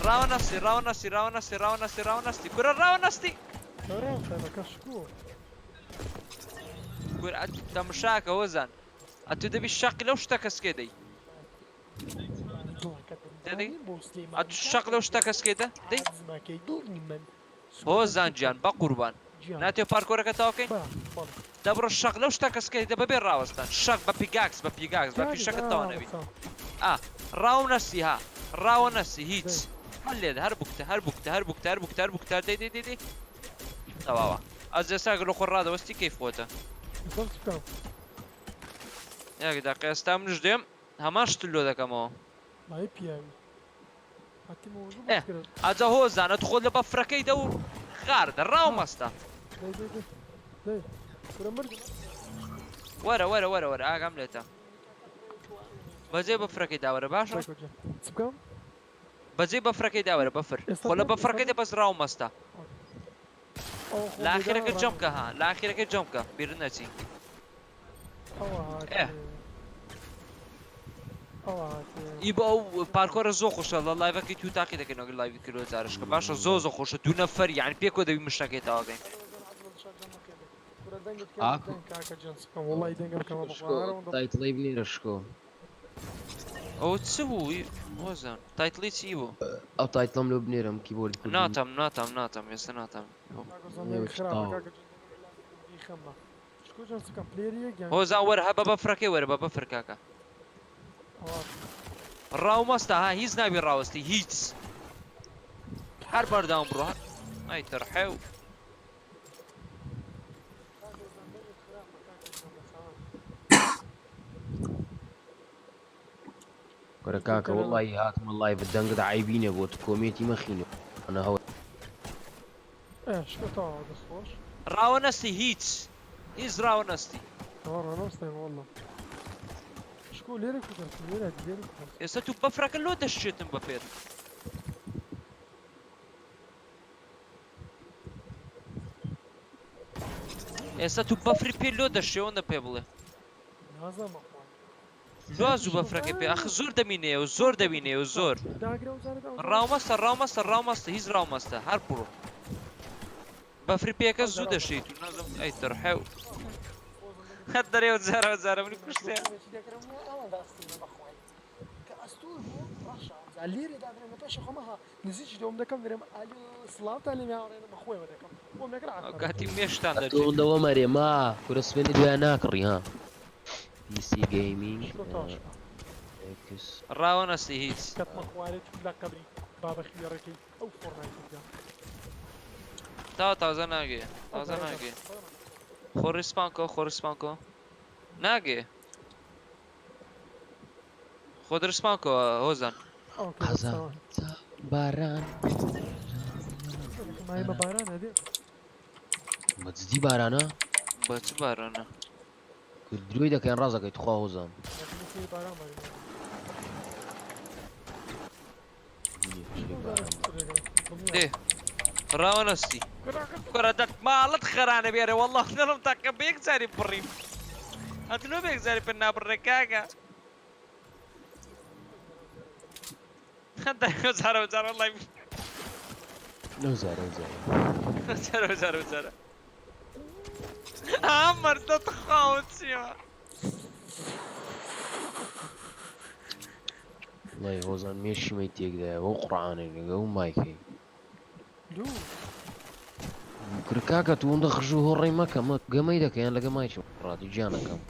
ڕاوەنەستی ڕاوەنەستی ڕاوەنەستی ڕاوەنەستی ڕاوەنەستی کورە ڕاوەنەستی. کورە تەمشاکە هۆزان ئەتو دەبی شەقی لەو شتە کەسکێ دەی. دەدەی ئەتو شەق لەو شتە کەسکێ دە دەی. هۆزان گیان بە قوربان ناتێ پارکۆرەکە تاوکەین دەبڕۆ شەق لەو شتە کەسکێ دە بەبێ ڕاوەستان شەق بە پیگاکس بە پیگاکس بە پیشەکە تەوا نەبی. ئا ڕاو نەسی ها ڕاوە نەسی هیچ هەر لێدە هەر بکتە هەر بکتە هەر بکتە هەر بکتە هەر بکتە دەی دەی دەی دەی تەواوە ئەز ئێستا گەلۆ خۆ ڕادەوەستی کەیف خۆتە. یەک دقیقە ئێستا منش دێم هەمان شت لۆ دەکەمەوە. ئێ ئەجا هۆزانە تو خۆت لە بەفرەکەی دە و غاردە ڕاو مەستە. وەرە وەرە وەرە وەرە ئاگام لێتە. بەجێ بەفرەکەی داوەرە باشە؟ بەجێ بەفرەکەی داوەرە بەفر خۆ لە بەفرەکەی دە بەس ڕاو مەستە. لە ئاخیرەکە جەم کە ها لە ئاخیرەکە جەم کە بیر نەچی. ئێ ئی بۆ ئەو پارکۆرە زۆر خۆشە لە لایڤەکەی تو تاقی دەکەینەوە لایڤی کردووە جارشکە باشە زۆر زۆر خۆشە دوو نەفەر یعنی پێکەوە دەبی مشتەکەی تەواوکەین. تایتڵی بنێرە شکۆ. ئەوە چ بوو هۆزان تایتڵی چی بوو؟ ئەو تایتڵم لۆ بنێرم کیبۆرد کوردی. ناتەم ناتەم ناتەم ئێستا ناتەم. هۆزان وەرە هە بە بەفرەکەی وەرە بە بەفر کاکە. ڕاو مەستە ها هیچ نابی ڕاوەستی هیچ. هەر بەردەوام بڕۆ ئەی ترحێو. کورە کاکە وەڵڵاهی هاتمە لایڤ دەنگت عەیبی نییە بۆ تو کۆمێنتی مەخینە ئەنە هەوە. ڕاوە نەستی هیچ هیچ ڕاوە نەستی. ئێستا تو بەفرەکە لۆ دەشێتم بە پێت. ئێستا تو بەفری پێ لۆ دەشێوەندە پێ بڵێ. نازانم بەخوا. لۆ زوو بەفرەکەی پێ ئەخ زۆر دەمینەیەوە زۆر دەبینەیەوە زۆر. داگرە و جارێ دا. ڕاومەستە ڕاومەستە ڕاومەستە هیچ ڕاومەستە هەر بڕۆ. بەفری پێکە زوو دەشێیت و نازم ئەی ترحێو. هەر دەرێ و جارە و جارە منی کوشتێ. کە ئەستور بوو ڕەشە جا لێرێ دادرێن لە پێشی خۆمەها نزیکی دەوم دەکەم دەرێم ئالۆ سڵاوتان لێ هاوڕێنم بە خۆیەوە دەکەم بۆم نەکرا ئەو کاتی مێشتان تۆ دەچێت. ئەوەندە وەمەرێ ما کورە سوێنی دویا ناکڕی ها PC Gaming X ڕاوە نەستی هیچ. کەتمە خوارێ چوو لە قەبری بابە خوێڕەکەی ئەو فۆرنایتدا. تا تازە ناگێ تازە ناگێ. خۆ ڕیسپان کۆ خۆ ڕیسپان کۆ. ناگێ. خۆ ڕیسپان کۆ هۆزان. قەزا باران. مای بە بارانە دێ. بە جدی بارانە؟ بە چ بارانە؟ درۆی دەکەن ڕاز دەکەی تخوا هۆزان. باران باران. دێ ڕاوە نەستی. کورە دەت ماڵت خەرانە بێرە والله دڵم تاقە بە یەک جاری بڕیم. هەتلۆ بە یەک جاری پێ نابڕێ کاکە. جارە جارە والله لەو زارە ئەو زارە. جارە جارە جارە. ئامر دەتخواوە چییە؟ وەڵای هۆزان مێشیمەی تێکدایە وەو قورعانەی لەگە ئەو مایکەی. دوو. کورە کاکە تو ئەوەندە خژ و هۆڕەی مەکە مە گەمەی دەکە یان لەگە مایکی ڕاتی گیانەکەم.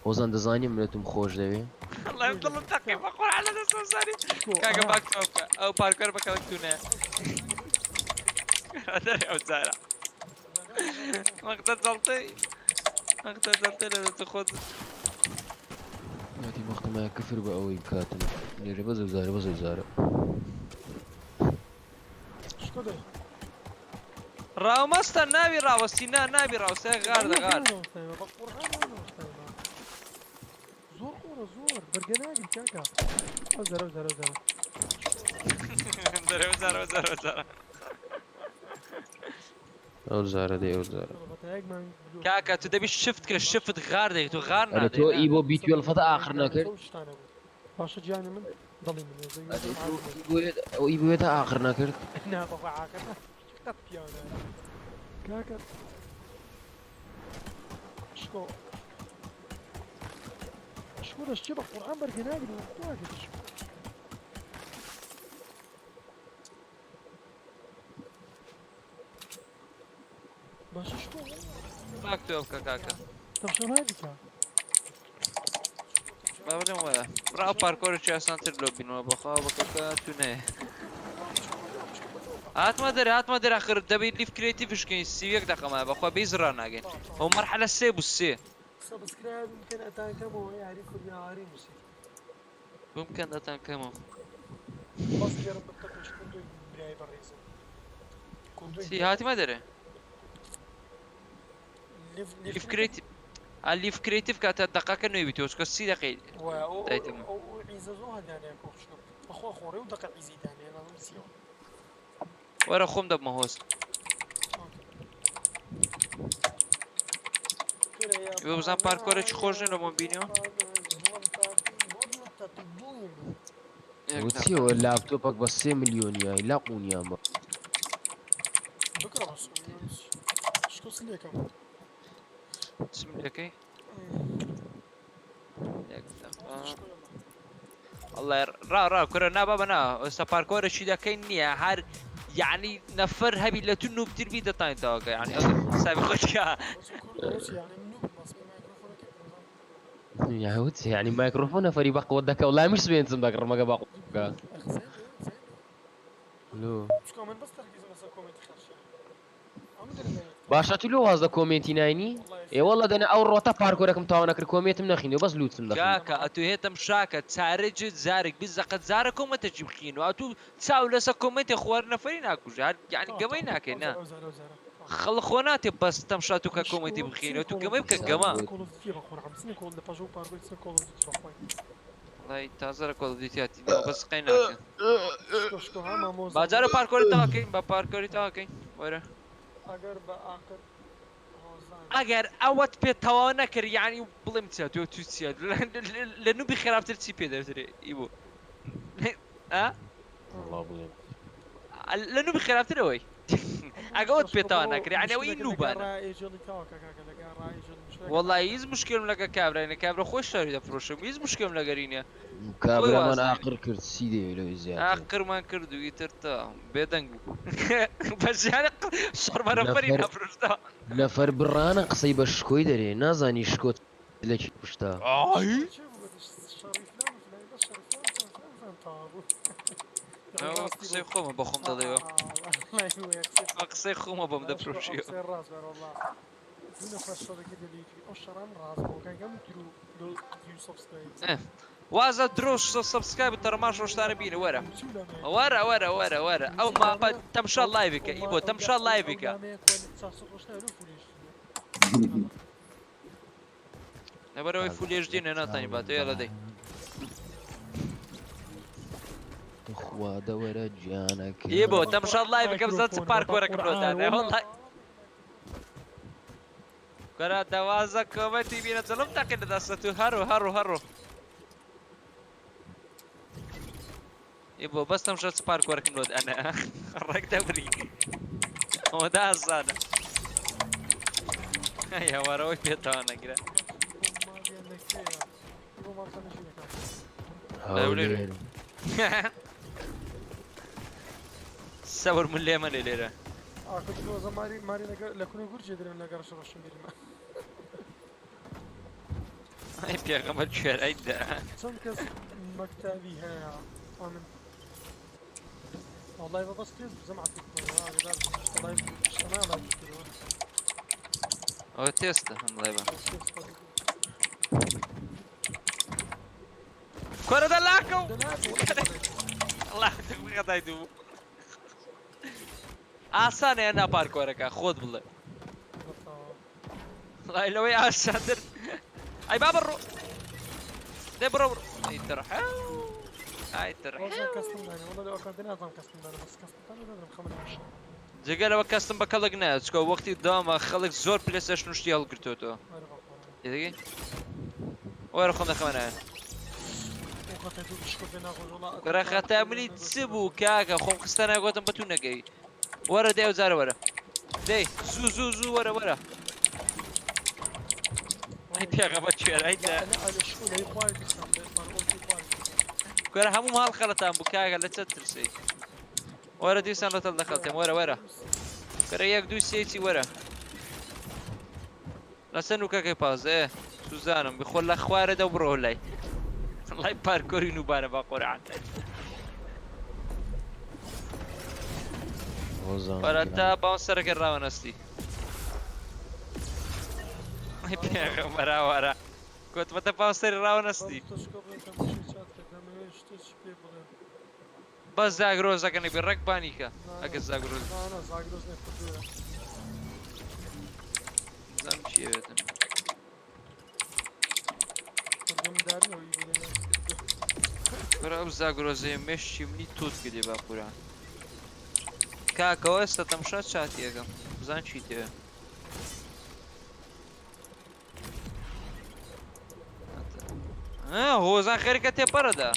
هۆزان دەزانی منەتم خۆش دەوێ؟ والله دڵم تەقی بە قورعان لە دەستم زانی. کاکە باک تۆ بکە ئەو پارکەر بە کەڵک تونەیە. دەرێ ئەو جارە. وەختە جەڵتەی وەختە جەڵتەی لە دەست خۆت. یادی وەختمایە کفر بە ئەوەی بکاتم. لێرە بەس ئەو جارە بەس ئەو جارە. شکۆ دەی. ڕاومەستە ناوی ڕاوەستی نا ناوی ڕاوسێ غار دەغار. بە قورعان زۆر قۆڕە زۆر بەرگە ناگری کاکە. ئەو زەرە و زەرە و زەرە. دەرێ و جارە و جارە و جارە. ئەو جارە دێ ئەو جارە. کاکە تو دەبی شفت کە شفت غار دەیت و غار ئەرێ نادەی تۆ ئی بۆ بیتوێل فەتە ئاخر نەکرد؟ باشە گیانی من دڵی من ئەو ئی بۆ تا ئاخر نەکرد؟ نا بەخوا ئاخر قەت پیاوە کاکە شکۆ شکۆ دەشتێ بە قورعان بەرگە ناگری خواگە شکۆ. باشە شکۆ باک تۆ بکە کاکە. تەمشا نابیکە. با بڵێم وایە. بڕا ئەو پارکۆرێکی ئاسانتر لۆ بینەوە بەخوا بەکەکە تو نەیە. هاتمە دەرێ هاتمە دەرێ ئاخر دەبی لیف کرێتیڤ بشکێنی 31 دقە مایە بەخوا بێ زڕا ناگەین. ئەو مەرحەلە سێ بوو سێ. subscribe بکەن ئەتانکەمەوە یاری کوردیاری نووسی. بمکەن ئەتانکەمەوە. بەس لێرە بتە پێش کوردوی برای بەڕێزم. کوردوی چی هاتیمە دەرێ؟ لیف کرێتیڤ لیف کرێتیڤ کاتە دقەکە نوێ بیتەوە چونکە 30 دقەی دایتەمە. ئەو عیزە زۆر هەدانەیە کۆچکە بەخوا خۆڕێ و دقە عیزی دانێ نازم چیەوە. وەرە خۆم دەبمە هۆست. ئێوە بزان پارکۆرێکی خۆش نیە لەمۆ بینیەوە؟ وتیەوە لاپتۆپەک بە 3 ملیۆنیای لا قونیان بە. بکڕە بەس شکۆ سلێکەم. چم لەکەی؟ یەک دقە. والله ڕا ڕا کورە نا بابە نا ئێستا پارکۆرێکی دەکەین نییە هەر یعنی نەفەر هەبی لە تو نوبتر بی دەتانیتەوەکە یعنی ئەو حسابی خۆت کە. یاوت یعنی مایکرۆفۆن نەفەری بە قوت دەکە وڵای مش سوێنسم دەکڕمەگە بە قوت. لۆ. من بەس تەرکیزم لەسەر کۆمێنتی خەڵکی. باشە تو لۆ واز لە کۆمێنتی ناینی؟ ئێ وەڵا دەنە ئەو ڕۆتە پارکۆرەکەم تاوا نەکرد کۆمێنتم نەخینەوە بەس لوتم دەخین. کاکە ئەتو هێتم شاکە چارەجێ جارێک بیست دقە جارە کۆمێنتێکی بخینەوە ئەتو چاو لەسەر کۆمێنتێ خوار نەفەری ناکوژێ هەر یعنی گەمەی ناکەی نا. خەڵک خۆ ناتێ بەس تەمشا تو کە کۆمێنتی بخینەوە تو گەمەی بکە گەمە. وەڵای تازە لە کۆڵ دیتیاتی بەس قەی ناکەن. با جارە پارکۆری تاواکەین با پارکۆری تاواکەین وەرە. ئەگەر بە ئاخر هۆزان ئەگەر ئەوەت پێ تەواو نەکرد یعنی بڵێم چیە تۆ تو چیە لە نوبی خراپتر چی پێ دەوترێ ئیبۆ ئا وەڵا بڵێم لە نوبی خراپتر ئەوەی ئەگەوت پێ تەواو نەکرد یعنی ئەوەی نوبانە. وەڵا هیچ مشکلم لەگە کابرای نیە کابرا خۆی شاری دەفرۆشم هیچ مشکلم لەگەری نیە خۆی کابرامان وازنێ ئاقر کرد چی دەوێ لەوەی زیاتر؟ ئاقرمان کرد و ئیتر تا بێدەنگ بوو بەژیانە شەڕبەرەفەری نەفەر نافرۆشتەوە. نەفەر بڕانە قسەی بە شکۆی دەرێ نازانی شکۆت لە کی پشتە. ئای ئەوە قسەی خۆمە بە خۆم دەڵێەوە ئەوە قسەی خۆمە بەم دەفرۆشیەوە. وازە درۆ subscribe تەڕماش ڕۆشتانە بینە وەرە وەرە وەرە وەرە وەرە ئەو ماپە تەمشا لایڤکە ئیبۆ تەمشا لایڤکە لەبەرەوەی فولێژ دینە ناتانی باتەوە یاڵە دەی. تخوا دەوەرە گیانەکەم. ئیبۆ تەمشا لایڤکە بزان چ پارکۆرەکم لۆ دانێ وەڵای. کورە دەوازە کۆمەنتی بینە جڵم تەقی لە دەستە تو هەڕۆ هەڕۆ هەڕۆ. ئیبۆ بەس تەمشا چ پارکۆرەکم لۆ دانێ ڕێک دەبری ئەوەندە ئاسانە. هەوارەوەی پێتەوە نەگرە. هەولێر. سەبر من لێمە لێ لێرە. ئەی پێغەمبەر کوێرای دا. چەند کەس مەکتەبی هەیە ئەمن والله بەس تێز بزەم ئەوە تێستە هەم ڵێبە. کۆرە دەلاکە و خەتای دوو ئاسانە یان نا پارکۆرەکە خۆت بڵێ وەڵای لەوەی ئاسانتر ئەی با بڕۆ دێ بڕۆ بڕۆ ئەی ترحە ئای ترحە جگە لەوە کەستم بە کەڵک نایە چکە وەختی داما خەڵک زۆر پلێستەیشن و شتی هەڵگرتووەتەوە تێدەگەی وەرە خۆم دەخەمە ناوێ کورە خەتا منی چ بوو کاکە خۆم خستە ناوێ گوتم بە تو نەگەی وەرە دەی ئەو جارە وەرە دەی زوو زوو زوو وەرە وەرە ئەی پێغەمبەر کوێرای دە کورە هەموو ماڵ خەڵەتان بوو کاکە لە چەند ترسی وەرە دیسان لە تەل دەخەڵتێم وەرە وەرە کورە یەک دوو سێ چی وەرە لەسەر نوکەکەی پازدە ئێ سوزانم بخۆ لە خوارە دە بڕۆ لای لای پارکۆری نوبارە بە قورعان هۆزان وەرە گیان. تا باونسەرەکە ڕاوەنەستی ئەی پێغەمبەرا وەرە گوتمەتە باونسەری ڕاوەنەستی بەس زاگرۆزەکە نەبی ڕێک بانیکە ئەگەر زاگرۆز زانم چی ئەوێتن. کورە ئەو زاگرۆزەیە مێشکی منی توت کردی با قوران کاکەوە ئێستا تەمشا چاتی ئەکەم بزان چی تێ هۆزان خەریکە تێپەرەدا.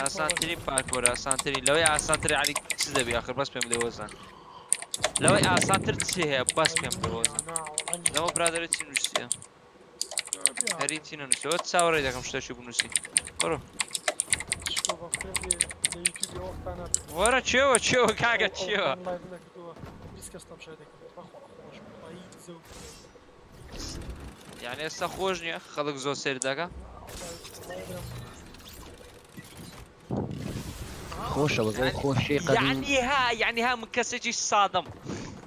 ئاسانترین پارکۆر ئاسانترین لەوەی ئاسانتر علی چ دەبی آخر بەس پێم بدە هۆزان لەوەی ئاسانتر چی هەیە بەس پێم بدە هۆزان لەوە برادەرە چی نووسیە هەری چی نەنووسیەوە چاوەڕێ دەکەم شتێکی بنووسی بڕۆ وەرە چێوە چێوە کاکە چێوە یعنی ئێستا خۆش نییە خەڵک زۆر سەیر دەکا خۆشە بەس ئەو خۆشی قەدیم یعنی ها یعنی ها من کەسێکی سادەم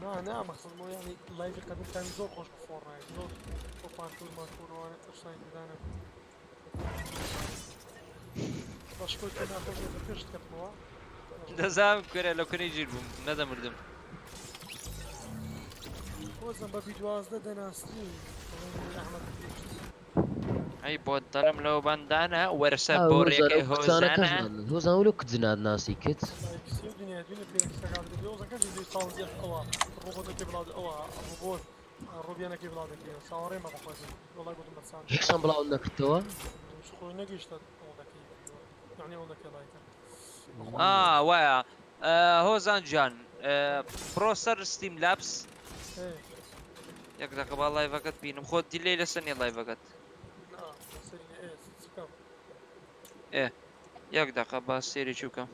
نا نا مەخصد مو یعنی live ی قەدیم تامی زۆر خۆش بوو فۆرنایت زۆر بۆ پارکور مارکور وانە ئەفسانەی تێدانە بەشکۆی تۆ ناخۆش لە پێشت کەتمەوە دەزانم کورە لە کونەی ژیر بووم نەدەمردم. خۆزم بە بی 12 دەناسرین ئەحمەد پێشت. ئەی بۆ دڵم لەو بەندانە وەرە سەر بۆڕیەکەی هۆزانە. هۆزان ولو کچ نات ناسی کچ. هیچم بڵاو نەکردەوە. ئا وایە هۆزان گیان بڕۆ سەر ستیم لاپس یەک دەقە با لایڤەکەت بینم خۆت delay لەسەر نیە لایڤەکەت ئێ یەک دەقە با سێرێکی بکەم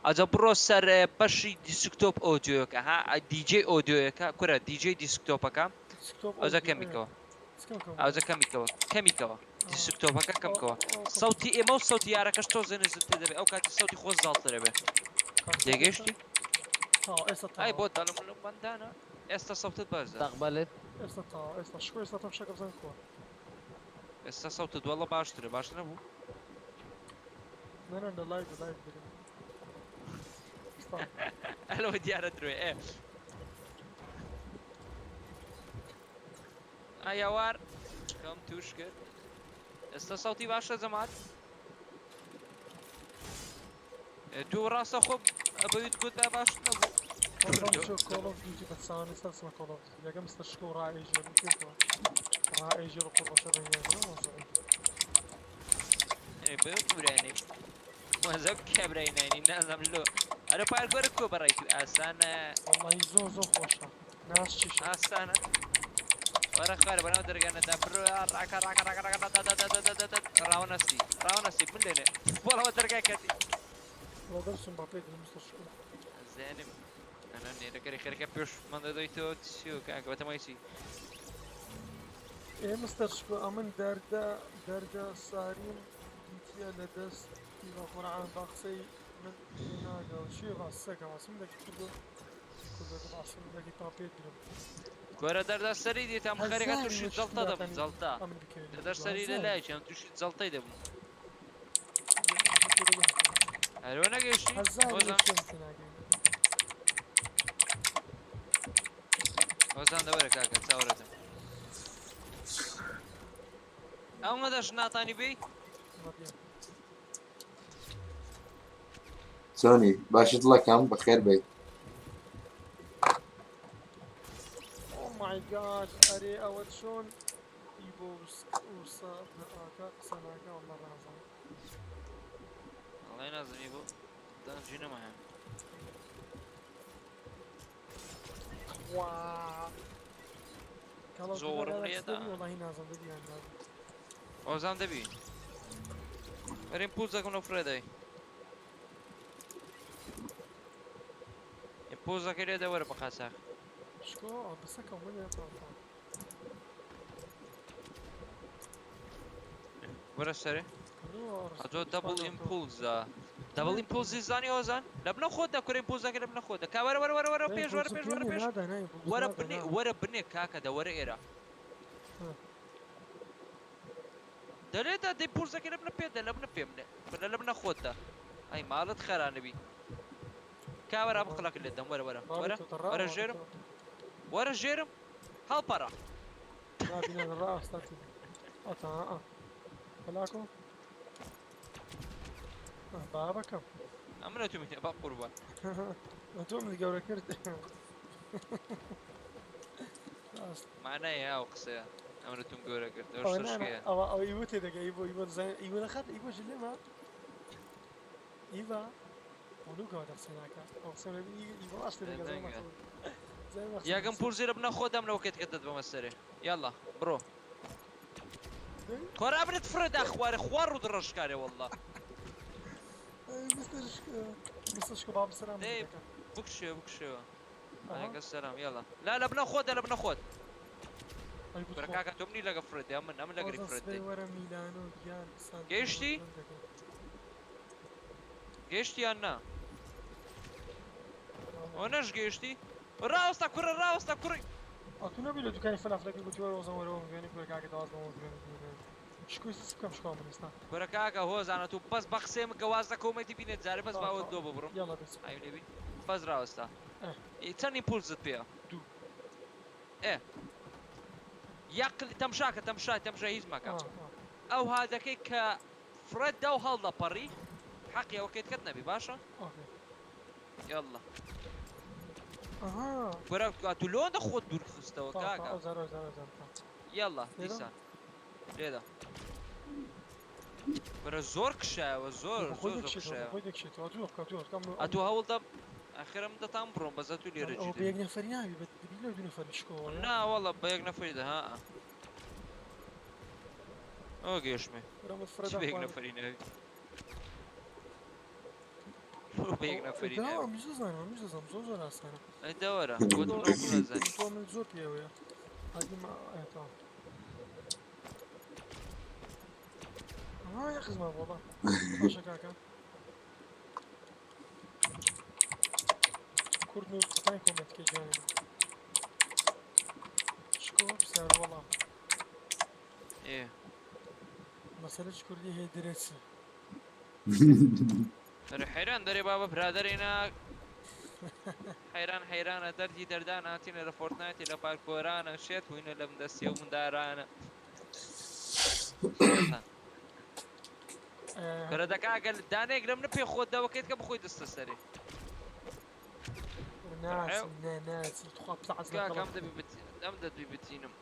ئەجا بڕۆ سەر بەشی desktop audio یەکە ها دیجێ audio یەکە کورە DJ desktop ەکە ئەوجا کەمیکەوە ئەوجا کەمیکەوە کەمیکەوە desktop ەکە کەمکەوە سەوتی ئێمە و سەوتی یارەکەش تۆزێ نزمتر دەبێت ئەو کاتی سەوتی خۆ زاڵترە بێ تێگەشتی ئەی بۆ دەڵم لەم بەندانە ئێستا سەوتت بەرزە تەقبەلت ئێستا تەواو ئێستا شکۆ ئێستا تەم شەکە بزانم کووە. ئێستا سەوتت وەڵڵە باشترە باش نەبوو؟ نا نا لە live live دەرم ئێستا. ئەلۆ دیارە درۆیە ئێ. ئایاوار کەم توش کرد ئێستا سەوتی باشە جەماعەت؟ تو ڕاستە خۆ ئەبەویت گوت با باش نەبوو. Call of Duty بەچوانی سەرسمە Call of Duty یەکەم مستەر شکۆ ڕائێژێ بکێتەوە ڕائێژێ ڕقوڕ بەسەر بورانێ وەزە کابرای ناینی نازم لۆ ئەرە پارکۆرە کۆ بەڕای تو ئاسانە. واللهی زۆر زۆر خۆشە ناش چیشە ئاسانە وەرە خوارە بەناو دەرگانەدا بڕۆ ڕاکە ڕاکە ڕاکە ڕاکە دا دا دا دا دا دا ڕاوە نەستی ڕاوە نەستی من لێنێ بۆڵەوە دەرگای کەتی. وە دەرسم بە پێ دەم مستەر شکۆ. زانم ئەنا نێرەکەری خێرەکە پێش من دەدەیتەوە چیۆ کاکە بەتەمای چی؟ ئێ مستەر شکۆ ئەمن دەردە دەردە ساریم دیتیە لە دەست بە قورعان بە قسەی من تێناگەم چی ڕاستەکە واسم دەکی کوردۆ کوردۆ باسم دەکی تا پێت گرم. کۆرە دەردە سەری دیتام خەریکە تووشی جەڵتە دەبم جەڵتە دەردە سەری لە لایەکی ئەم تووشی جەڵتەی دەبم. هەرۆ نەگەیشتی هۆزان هۆزان دەوەرە کاکە چاوەڕێتم ئەو مەدەش ناتانی بی چۆنی باشی دڵەکەم بەخێر بێیت. Oh my god ئەرێ ئەوە چۆن ئیبۆ وسا ئاکا قسە ناکا واللە نازانم. وەڵای نازم ئیبۆ دەنگی نەمایە. خوا کەڵەو زۆرم لێدا. وەڵی نازم دەبی یان نابی. ئۆزان دەبی. ئەرێم پوزەکەم لە فرێدای. پوزەکەی لێ دەوەرە بە قاچاخ. شکۆ بەسەکە من وەرە سەرێ. ئەجۆ دەبڵ ئیمپولزە. دەبڵ ئیمپولزی زانی ئۆزان؟ لە بنە خۆت دا کورە ئیمپولزەکە لە بنە خۆت دا. کا وەرە وەرە وەرە وەرە پێش وەرە پێش وەرە پێش. وەرە بنێ وەرە بنێ کاکە دە وەرە ئێرە. دەلێ دا دەی پولزەکە لە بنە پێ دە لە بنە پێ منێ. بنە لە بنە خۆت دا. ئەی ماڵت خەرانەبی. کا وەرە بقڵەکە لێت دەم وەرە وەرە وەرە وەرە ژێرم وەرە ژێرم هەڵپەڕە. بابەکەم ئەمنە تو منە با قوربان. تۆ منی گەورە کرد. معنای ئەو قسەیە ئەمنە توم گەورە کرد ئەو شتەشکەیە. ئەوە ئەوە ئیوە تێدەگە ئیوە ئیوە دەزانین ئیوە دەخات ئیوە ژلێمە ئیوە ولوکەوە دەقسە ناکە ئەو قسە ئیوە ڕاست تێدەگە یەکەم پورزی لە بنە خۆدام لەوە کێت کە دەت بەمە سەرێ یاڵا بڕۆ. خۆرا منت فرێدا خوارێ خوار ڕوو دڕەشکارێ واللە. مستر باب سلام دەی بکشێ بکشێەوە. علیکم السلام یاڵا لا لە بنە خۆت لە بنە خۆت. کورە کاکە تۆ منی لەگە فرێت دەی من ئەمن لەگەری فرێت دەی. گەیشتی؟ گەیشتی یان نا؟ ئەوە نەش گەیشتی؟ ڕاوەستا کوڕە ڕاوەستا کوڕی. ئەتو نەبی لە دوکانی فەلافلەکە گوتی وەرە وەزان وەرەوە بگوێنی کورە کاکە داواز بەمەوە بگوێنی شکۆی سس بکەم شکۆ من ئێستا. کورە کاکە هۆزانە تو بەس بە قسەی من کە واز لە کۆمێنتی بینێت جارێ بەس باوە دۆ ببڕم. یاڵا بێ ئای لێبی بەس ڕاوەستا. چەند ئیمپولزت پێیە؟ دوو. ئێ یاقل تەمشاکە تەمشا تەمشا هیچ مەکە. ئەو هادەکەی کە فڕێت دا و هەڵدەپەڕی حەقی ئەوەکەیت کەت نەبی باشە okay. يلا ئەها کورە تو لۆندە خۆت دوور خستەوە تا تا کاکە ئەو جارە ئەو جارە ئەو جارە تا يلا لێدە دیسان لێدە کورە زۆر کشایەوە زۆر خۆی زۆر زۆر دەکشێتەوە کشایەوە خۆی دەکشێتەوە دوو بکە دوو بکە ئەتو هەوڵدە ئەخرم دەتان بڕۆم بەس ئەتو لێرە ئەو جی بە یەک دەبی نەفەری ناوی بە دەبی لەو دوو نەفەری شکۆوە نا والله بە یەک نەفەری دە ها ئەوە گەیشمێ برامت چ فرەدا بە یەک خوارێ نەفەری ناوی بۆ بە یەک نەفەری ناوی ئەمیش دەزانم ئەمیش دەزانم زۆر زۆر ئاسانە ئەی دەوەرە گۆتم ئەو نازانی تۆ من زۆر پێوەیە هادیمە ئێتا ئەها یەخزمە بۆڵا باشە کاکە کورد و قسەی کۆمێنتکەی جوانی من شکۆ پرسیار وەڵام ئێ مەسەلە چ کوردی هەیە درێ چ دەرێ حەیران دەرێ بابە برادەرێنا حەیران حەیرانە دەردی دەردان هاتینە لە فۆرتنایتی لە پارکۆرانە شێت بووینە لەم دەستیە و مندارانە يلا. کەرە دەکا ئەگەر دانەیەک لەم نە پێ خۆت دەوەکەیت کە بخۆی دەستە سەرێ ناچم نا ناچم تخوا بتعز کاکە ئەم دەبی ئەم دەبی بتینم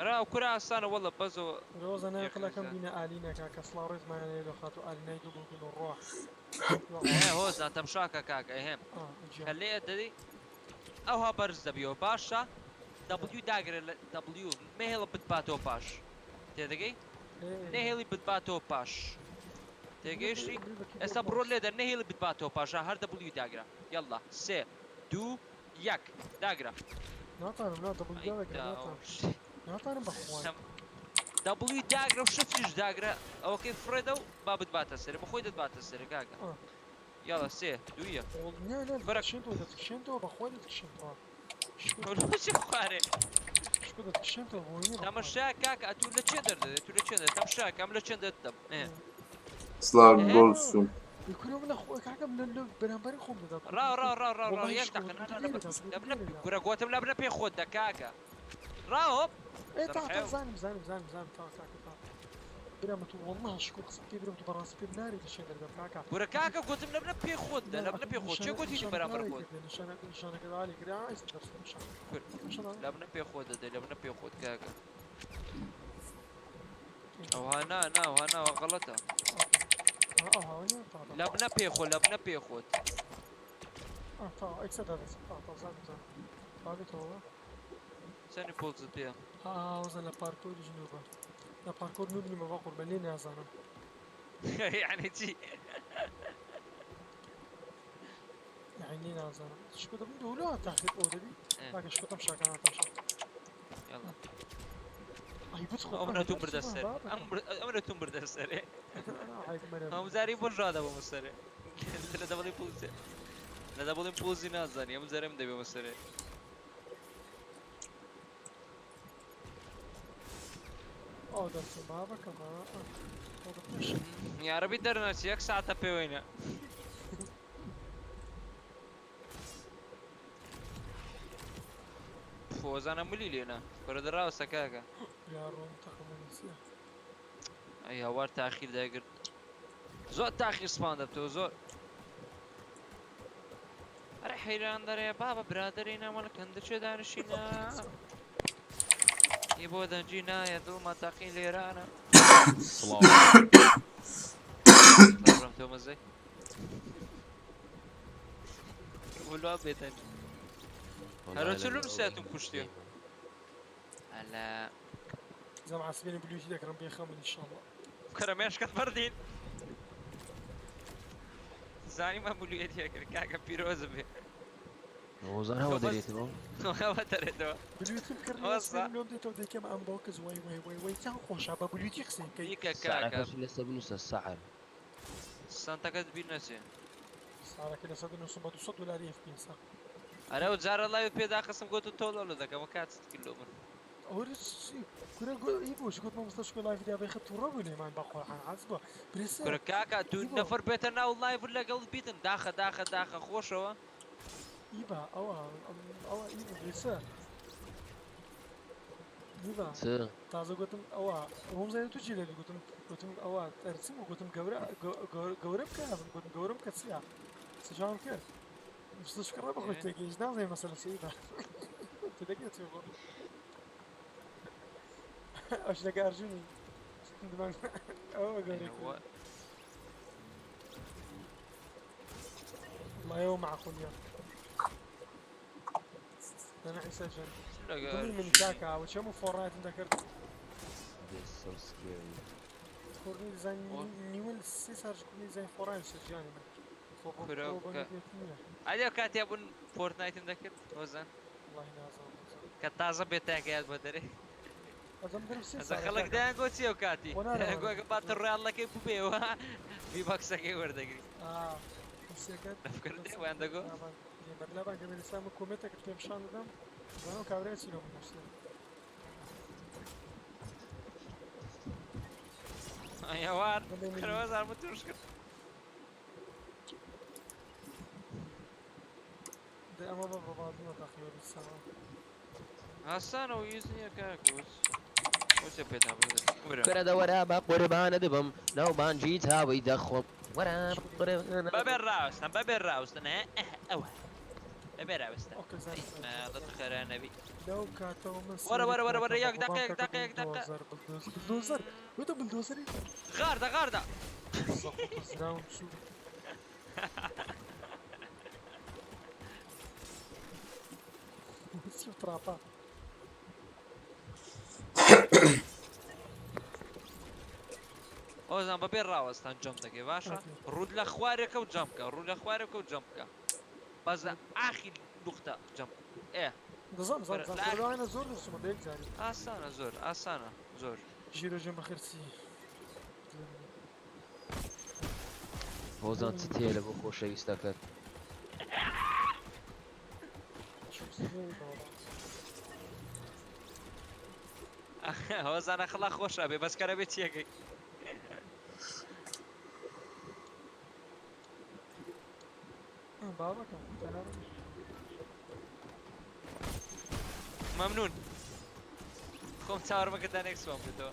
ڕا کورە ئاسانە وەڵە بەزەوە ڕۆزە ناقلەکەم یەک بینە ئالینە کاکە سڵاو ڕێزمان لێ لە خاتوو ئالینای دڵ و گوڵ و ڕۆح ئێ هۆزان تەمشاکە کاکە ئێ گیان کە لێ دەدەی ئەوها بەرز دەبیەوە باشە W داگرە لە W مەهێڵە بتباتەوە پاش تێدەگەی نەهێڵی بتباتەوە پاش تێگەیشتی ئێستا بڕۆ لێدە نەهێڵی بتباتەوە پاشا هەر W داگرە یاڵا سێ دوو یەک داگرە ناتانم نا دەبڵ ئەی داگرە داو. ناتانم ناتانم بەخوای W داگرە و shift یش داگرە ئەوەکەی فڕێدە و با بتباتە سەرێ بەخۆی دەتباتە سەرێ کاکە آه. یاڵا سێ دوو یەک نا نا بەرە. دەتکشێنتەوە دەتکشێنتەوە بەخوای دەتکشێنتەوە لۆچی خوارێ شکۆ دەتکشێنتەوە بۆ نییە بەخوای. تەمەشا کاکە ئەتوو لە چێ دەردەدێ تو لە چێ دەردەدێ تەمەشا کە ئەم لە چێ دەردەم ئێ سڵاو ئێ. گۆڵسوم ئێ کورە من لە خۆ کاکەم لە لە بەرامبەری خۆم دەدا ڕا ڕا ڕا ڕا ڕا وەڵڵاهی یەک شکۆ دقیقە نا نا لێرە لە دا، لە بنە لێرە دا. کورە گۆتم لە بنە پێ خۆت دە کاکە ڕا هۆپ ئێ تا تا دەرحێو. زانم زانم زانم زانم تا کاکە تا برام تو والله شکۆ قسە بکەی برام تو بەڕاستی پێم نارێ لە چێ دەردەم کاکە کورە کاکە گۆتم لە بنە پێ خۆت دە لە بنە پێ خۆت چێ گۆتی بەرامبەر خۆت نیشانەکە عالی کرا ئێستا دەرسم نیشان کورە نیشانە لە بنە پێ خۆت دەدەی لە بنە پێ خۆت کاکە ئەوها نا نا ئەوها نا ئەوها غەڵەتە ئەو هاونیە تا تا لە بنە پێ خۆ لە بنە پێ خۆت آه، تا ئێستا دەرسم تا تا زانم زانم بابێتەوە چەندی پۆزت پێ ئاوزە لە پارکۆری جنوبە لە پارکۆر نوبنیمە بە قوربە لێ نازانم یعنی چی یعنی لێ نازانم شکۆ دەبم دۆلە تاخیر ئەو دەبی ئێ. کاکە شکۆ تەمشاکە تەمشا يلا ئەی بتخۆ ئەمرە توم بردە سەر ئەمرە توم بردە سەرێ ئەم زاری بۆ ژا دەبم سەرێ لە دەبڵی پوزێ لە دەبڵی پوزی نازانی ئەم زارم دەبێمە سەرێ ئەو دەرسم بابەکەمە یارەبی دەرنەچی یەک ساعتە پێوەینە فۆزانە ملی لێنا کورە دەراوسە کاکە یاڕۆم تەقەمەنیسیە ئەی هاوار تاخیر داگرت زۆر تاخیر سپان دەبتەوە زۆر ئەرێ حەیران دەرێ بابە برادەری نامەڵە کەندە چێ دانیشینە ی بۆ دەنجی نایە دڵمە تاقی لێرانە سڵاو سڵاو تۆ مەزەی وڵا بێدەنج هەرۆ چلم ساتم کوشتێ ئەلا زەم عاسبێنی بلوتی دەکڕم بێخەمن ئینشاڵڵا کەرە مێشکت بەردین زانیمان بلوێتیە کرد کاکە پیرۆزە بێ هۆزان هەوە دەرێتەوە ئەوە دەرێتەوە بلوتیم کڕی وەسا. لۆم دێتەوە دەیکەم ئەم بۆکس وای وای وای وای چەند خۆشە بە بلوتی قسەی بکەی دیکە کاکە سعرەکەشی لەسەر بنووسە سعر سانتەکەت بیر نەچێ سارەکە لەسەر نووسم بە 200 دلاری اف پێسا ئەرە ئەو جارە لای پێدا قسم گوت و تۆ لۆلە دەکەم کاتت کردۆ من ئەوە کورە ئی بۆش گوت مامۆستا شکۆ لایڤ دا بێخە تووڕە بوو لێمان بە قورعان عەز بووە برسە کورە کاکە دوو ئیبۆ. نەفەر بێتە ناو لایڤ لەگەڵ بیتن داخە داخە داخە خۆشەوە ئیبا ئەوە ئەوە ئی برسە. نیڤا چ؟ تازە گوتم ئەوە ئەوم زانی تو چی لێ گوتم گوتم ئەوە ئەرچم و گوتم گەورە گەورە بکە گوتم گەورەم کە چییە سجام کرد شکڕە بەخۆی تێگەیشت نازانم مەسەلە چی بە تێدەگەیت چی بۆ ئەوش لەگە ئەرجونی ئەوە گەورەی کرد والله يوم معقول يا أنا عيسى جن دڵی من کاکە ئەوە چەم و فۆڕایتم دەکرد This so scary. کوردی زین نیوە سێ سارج کوردی زین فۆڕای سەرجیانی من خۆ بۆ کورە خۆ بۆ کە- نەبێت نییە ئەدی کاتیا بوون فۆرتنایتم دەکرد هۆزان والله نازانم کە تازە بێتاکەیات بۆ دەرێ ئەزم درم سێ ئەزە ساڵە خەڵک کاکە. دەیان گۆ چییە و کاتی خۆ نارەوە. گۆگە باتە ڕیاڵەکەی ببێەوە ڤی باکسەکەی وەردەگری آه سێکەت دەفکردێ ویان دەگۆ لابان گەمێ لەسا من کۆمێنتێکت پێ پیشان دەدەم زانم کابرای چی لەو نووسێ ئەوار دەڵێ من- خەرەوەزار من توش کرد دە ئەمە بە بڕبادنەوە تاقیەوە بیساوە ئاسانە و یوز نییە کاکە وەچە پێتان بردن وەرە کورە دەوەرە بە قوربانە دەبم ناو بانجی تاوی دەخۆم وەرە قوربانە بەبێ ڕاوستن بەبێ ڕاوستن ئەوە بەبێ ڕاوستن ئۆکە زانم ماڵت خەرا نەبی لەو کاتەوە من وەرە، وەرە، وەرە، وەرە، یەک سەیرت دقیقە، یەک ناکەم. دقیقە، یەک دقیقە. بلدۆزەر بلدۆزەر وتە بلدۆزەری غاردە غاردە زەقوت زراوم چوو چی تراپا ئۆزان بەبێ ڕاوەستان جەم دەکەی باشە ئۆکەی. ڕوود لە خوارێکە و جەم بکە ڕوو لە خوارێکە و جەم بکە بەس لە ئاخیر نوقتە جەم بکە. ئێ دەزانم زانم وەرە، زانم لە ئاخر- لەوانە زۆر نووسمە بە یەک جاری ئاسانە زۆر ئاسانە زۆر ژیرۆ ژێم بەخێرچی هۆزان چ تێ لە بۆ خۆشەویستەکەت هۆزانە خڵا خۆشە بێ بەس کەرە بێ چیەکەی بابەکەم تەنها مەمنون خۆم چاوەڕمەکە دانێک سوام بێتەوە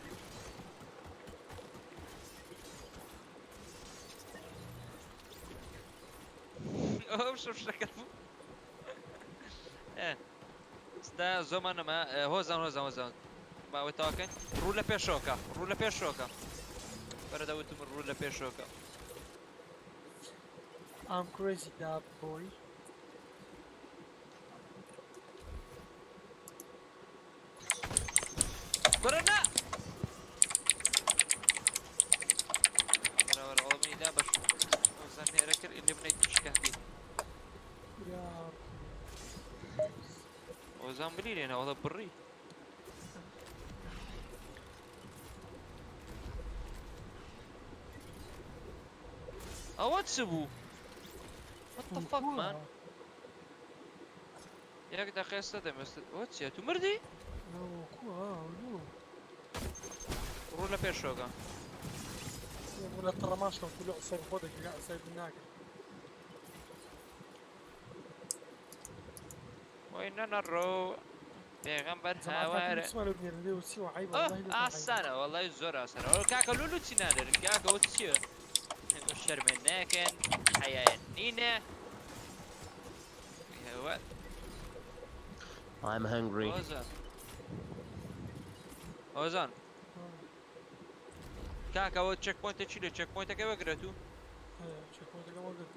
ئەو شەشەکە بوو ئێ ستا زۆمان نەما هۆزان هۆزان هۆزان باوە تاکەن ڕوو لە پێشۆکە ڕوو لە پێشۆکە بەرە دەوتم ڕوو لە پێشۆکە I'm crazy that boy. وەرە نا وەرە وەرە ئەوە منی دا بەش هۆزان هێرە کرد اللي منی شکاندی يا هۆزان بلی لێنە وەڵە بڕی ئەوە چ بوو What the fuck man یەک دقیقە ئێستا دەمێست ئەوە چییە تو مردی كوا ڕوو لە پێشۆکە ولا ترى شلون كله عصيب خذك عصيب مناك وای نەنەڕۆ پێغەمبەر هاوارە اسمع لو بنير وسي وعيب ئەه والله لو ئاسانە وەڵی زۆر ئاسانە ئەوە کاکە لولو چی نادەرن کاکە ئەوە چییە شەرمێن ناکەن حەیایان نینە هەوە I'm hungry. هۆزان هۆزان کاکە ئەوە چێکپۆینتە چی لێ چێکپۆینتەکە وەگرە تو شكو ما قلت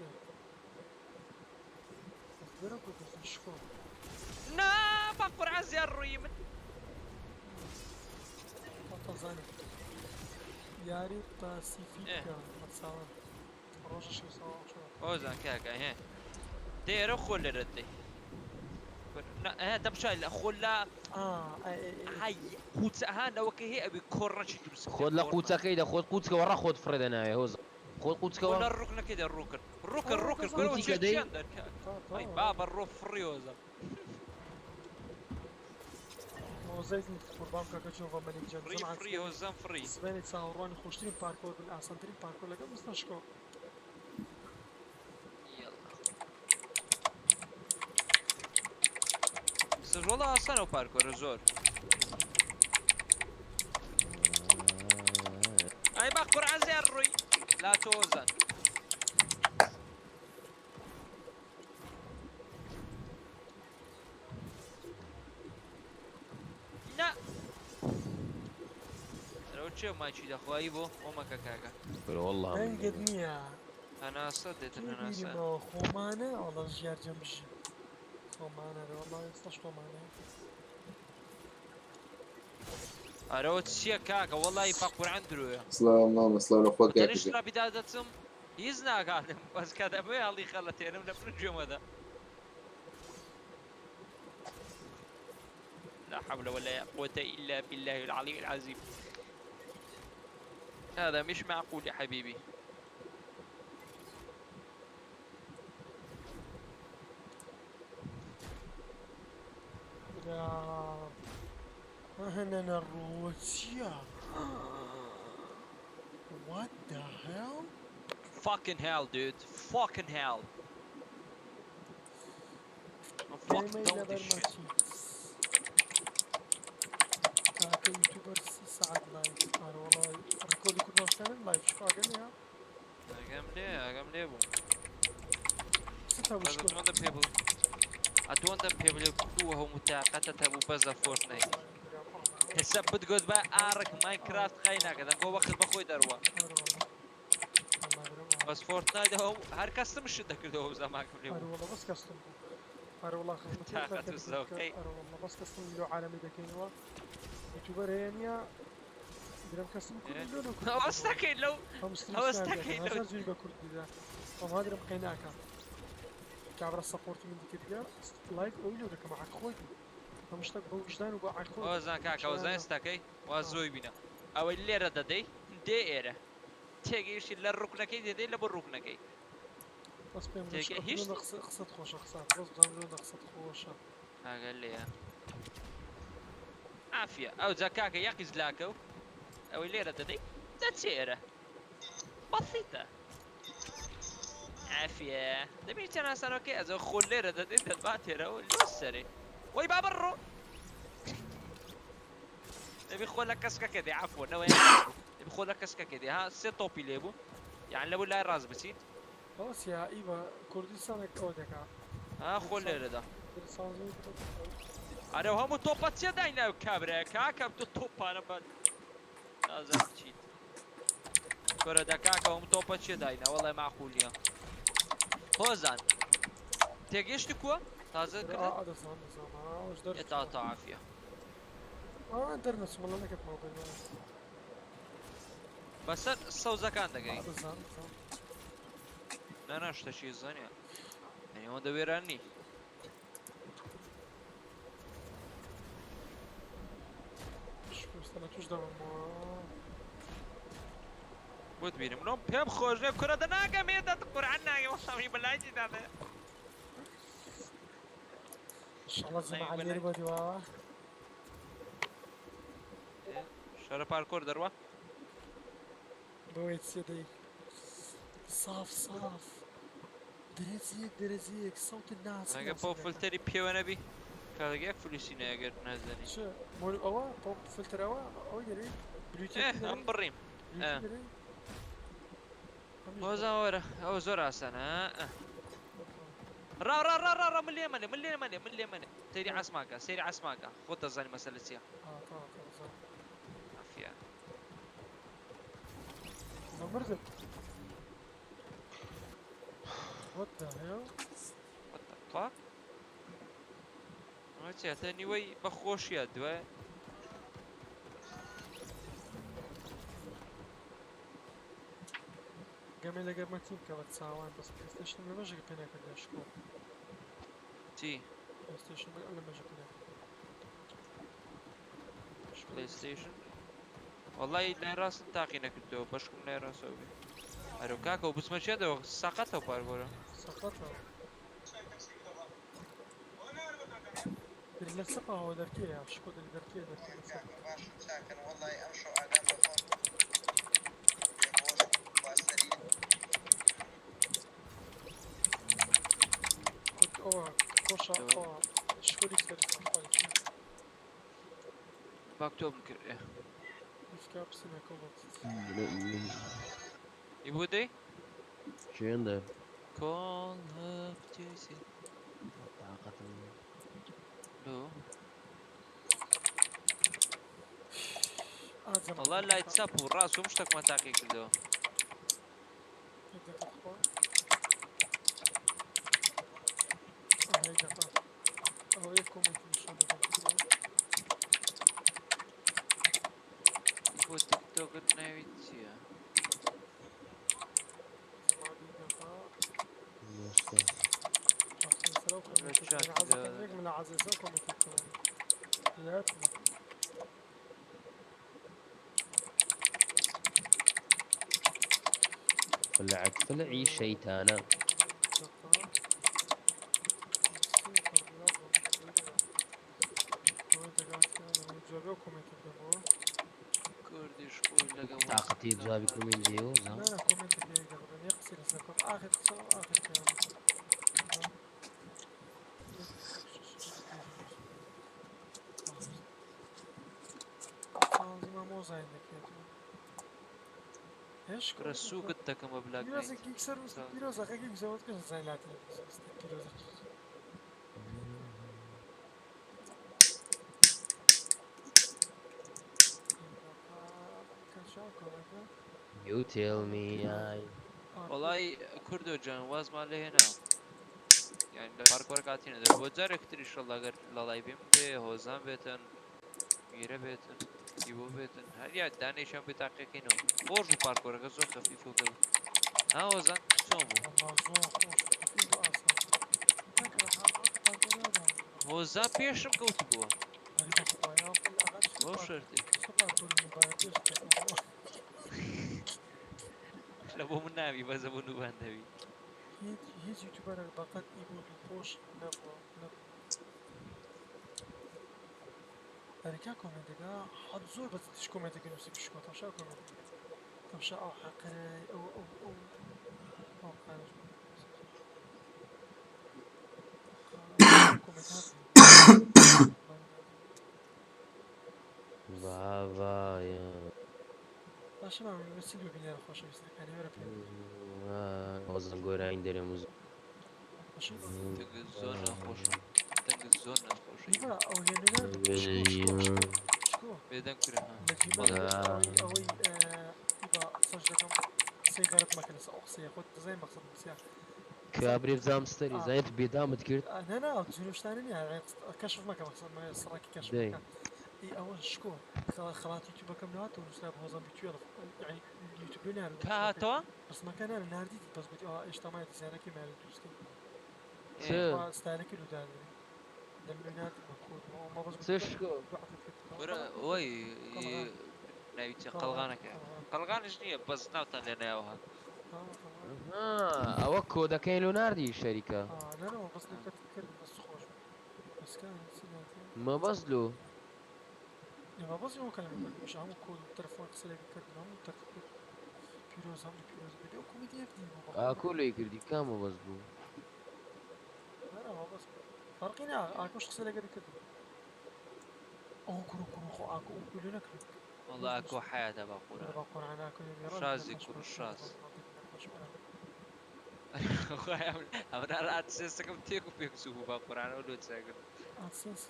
اخبرك وقلت شكو نا با قورعان زیار ڕووی من تنزانيا یاری پاسیفیکە مەساوە ڕۆژە شێ ساڵ چوار. هۆزان کاکە هێ دێرە خۆ لێرە دێ تەمشای لە خۆ لە ئا ئەی ئەی ئەی. هەی قوچە ها لەوەکە هەیە ئەبی کۆڕنەچی دروست خۆت لە قوچەکەی دە خۆت قوچکەوە ڕە خۆت فڕێ دەناوێ هۆزان خۆت قوچکەوە لە ڕوکنەکەی دە ڕوکرد ڕوکرد ڕوکرد قوچی کورە کە دەی؟ چیان دەرکە تا تا ئەی بابە ڕۆ فڕی هۆزان مۆزەیت قوربان کاکە جۆڤە مەلیک جان فڕی جەماعەت فڕی هۆزان فڕی سبەینێ چاوەڕوانی خۆشترین پارکۆر بن ئاسانترین پارکۆر لەگەڵ مستەشکۆ یەڵا سەر وەڵا ئاسانە و پارکۆرە زۆر وای بە قورعان زیان ڕووی لا تۆ هۆزان. نا ئەرەوە چێ ماچی دەخوایی بۆ بۆ مەکە کاکە. کورە واللە من دەنگت نییە. هەناسە دێتن کێ هەناسە. بیرمەوە خۆمانە وەڵا ژیار جەم بژی خۆمانە رێ وەڵا ئێستاش خۆمانە. ئەرەوە چییە کاکە وەڵی بە قورعان درۆیە. سڵاو مامە سڵاو لە خۆت کاکە تەنیشت گیان. ڕابیدا دەچم هیچ ناکاتم بەس کە دەمەوێ هەڵی خەڵەتێنم لە بن گوێمەدا. لا حول ولا قوة إلا بالله العلي العظيم. هذا مش معقول يا حبيبي. برا هەنەنە ڕۆوە چییە؟ What the hell? Fucking hell, dude. Fucking hell. I'm fucking ئێمەی done with لەبەر this shit. مەچی کاکە یوتیوبەر سی سەعات لایڤ ئارە وەڵا ڕیکۆردی کوردستانم لایڤ شکۆ ئاگەم لێیە ئاگام لێ ئاگام لێ بوو. قسەت هەبوو بەس شکۆ ئەتوەندە پێ بڵێ ئەتوەندە پێ بڵێ کووە هەموو تاقەتە هەبوو بەزە فۆرتنایت. حساب بتگوت بە ئارک ماینکرافت قای ناکە دەنگۆ وەخت بەخۆی دەڕوە. بەس فۆرتنایت هەر کەسم شت دەکردەوە زەماکم لێ بوو. ئەرە بەس کەستم بوو ئەرە وەڵا خزمەتی تاقەت و زەوقەی. ئەرە وەڵا بەس کەستم لۆ عالەمی دەکەینەوە یوتیوبەر هەیە نییە درم کەسم کوردی لۆ لۆ کوردی ئەوەس دەکەین لەو هەم ستریم ئەوەس سناپ دەکەین دەکەم لەو هەزار جوری بە کوردی دا ئەم هادرم قەی ناکا کابرا سەپۆرتی من دکردیا لایڤ ئەوی لۆ دەکەم عەق خۆی بوو هەم شتێک بە وجدان و بە عەق خۆی ئەوەزان کاکە ئەوەزان ئێستاکەی وا زۆی بینە ئەوەی لێرە دەدەی دێ ئێرە تێگەیشتی لە ڕوکنەکەی دەدەی لە بۆ ڕوکنەکەی بەس پێم تێگە هیچ قسەت خۆشە قسە بەس بزانم لۆ قسەت خۆشە ئاگەر لێیە عافیە ئەو جا کاکە یەقیز لاکە و ئەوەی لێرە دەدەی دەچێ ئێرە بەسیتە عافیە دەبینی چەند ئاسانەکەی ئەزە خۆ لێرە دەدەی دەتباتێرەوە لۆ سەرێ وەی بابە ڕۆ دەبی خۆ لە کەسکەکە دێ عەفوە نەوەی دەبی خۆ لە کەسکەکە دێ ها سێ تۆپی لێ بوو یان لەبوو لای ڕاست بچیت بەس یا ئیوە کوردستانێک ئەوە دەکا ها خۆ لێرەدا کوردستان زۆر ئەرە هەموو تۆپە چێ دایناو کابرایە کاکە تۆ تۆپانە بە نازانم چیت کۆرە دەکاکە هەموو تۆپە چێ داینا وەڵای معقول نییە هۆزان تێگەیشتی کووە تازە کردت دەزانم دەزانم ئەوش دەر ئێتا تا عافیە دەرنەچم وەڵا نەکەتمەوە بەرەوە بەسەر سەوزەکان دەگەی دەزانم دەزانم نا نا شتەکی زانیە یعنی ئەوەندە وێران نی شکۆ لە توش دەبمەوە بۆت بیرم لۆم پێم خۆش نییە کورە دە ناگەم ئێ دەت قورعان ناگەم وەڵامی بەلای دادە ئینشاڵڵا جەماعە لێرە بۆ دیواوە شەرە پارکۆر دەڕوا بۆیە چیە دەی صاف صاف درەجەیەک دەرەجەیەک سەوت ناس ئەگە پۆ فلتەری پێوە نەبی کاتێک یەک فلوسی نەگەر نازانی چ مۆر ئەوە پۆ فلتەر ئەوە ئەوەی دەرێ بلوتوث ئەم بڕیم هۆزان وەرە ئەوە زۆر ئاسانە ڕا ڕا ڕا ڕا ڕا من لێ مەلێ من لێ مەلێ من لێ مەلێ سەیری عاسمانکە سەیری عاسمانکە خۆت دەزانی مەسەلە چییە عافیە مردم What the hell? What the fuck? ئەوە چیە تا نیوەی بە خۆشیە دوای گەمێ لەگەر مەتین کە بە چاوان بەس پلەیستەیشن لە مەژێک پێ نەکردە شکۆ چی پلەیستەیشن لە مەژێک پێ نەکرد پلەیستەیشن وەڵی لای ڕاستم تاقی نەکردەوە بەشکم لای ڕاستەوە بێ ئەرۆ کاکە و بچمە چێدەوە سەقەتەوە پارگۆرە سەقەتە لە سەپاوە دەرکێ شکۆ دەری دەرکێ دەرکێ لە سەپا کورد ئەوە خۆشە ئەوە شکۆری سەر باکتۆم کرد ئێ. هیچ کاپسینە کۆڵ İbu dey. چێندە Call of Duty. تاقەتم لۆ. وەڵا لای چەپ و ڕاست و شتێکمان تاقی کردەوە. ئەوە یەک کۆمێنت نیشان دەدەم بۆ تیکتۆکت ناوی چییە؟ زمانی دەقا ئێستا لە چاتی دا- من عزيزة كومنت يا طلعت طلعي شەیتانە کوردیش خۆی لەگەڵ تاقەتی جوابی کۆمێنت دێەوە لا لا كومنت يقصر آخر قصة وآخر كلام. هێش کرە سووکت دەکەم بە بلاک پیرۆزە نایت. گیکسەر پیرۆزە خەکی گزەوت کەس زای لاتن پیرۆزە. You tell me I وەڵای کوردۆ جان وازمان لێ هێنا. یعنی لە پارکۆرەکە هاتینە دەر بۆ جارێک تریش ئەڵڵا گەر لەڵای بێم بێ هۆزان بێتن میرە بێتن ئیبۆ بێتن هەر یا دانێکیان بێ تاقیەکەینەوە. خۆش بوو پارکۆرەکە زۆر خەفیف و گەور. ها هۆزان چۆن بوو؟ والله زۆر خۆش خەفیف و ئاسان. هۆزان پێشم کەوت بووە. هەری بەخوایە بۆ شەرتێ پارکۆر پێش کەوتبووە. لە بۆ من ناوی بەزە بۆ نوبان دەوی. هیچ هیچ یوتیوبەرێک بەقەد ئیبۆ دڵخۆش نەبووە نەبوو. هەرکا کۆمێنتەکە حەد زۆر بە جدیش کۆمێنتەکە نووسی بشکۆ تەمشا کۆمێنتەکە تەمشا ئەو حەقەرەی ئەو ئەو ئەو ئەو قانش کۆمێنت باڤایە باشە مامە بەچی لۆ بینیان خۆشەویستەکانی وەرە پێ هۆزان گۆرانی دەرێم و باشە دەنگت زۆر ناخۆشە. دەنگت زۆر ناخۆشە. ئیبا ئەو هێنونا شکۆ شکۆ شکۆ شکۆ بێدەنگ کرە ها. لە جیمان بەڵێ. ئەوەی ئەوەی ئیبا قسەش دەکەم قسەی غەرب مەکە لەسەر ئەو قسەیە خۆت دەزانین مەقسەدم چییە. کابرێ بزانام ستەری زانیت بێدامت کرد. نا نا جنوب شتانە نییە کەشف مەکە مەقسەد سڕاکی کەشف دەی. مەکە. ئەی ئەوە شکۆ خەڵاتی یوتیوبەکەم نهاتەوە نووسرا بە هۆزان بیتوێڵ یعنی یوتیوب لێ ناردم کا هاتەوە؟ ڕسمەکە نارد ناردیتی بەس گوتی ئەوە هێشتا مایە دیزاینەکەی مایە دروستکەین. چ؟ ستایلەکەی لۆ دانێ لەم لێ ناردم بە کۆد ئەوە بەس چ شکۆ؟ وەرە ئۆی ناوی چییە؟ قەڵغانەکە. قەڵغانیش نییە بەس ناوتان لێ نایەوە هات. ئەوە کۆدەکەی لۆ ناردی شەریکە. نا نا بەس لێ کرد بەس خۆش بوو. بەس کان چی ناردی؟ مەبەست لۆ ما بەس ئەوە کەلەمە کردم مش هەموو کۆد و تەلەفۆن قسە لەگەڵ کردن هەموو تەرتیب کرد پیرۆز هەموو پیرۆز بێ ئەو کۆمیدی یەک دی بوو. ئاکۆ لێی کردی کام مەبەست بوو؟ نا نا بەس فەرقی نا ئاکۆش قسە لەگەڵی کردم ئەو کوڕ کوڕ خۆ ئاکۆ ئەو کوڕ نەکرد. وەڵا ئاکۆ حەیاتە بە قورئان. بە قورئان ئاکۆ شازی کوڕ شاز. ئەمە ئادسێنسەکەم تێک و پێک چوو بوو بە قورئانەوە لۆ چاکرد. ئادسێنس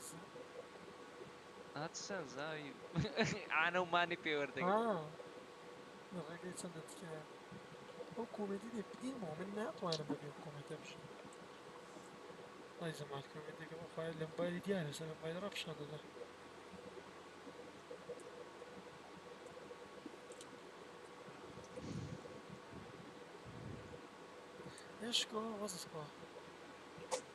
ئادسێنس ناوی عانە و مانی پێوەردەگرت. لە ڕێگەی چەندە تکایە ئەو کۆمێدی دێ بدینمەوە من ناتوانم بەبێ ئەو کۆمێنتە بژیم. ئای زەمات کۆمێنتێکم ئەو خۆیان لە مۆبایلی دیارە سەر مۆبایل ڕا پیشان دەدا. ئێشکۆ وەزت خوا.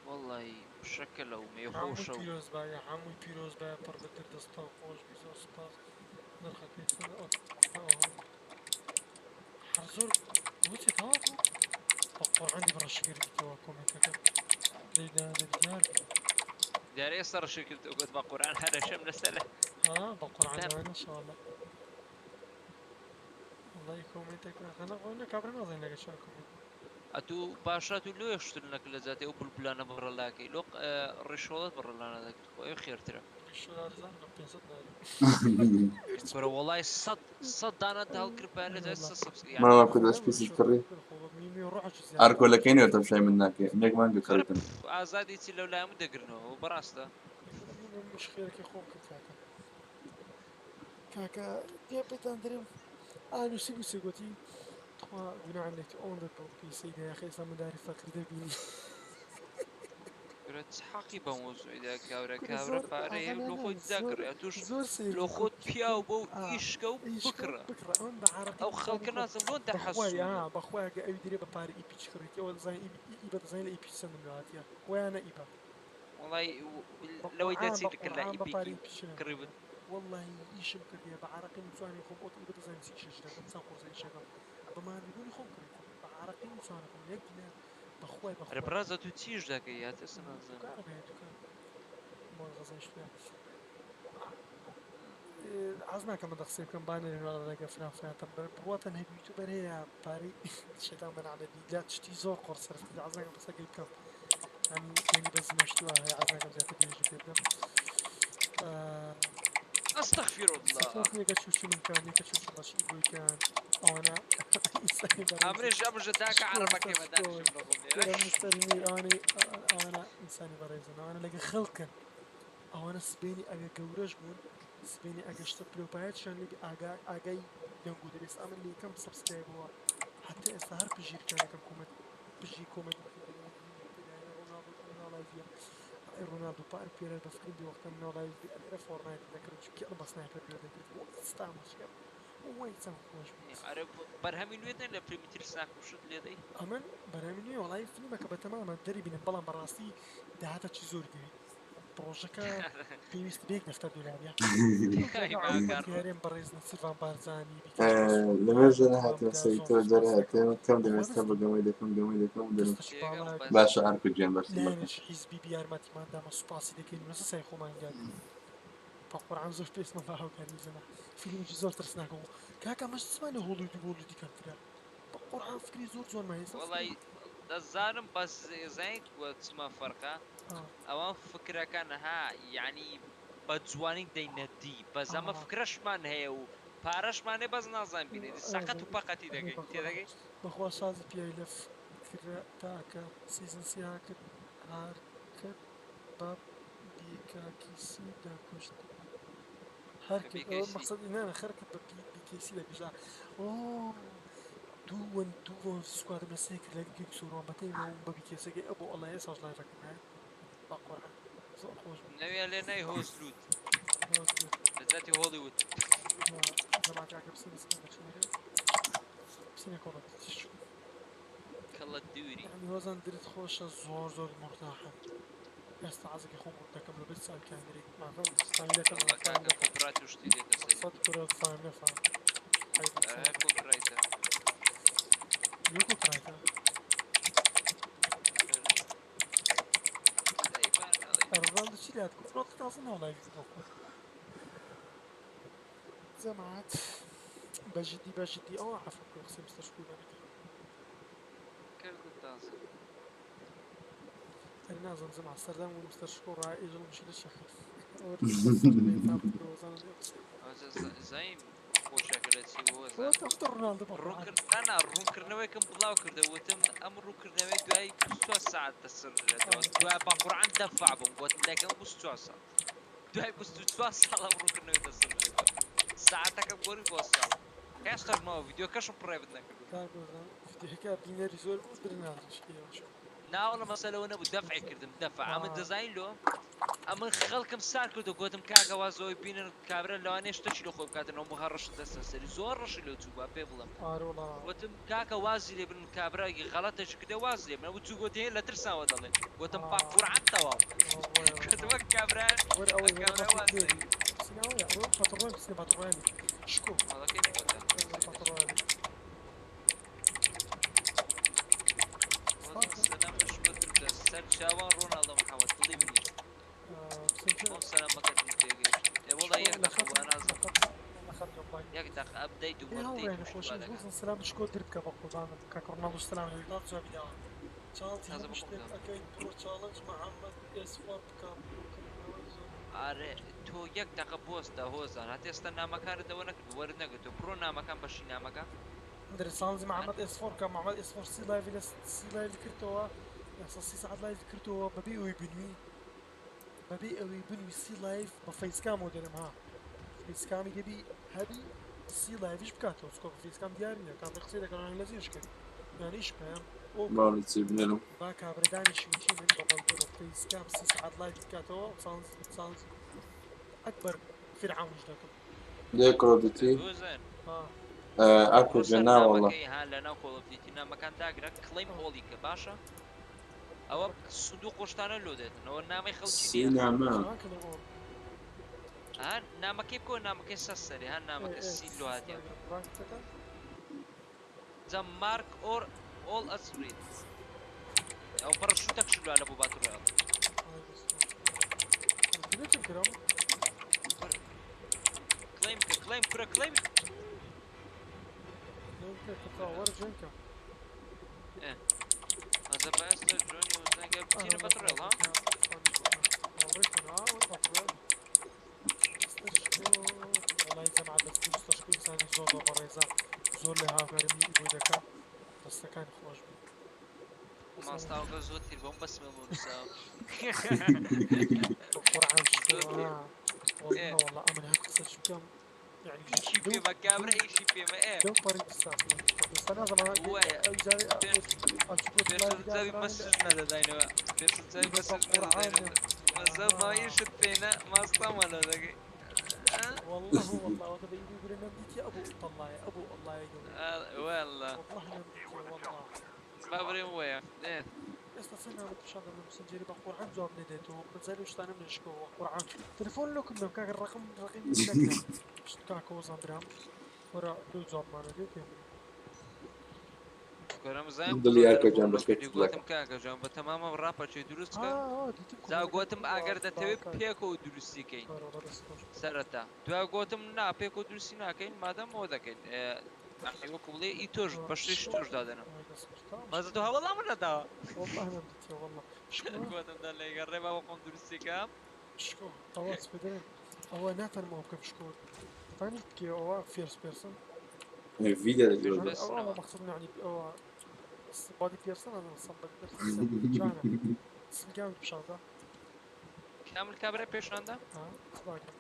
وەڵی شەکەلە و هەمووی مێخۆشە و پیرۆز بایە هەمووی پیرۆز بایە پڕ بە در دەستان خۆش بی زۆر سوپاس. نرخەکەی چەندە؟ ئەو هەر زۆر وتی تەواو بوو بە قورئان دی بەڕەشی کردیتەوە کۆمێنتەکە دەیدا دیار بوو. دیارە ئێستا ڕەشی کردەوە گوت بە قورئان هەرەشەم لەسەرە. ها بە قورئان ان شاء الله. والله کۆمێنتەکە خەنە خۆ نە کابرا نازانین لەگەڵ چۆن کۆمێنت. ئەتوو باشە تو لۆیە شتر نەکرد لە جاتی ئەو بولبولانە بڕەلاکەی لۆ ڕیشۆڵت بڕەلانە دەکرد خۆ ئەو خێرترە. ڕیشۆڵ بە 500 ناری. کورە وەڵای سەد سەد دانە هەڵکرد بە لە جای سە سەبس یعنی ماما کورد ئەش پیسی کڕی. ئارکۆلەکەی نوێ تەمشای من ناکەی یەک مانگە کورە کڕیتم. ئازادی چی لەو لایەمو دەگرنەوە بەڕاستە. مش خێرەکەی خۆم کرد کاکە. کاکە پێ پێتان درم ئا نووسی بوو گوتی تخوا گوناح لێت ئەوەندە بۆ پیسەی دایخ ئێستا مداری فەقیر دەبینی. کورە چ حەقی بە مۆزوعیدا کابرا کورە کابرا زۆر پارەیە ئاغا لۆ نا خۆی نا داکڕێ زۆر ئەتوش زۆر سەیر لۆ بوو خۆت پیاو بۆ و ئا ئیشکە و ئیشکە و بکڕە. بکڕە ئەمن بە عەرەقی ئەو نووسانی خەڵکە خۆم نازم لۆ بەخوای دەحەسوونە. ئا بەخوای ئەگە ئەوی درێ بە پارە ئیپیچ کڕیتی ئەوە دەزانین ئی بە دەزانین لە ئیپیچ چەندم لەهاتیە ویانە ئیبە. وەڵای لەوەی بە قورعان دەچی بە دکرد لە قورعان بە پارە ئیپیکی ئیپیچ کڕی بوو. واللهی ئیشم کردیە بە عەرەقی نووسانی خۆم ئۆت ئیبە دەزانین چی ئیشش دەکەم چەند قورسە ئیشەکەم بە ماندووبوونی خۆم کڕیتم بە عەرەقی نووسانی خۆم یەک دینار بەخوای ئەرێ بەخوای بڕازە تو چیش دەکەی یا تێستا نازانم. دوکانم هەیە دوکان مۆڵ غەزای شتوێ حەز ناکەم بە قسەی بکەم با نەرێن ڕێگە فران فرانتەم بڕواتەن هەبی یوتیوبەر هەیە پارەی شەیتان بەنعلەت بی لا شتی زۆر قۆڕ سەرف کرد حەز ناکەم قسەکەی بکەم ینی یعنی بە زمەشتوە هەیە حەز ناکەم زیاتر درێژی پێ بدەم. أستغفر الله. یەکە چوچی من کان یەکە چوچی بەشی بۆی کان ئەوانە ئینسانی بەڕێزن. ئەمرێش ئەمژە داکە عەرەبەکەی بە دانیشم لەخۆم لێرە. کورە مستەر میر ئەوانەی ئەوانە ئینسانی بەڕێزن ئەوانە لەگە خەڵکن ئەوانە سبێنی ئەگە گەورەش بوون سبێنی ئەگە شتە پلۆپایەتشان لێ ئاگا ئاگای دەنگ و دەبێت ئەمن لە یەکەم subscribe ەوە حتى ئێستا هەر پژیرکانەکەم comment پژی comment ڕۆناڵدۆ پار پێرە بە فکرم بێ وەختە مناڵ live بێ ئەلێرە Fortnite دەکرد چونکە ئەم بە sniper لێ دەکرد ستامەشکە وەی چەند خۆش بوو. ئەرێ بەرهەمی نوێ دێن لە فیلمی ترسناک و شت لێ دەی؟ ئەمن بەرهەمی نوێ وەڵای فیلمەکە بەتەمامە دەری بینم بەڵام بەڕاستی داهاتە چی زۆر دەوێت پڕۆژەکە پێویست بێک دەفتەر دۆلاریە. هەرێم بەڕێز نەسیرڤان بارزانی. لە مێژە نەهاتم سەری تۆ جارە هاتم کەم دەمێستا بە گەمەی دەکەم گەمەی دەکەم و دەرم. باشە ئارکو گیان باشە. لایەنێکی حیزبی بیارمەتیمان دامە سوپاسی دەکەین وەسە سای خۆمان گات بە قورعان زۆر پێستمە بە هاوکاری زەنا فیلمێکی زۆر ترسناکە بوو کاکە ئەمەش چمان لە هۆڵیود و هۆڵیودی کەمترە بە قورعان فکری زۆر جوانمان هەیە. وەڵای دەزانم بەس زانیت چما فەرقە ئەوان فکرەکان ها یعنی بە جوانی دەینەدی بەس ئەمە فکرەشمان هەیە و پارەشمان هەیە بەس نازان بینێ سەقەت و پەقەتی دەکەین تێدەگەی. بەخوا شازی پیاوی لە فکرە تاکە season سێ هاکرد هارکرد بە بیکاکیسی دەکوشت هەرکرد ئەوە مەقسەدی نانە خەرکرد بە بیکەیسی دەکوشت ئۆ دووەن دووەن squad م لە سێ کرد لە گیک سۆران بەتەیمەوە بە بیکەسەکەی ئەو بۆ ئەڵێ ئێساش live ەکەم هەیە بە قورعان زۆر خۆش بوو. نەوێ لێ نەی هۆزلوود لە جاتی هۆڵیوود. جەماعەت کاکە بچینە سینە بچینە بچینە کۆڵەت کەڵە دووری. يعني هۆزان درت خۆشە زۆر زۆر مرتاحە ئێستا عزەکە خۆم ڕوت دەکەم لە بەر چاوکیان درێک مافەم فاهم دەکەم والله فاهم کاکە دەکەم copyright و شتی دێتە سەری. سەد کورە فاهم نەفام copyright ە. لۆ copyright ە؟ ڕۆناڵدۆ چی لات کرد ڕۆناڵدۆ تازە ناو live بۆ جەماعەت بە جدی بە جدی ئەوە عەفو بکە قسەی مستەر شکور نەکەم. کرد تازە. ئەرێ نازانم جەماعەت سەردان بوو مستەر شکور ڕا ئێژڵ مشی لە شەخر زایم خۆشەکە لە چی بووە ڕۆناڵدۆ بە قورعان. ڕوونکردنا ڕوونکردنەوەیکم بڵاو کردە وتم ئەم ڕوونکردنەوەی دوای 24 ساعت دەسڕێتەوە دوای بە قورعان دەفع بووم گوتم لەگەڵ 24 ساعت دوای 24 ساڵ ئەم ڕوونکردنەوەی دەسڕێتەوە ساعتەکەم گۆڕی بۆ ساڵ هێشتاش ماوە ڤیدیۆکەشم private نەکردو. ڤیدیۆکە بینەری زۆر بوو درناڵشکەوە. ناوەڵە مەسەلەوە نەبوو دەفعی کردم دەفع ئەمن دەزانین لۆ ئەمن خەڵکم سار کردو گوتم کاکە وا زۆی بینن کابرا لەوانەیە شتەکی لە خۆی بکاتنەوە مهەڕەشت دەستە سەری زۆر ڕەشی لۆ چوو با پێ بڵێم وتم کاکە وازی لێ بن کابرا غەڵەتێکی کردە واز لێ بن ئەو چوو گوتی لە ترساوە دەڵێ گوتم با قورعان تەواو گوتم وەک کابرا کابرا واز لێ شكو ماڵەکەی خۆتە سەلام لە شکۆ ترکە سەر چاوان ڕۆناڵدۆ محەممەد دڵی منی خۆم سەلامەکەتم تێگەیشت ئێ وەڵا یەک دەقە بوو نازم. دەخەم بای. یەک دقیقە update و إيه هو update يعني و خوش شتوا دەکا. وزن سلام شكو دربكە بە قوربانم کاک ڕۆناڵدۆ سلام لێ بێت جوابی داوە. challenge تازە هەموو بە شتێک خۆم ئەکەیت بڕۆ challenge محەممەد S4 بکە بڕۆکردنەوەی زۆر. ئارێ تۆ یەک دقیقە بۆستە هۆزان هەتا ئێستا نامەکانت ئەوە نەکرد وەرت نەگرتووە بڕۆ نامەکان بەشی نامەکە. درێ challenge محەممەد S4 کە محەممەد S4 سی live ی لە سی live ی کردەوە یاسا سی سەعات live ی کردەوە بەبێ ئەوەی بنوی بەبێ ئەوەی بنوی سی live بە facecam ەوە دەرم ها facecam ی دەبی هەبی سی live یش بکاتەوە چکۆ بە facecam دیار نییە کاتێک قسەی دەکەن لە زیش کرد یانیش پەیام ئەو باڵی چی بنێرم با کابرەدانی شووتی من بە بەڵگە بە facecam سی سەعات live بکاتەوە challenge challenge ئەکبەر فیرعەونیش دەکەم. لێ Call of Duty هۆزان ها ئاکۆ بڕۆ سەر جێ ناوەڵە نامەکەی ها لەناو Call of Duty نامەکان داگرە claim all ی کە باشە ئەوە سندوق قۆشتانە لۆ دێتن ئەوە نامەی خەڵکی سی نییە. نامە چۆن کڵێم ئەوە؟ ها نامەکەی بکەوە نامەکەی سەر سەرێ ها ئێ نامەکە ئێ سی لۆ هاتیە. ڕانکەکە جا mark or all as read ئەو پەڕ شوتەک شلوە لە بۆ battle royale. دلێتم کرم claim کە claim کورە claim وەرە جوێنکە. ئەزە با ئێستا جۆنی وزنەکە بچینە battle royale ها. والله جەماعەت دەست دەستەشکۆ ئینسانی زۆر زۆر بەڕێزە زۆر لە هاوکاری منی بۆی دەکا دەستەکانی خۆش بێ. ماستاوەکە زۆر تیر بۆم بەس مێڵ نووساوە. قورعان شکۆ زۆر تیر. والله والله ئەمن هەر قسەش بکەم يعني ئیشی پێمە کابرا ئیشی پێمە ئێ لەو پەڕی بستافی ئێستا نازانم وایە. ئەو جارێ پێشتر جاوی مەسج نەدەداینەوە پێشتر جاوی مەسج نەدەداینەوە مەزە مایشت پێنە ماستامان لە دەکەی. والله والله وتبي يقول نمديتي ابو الله ابو الله يا قوي والله والله نمديتي والله با برێم وایە ئێ ئێستا سێ نامە پیشان دەم لە مسنجەری بە قورعان جواب نەدێتەوە مەجالی شتانم نشکەوە قورعان تەلەفۆن لۆ کردم کاکە ڕقم ڕقیم کاکە وەزان برام وەرە دوو جوابمانە دێ پێم کۆرەم زانیم دڵی ئاکۆ جان بە خێر گوتم کاکە جان بە تەمامە ڕاپەچێ دروست کە جا گوتم ئەگەر دەتەوێت پێکەوە دروستی کەین سەرەتا دوا گوتم نا پێکەوە دروستی ناکەین مادەم ئەوە دەکەین وەکو بڵێ ئی تۆش بەشێش تۆش دادەنم مازە تۆ هەوڵام نەداوە. والله نمديتي والله شكو گوتم دا لێگەڕێ با بە خۆم دروستی کەم. شكو ئەوە سپێدرێن ئەوە ناتەنمەوە بکەم شكو ثاني بكي ئەوە فێرس بيرسن ڤیدیۆ دەگرێت. بس ئەوە نەوە. مەقصد يعني ئەوە بادی بيرسن أنا صمبدي بيرسن جانە سلگان پیشاندا کامل کابرا پێشاندا ها سلاکە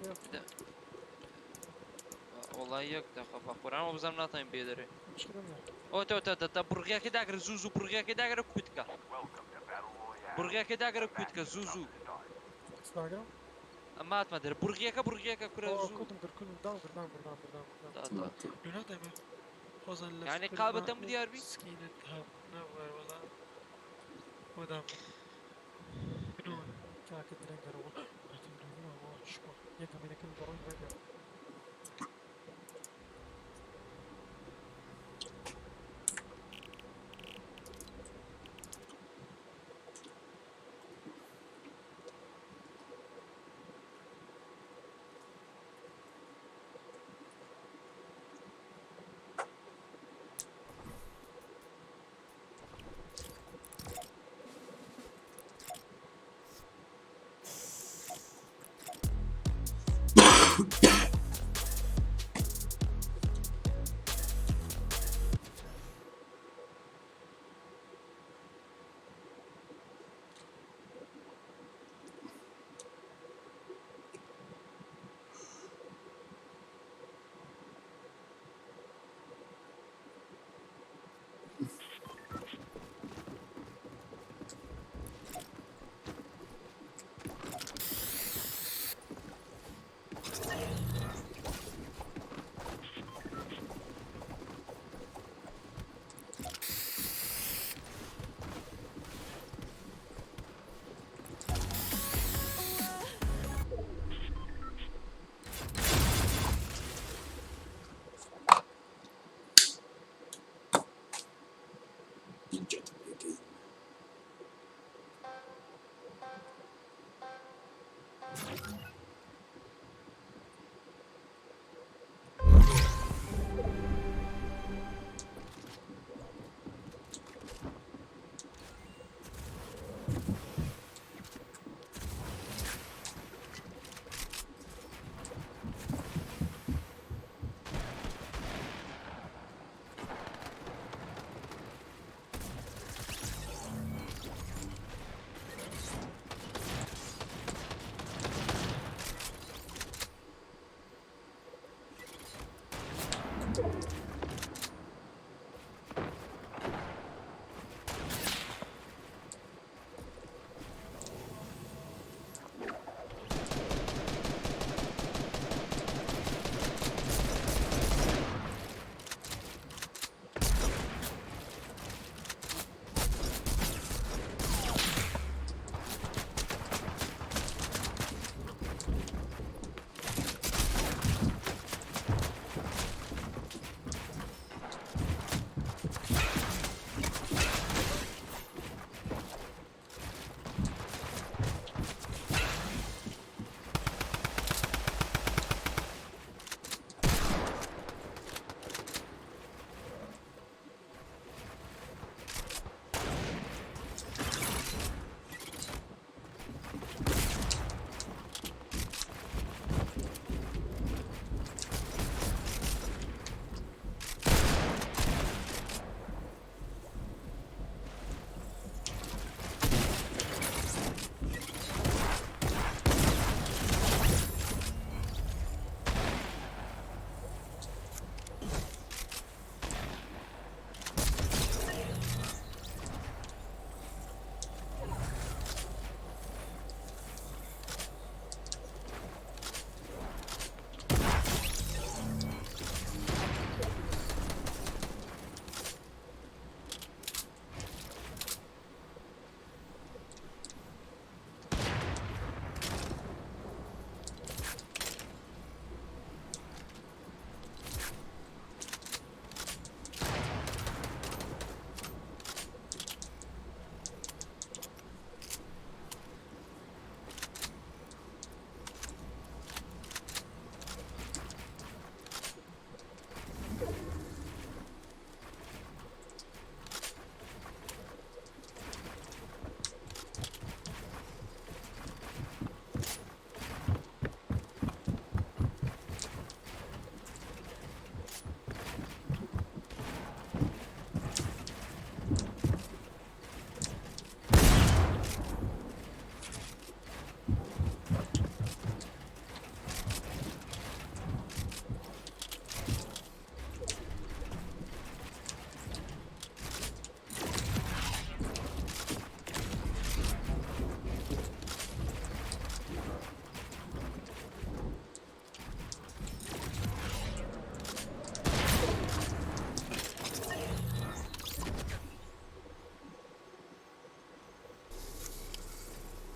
وەڵای یەک دەخە بە قورئان وە بزانم ناتوانین بێ دەرێ. مشکلە نییە ئەوە تۆ تۆ تۆ بڕغیەکە داگرە زوو زوو بڕغیەکە داگرە کوتکە بڕغیەکە داگرە کوتکە زوو زوو سلاگرم ئەمە هاتمە دەرە بڕغیەکە بڕغیەکە کورە ئەوە زوو کوتم کرد کوتم داو کرد داو کرد داو کرد داو کرد تا تا. لو ناتەمێ خۆزان لە یعنی فکر قابەتەم ما دیار بی؟ سکینت هەب نەوەر وەڵا خۆدام بنون کاکە درەنگەرەوە شکۆ یەکەم دەکەم دەڕۆی ڕێگە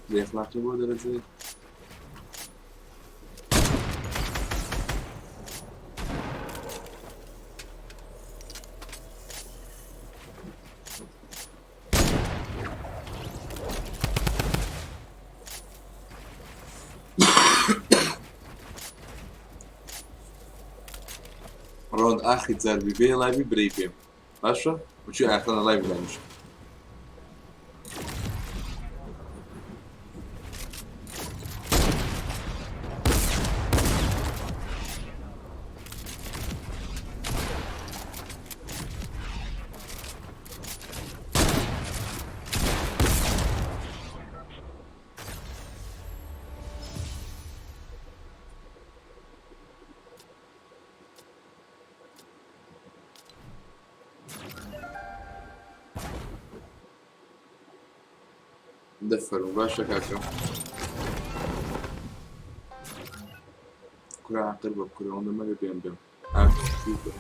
بێ ئەخلاقی بۆ دەرەجەیەک. ڕۆند ئاخی جاربی بێ لایڤی برەی پێم باشە وچی ئاخرە لایڤ دانیشت. دەفەرموو باشە کاکە. کورە عاقل بە کورە ئەوەندە مەگە بێم بێم عاقل بە.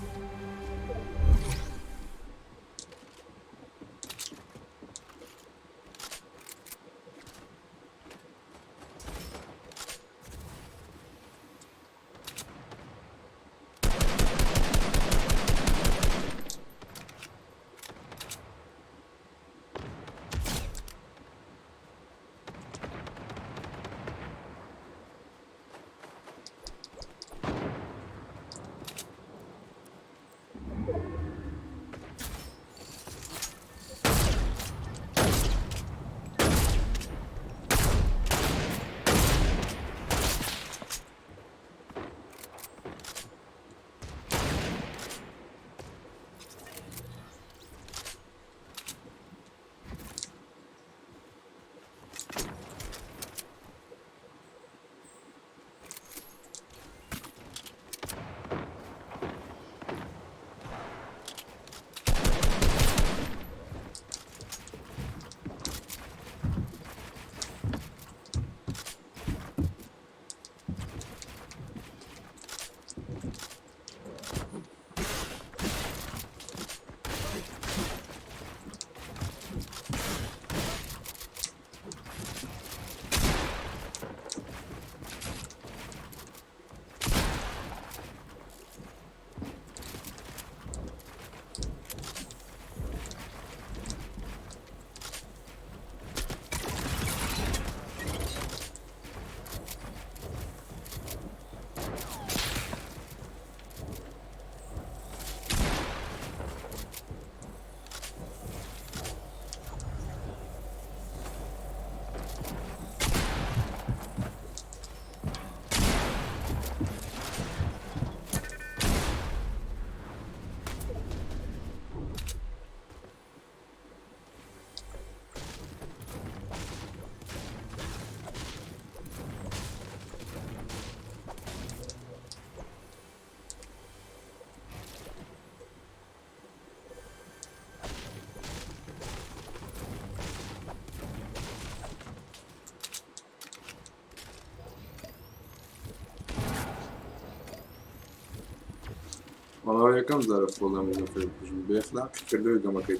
وەڵا یەکەم جارە فۆڵم لە فێر بکوژم بێ ئەخلاقی کردەوەی گەمەکەی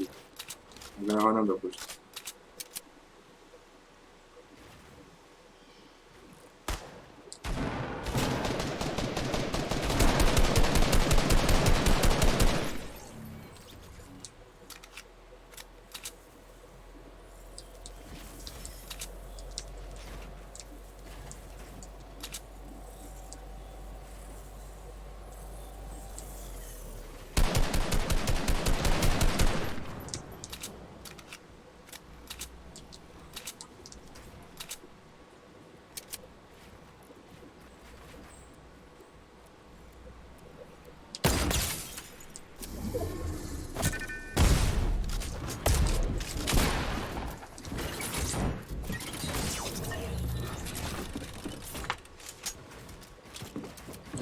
ئەگەر ئەوە نەمدەکوشت.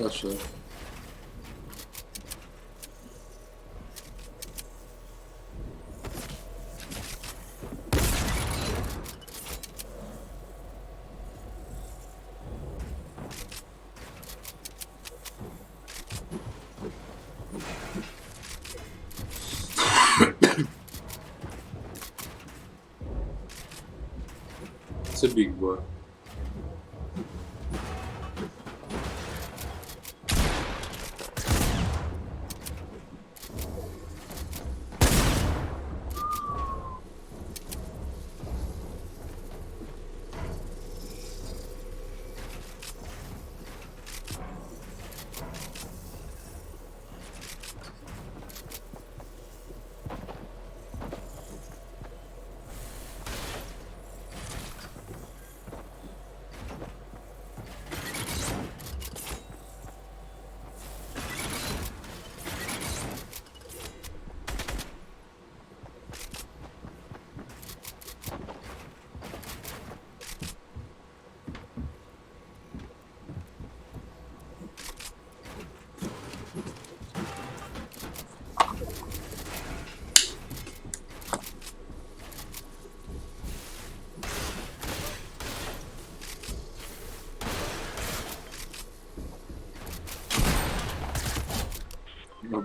باشە. چ بیگ بووە؟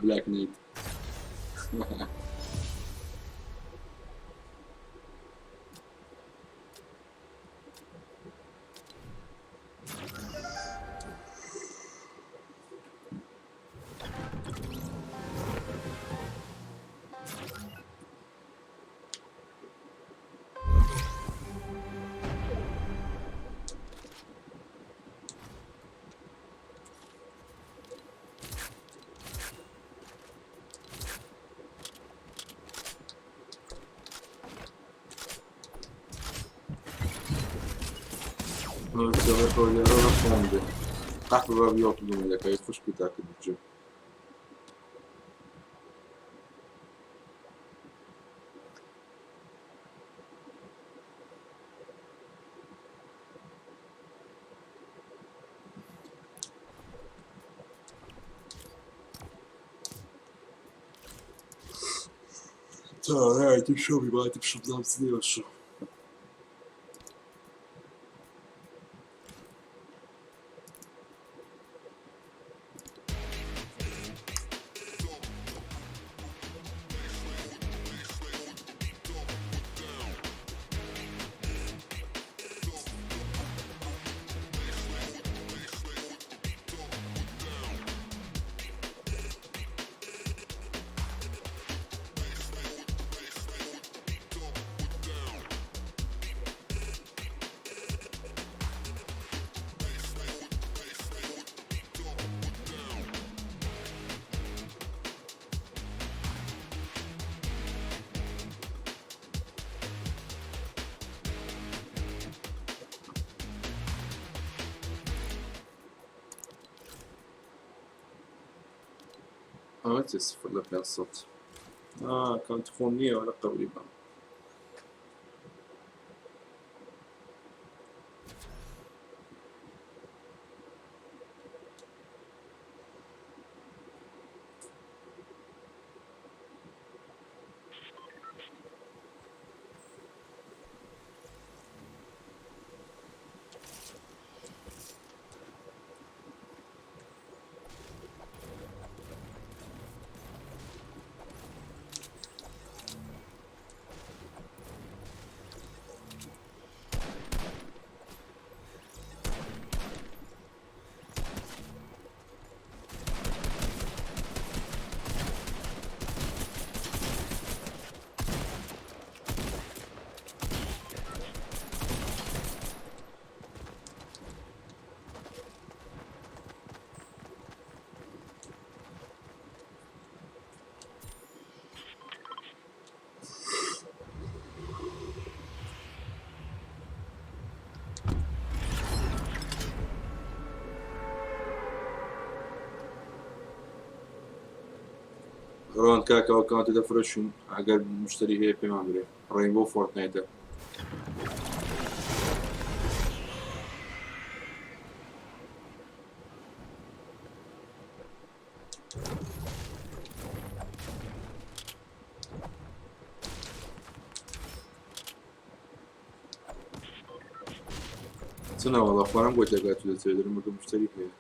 بلاک نیت. ئەوە چ سفر لە 500 ئاکاونتی خۆم نییە وەرە قەبری بەم. ڕۆن کاکە ئەو کاونتە دەفرۆشین ئەگەر مشتری هەیە پێمان برێ ڕێنبۆ فۆرتنایتە. چنە وەڵا خۆرم بۆ تێگات دەچێت درمەکە مشتری هەیە.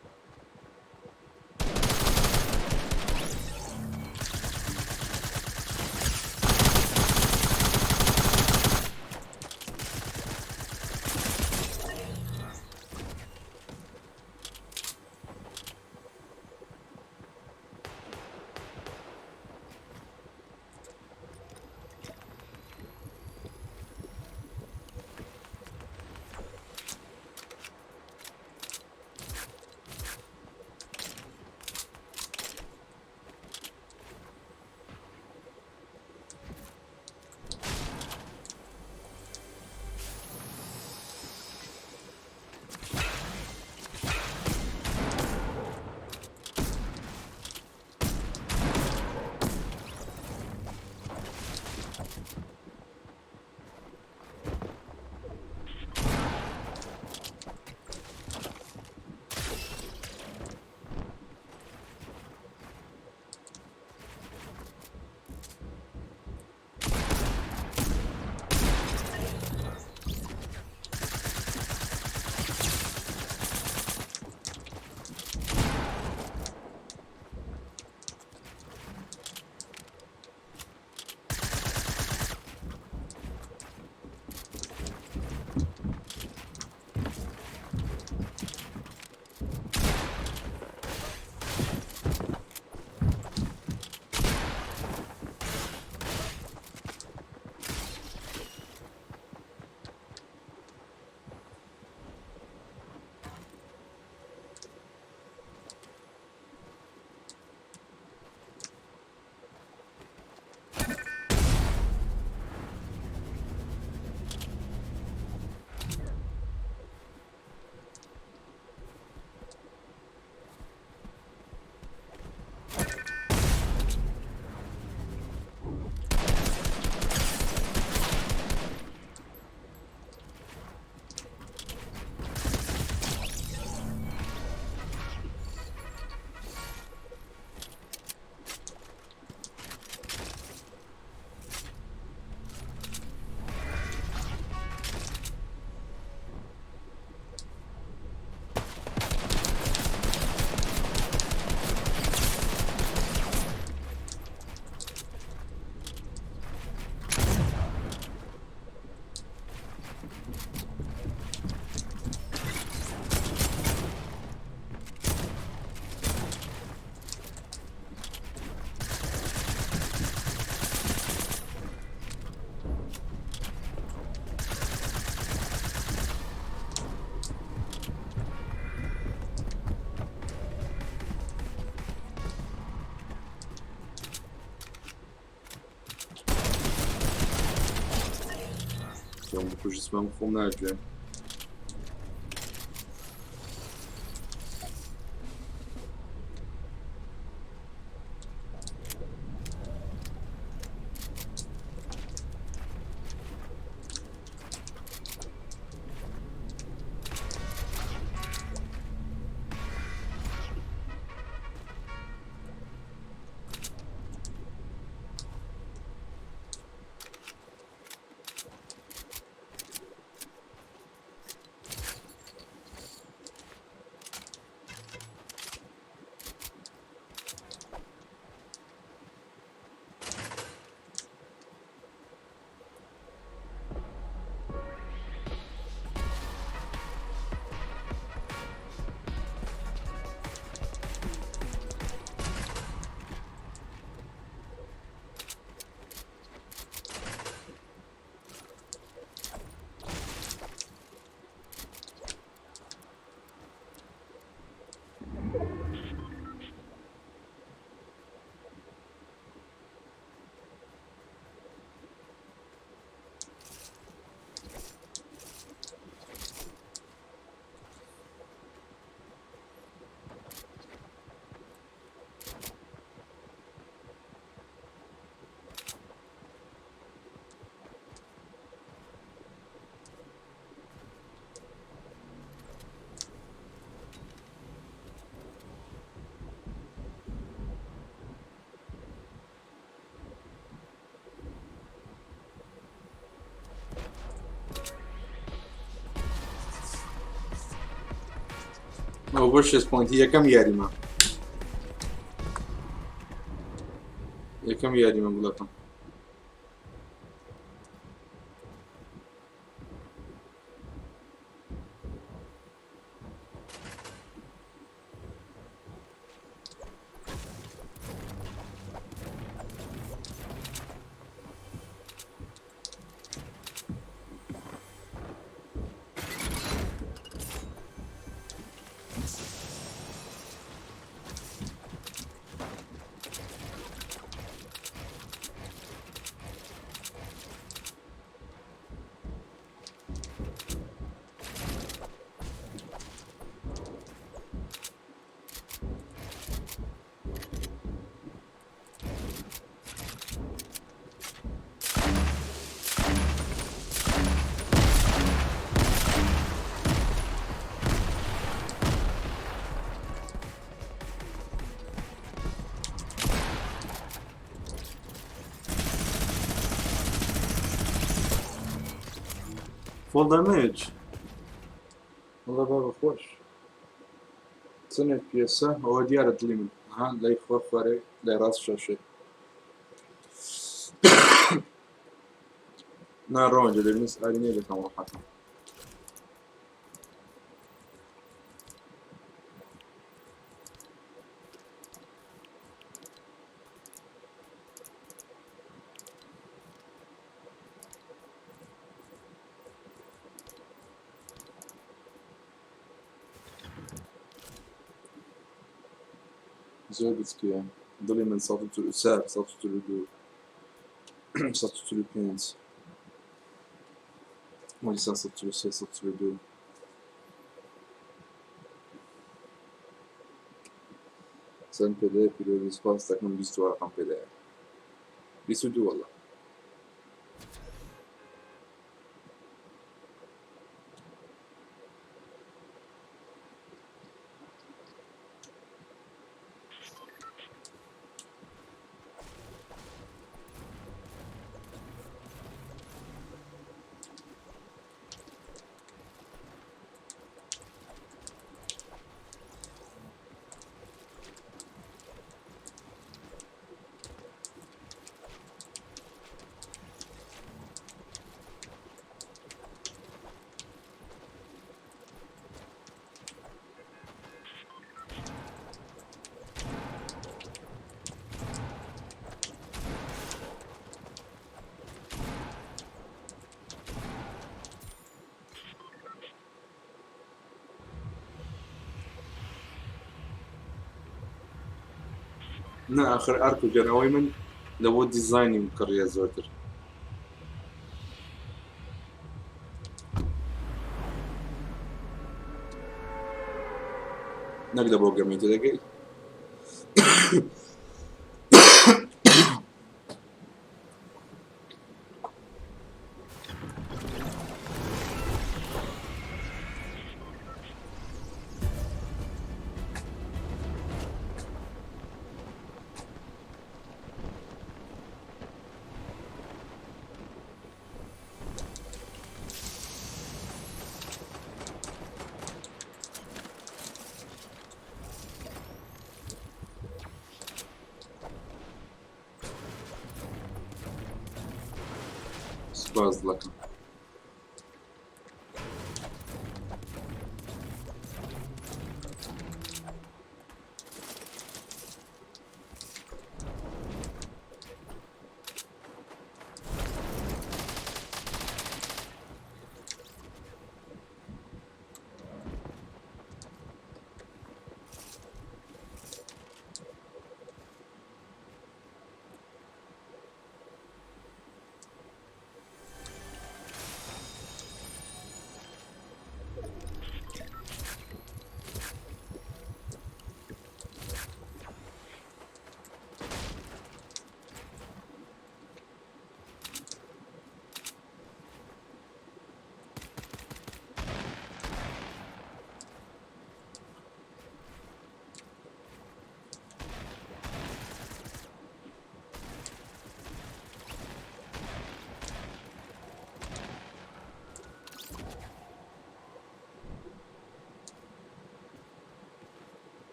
خۆم بکوژسمەم خۆم ناگوێن. ئەو بۆ شێست point ی یەکەم یاریمە یەکەم یاریمە گوڵەکەم. Full damage. والله بابا خۆش چەندێک پێسە ئەوە دیارە دڵی من ها لای خوا خوارێ لای ڕاست شاشێ نا ڕەوەنجە دەبینە ئاری نێ دەکەم ڕەحەتم. زۆر بچکەیە دڵی من 144 142 145 وەلی 143 142 چەند پێدایە پیرۆزی سوپاس دەکەم 20 وەرەقەم پێدایە 22 والله. نا ئاخر ئەرک و گەنەوەی من لە بۆ دیزاینیم کڕیە زۆرتر. نەک لە بۆ گەمەی تێدەگەی؟ سوپاس دڵەکەم.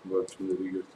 باشووری گرت.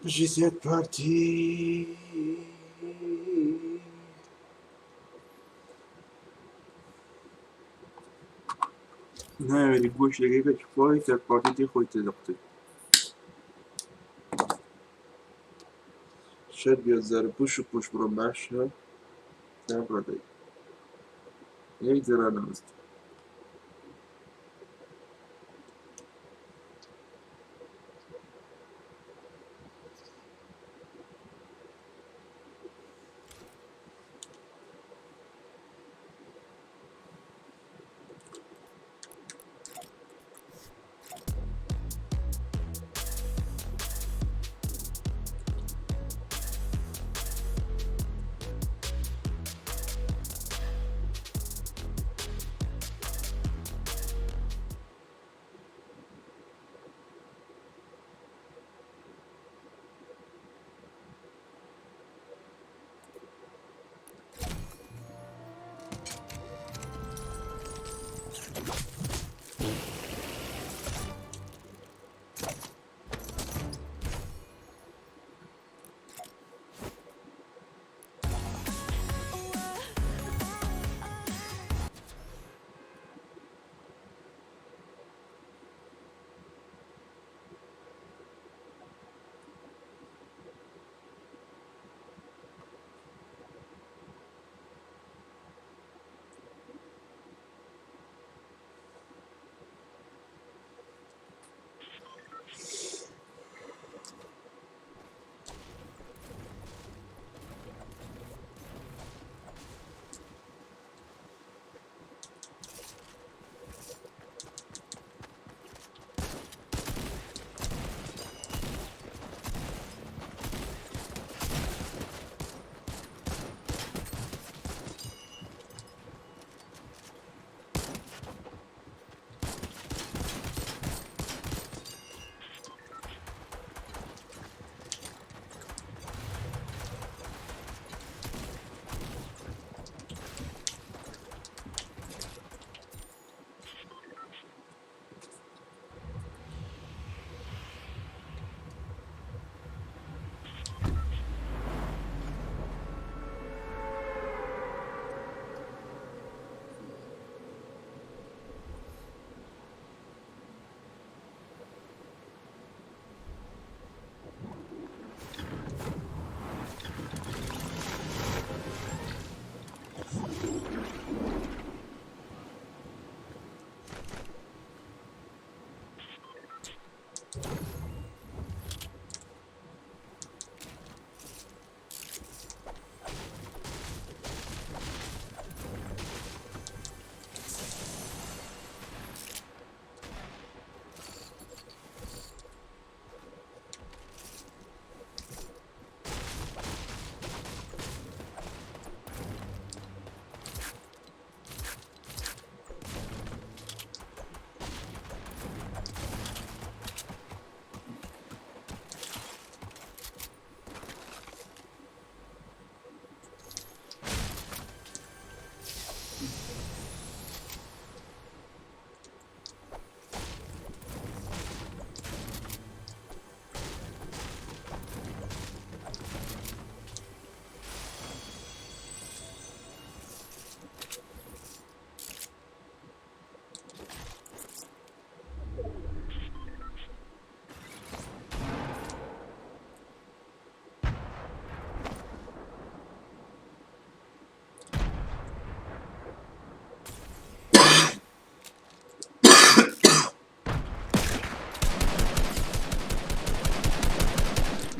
بژی زێد پارتی. ناوێری گۆش لەگەی بێت خۆی تێد پارتی دی خۆی تێدەقوتێ. شەر بێت زەرپوش و پوش بڕۆ باشە تا ڕادەی یەک جێرا نەوەست.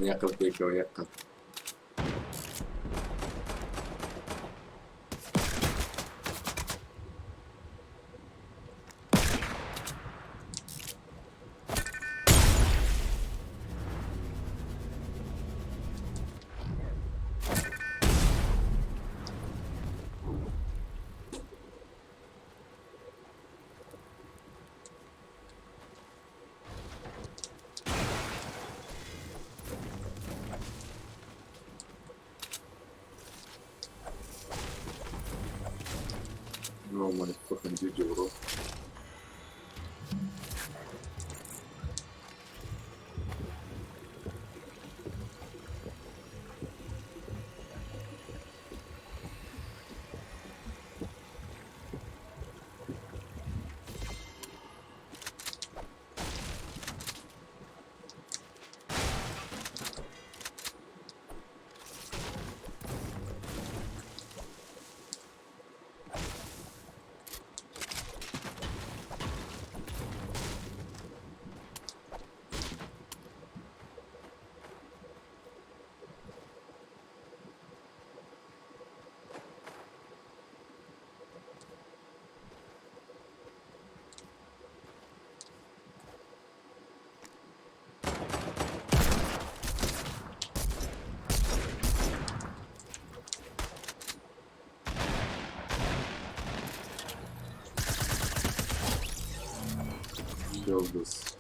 یەک قەت پێکەوە یەک قەت. Oh my fucking GG, bro. Kill this.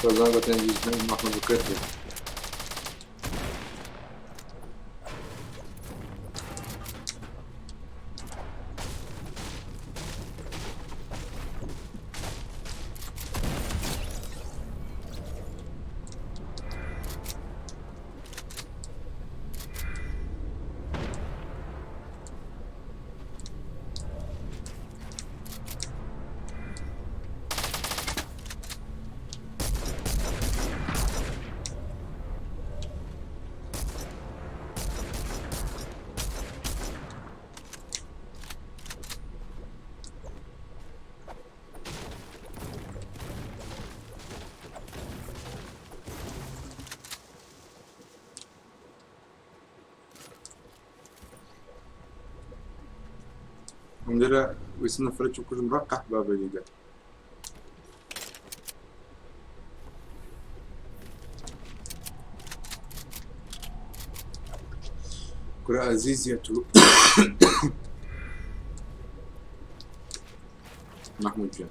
هۆزان گوتیان مەحمود بکرد بوو. الحمد لله ويسنا فرج وكل مرقح بابا جدا. كرة عزيز يا تو محمود جان.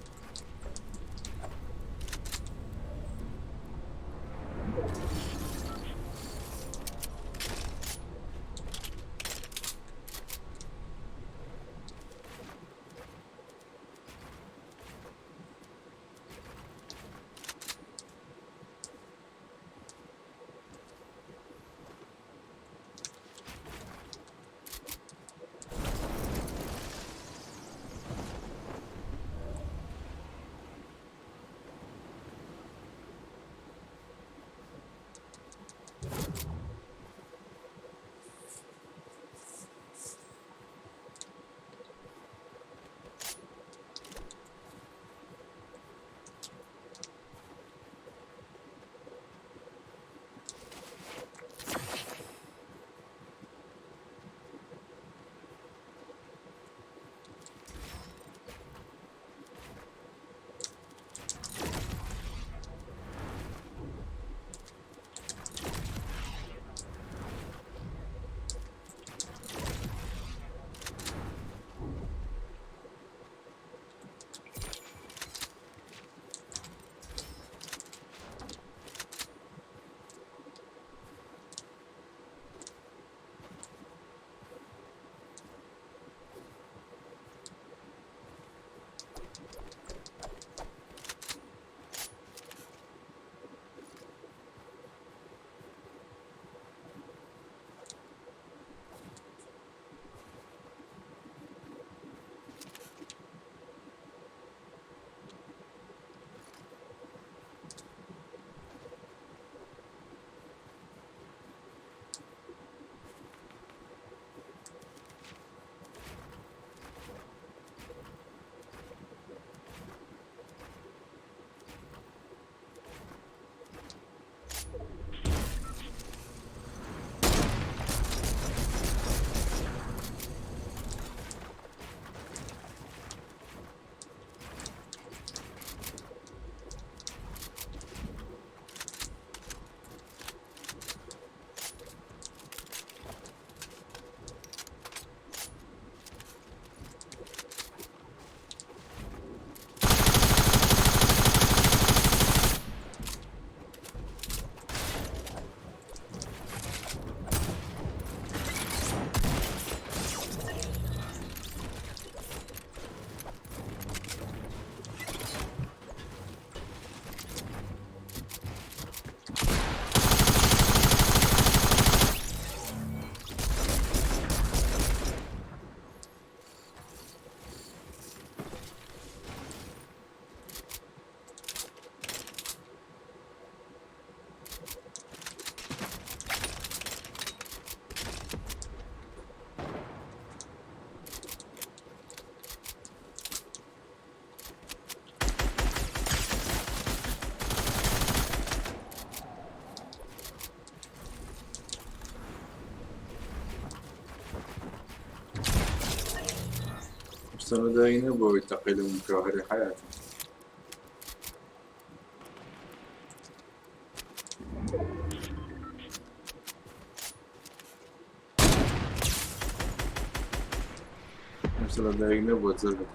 مستندين ويتقي من كاهر حياته. مستندين وتزرقهم.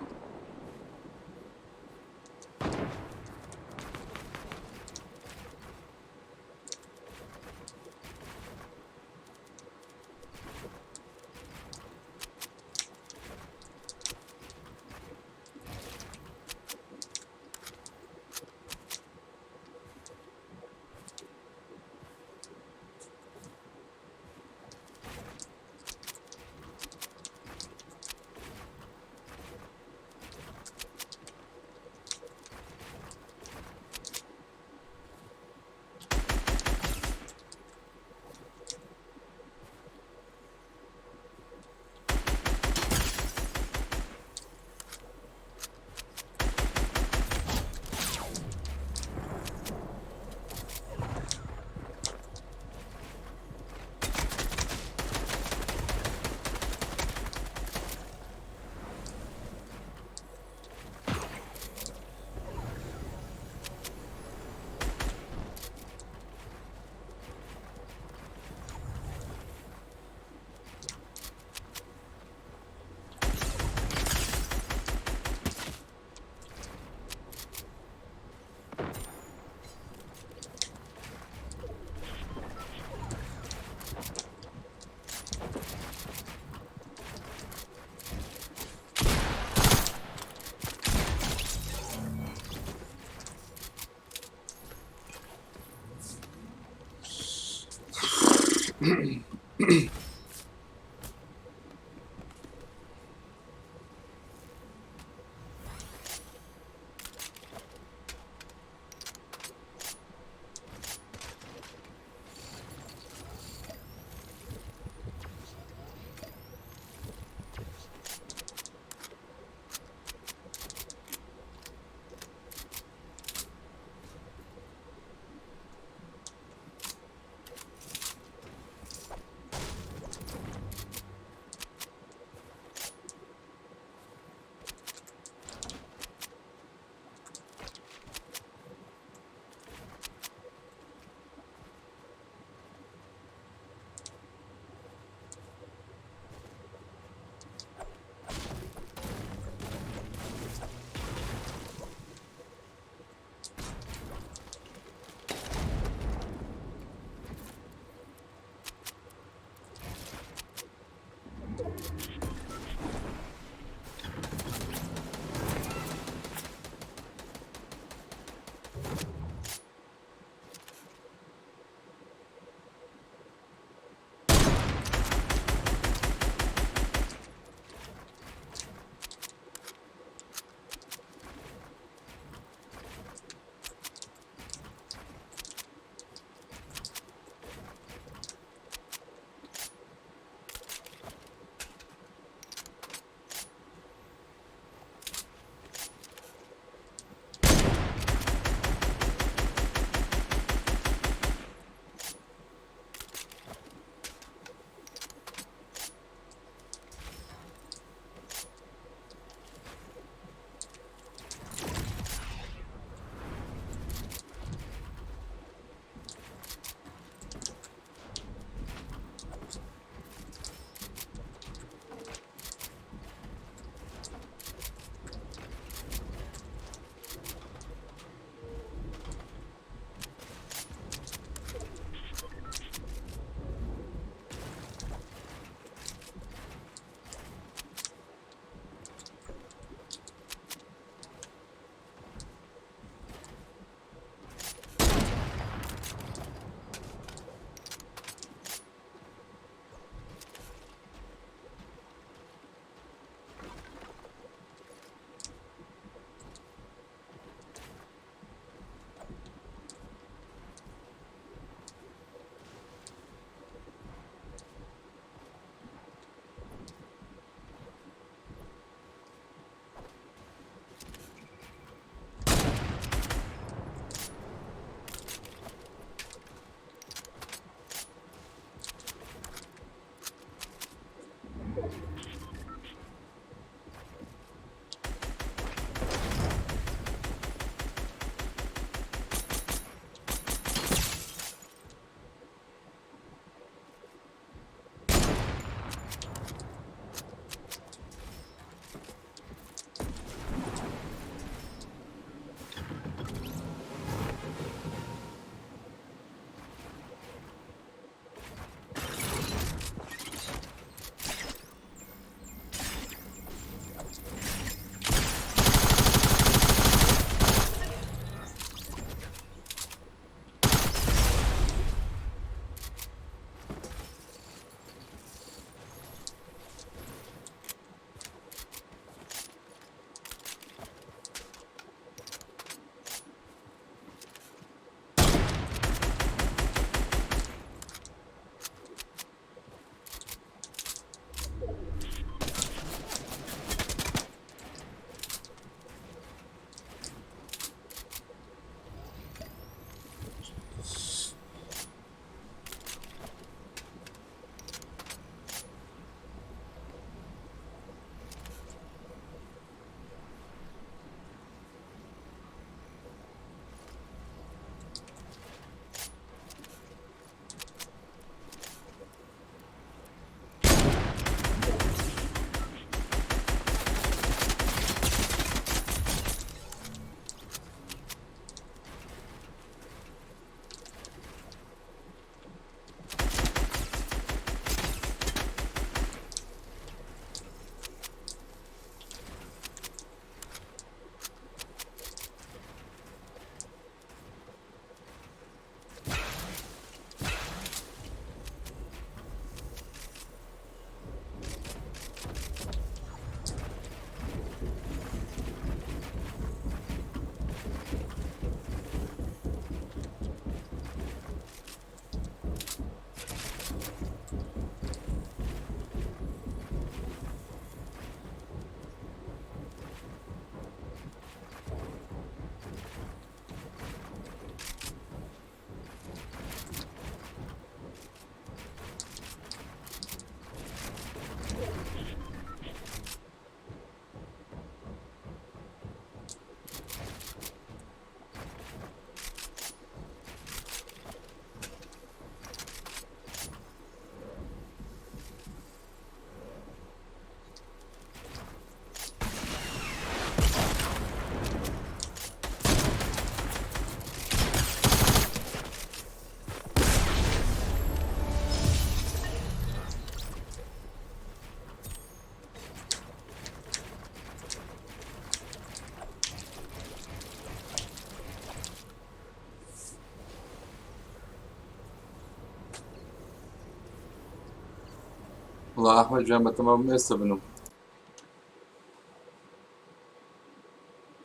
وەڵا ئەحمەد گیان بەتەمام ئێستا بنوم.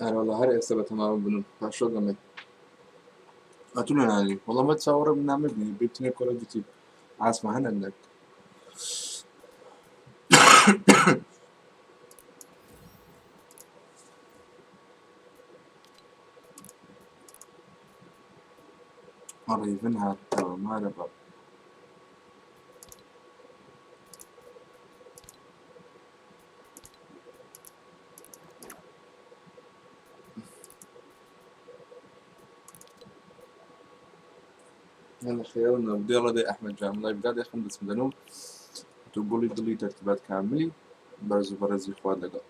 ئەرێ وەڵا هەر ئێستا بەتەمام بنوم پاشۆ گەمەی. ئەتو نانی وەڵا مە چاوەڕێ نامە بینی بتنێ کۆلە دیتی عاسمە هەنەندەک. ڕیڤن هاتەوە مارە بە. يلا خيرنا بدي يلا دي احمد جان لايف قاعد يخم دسم دنوم تقولي دلي ترتيبات كاملي برز برز خواد لقى.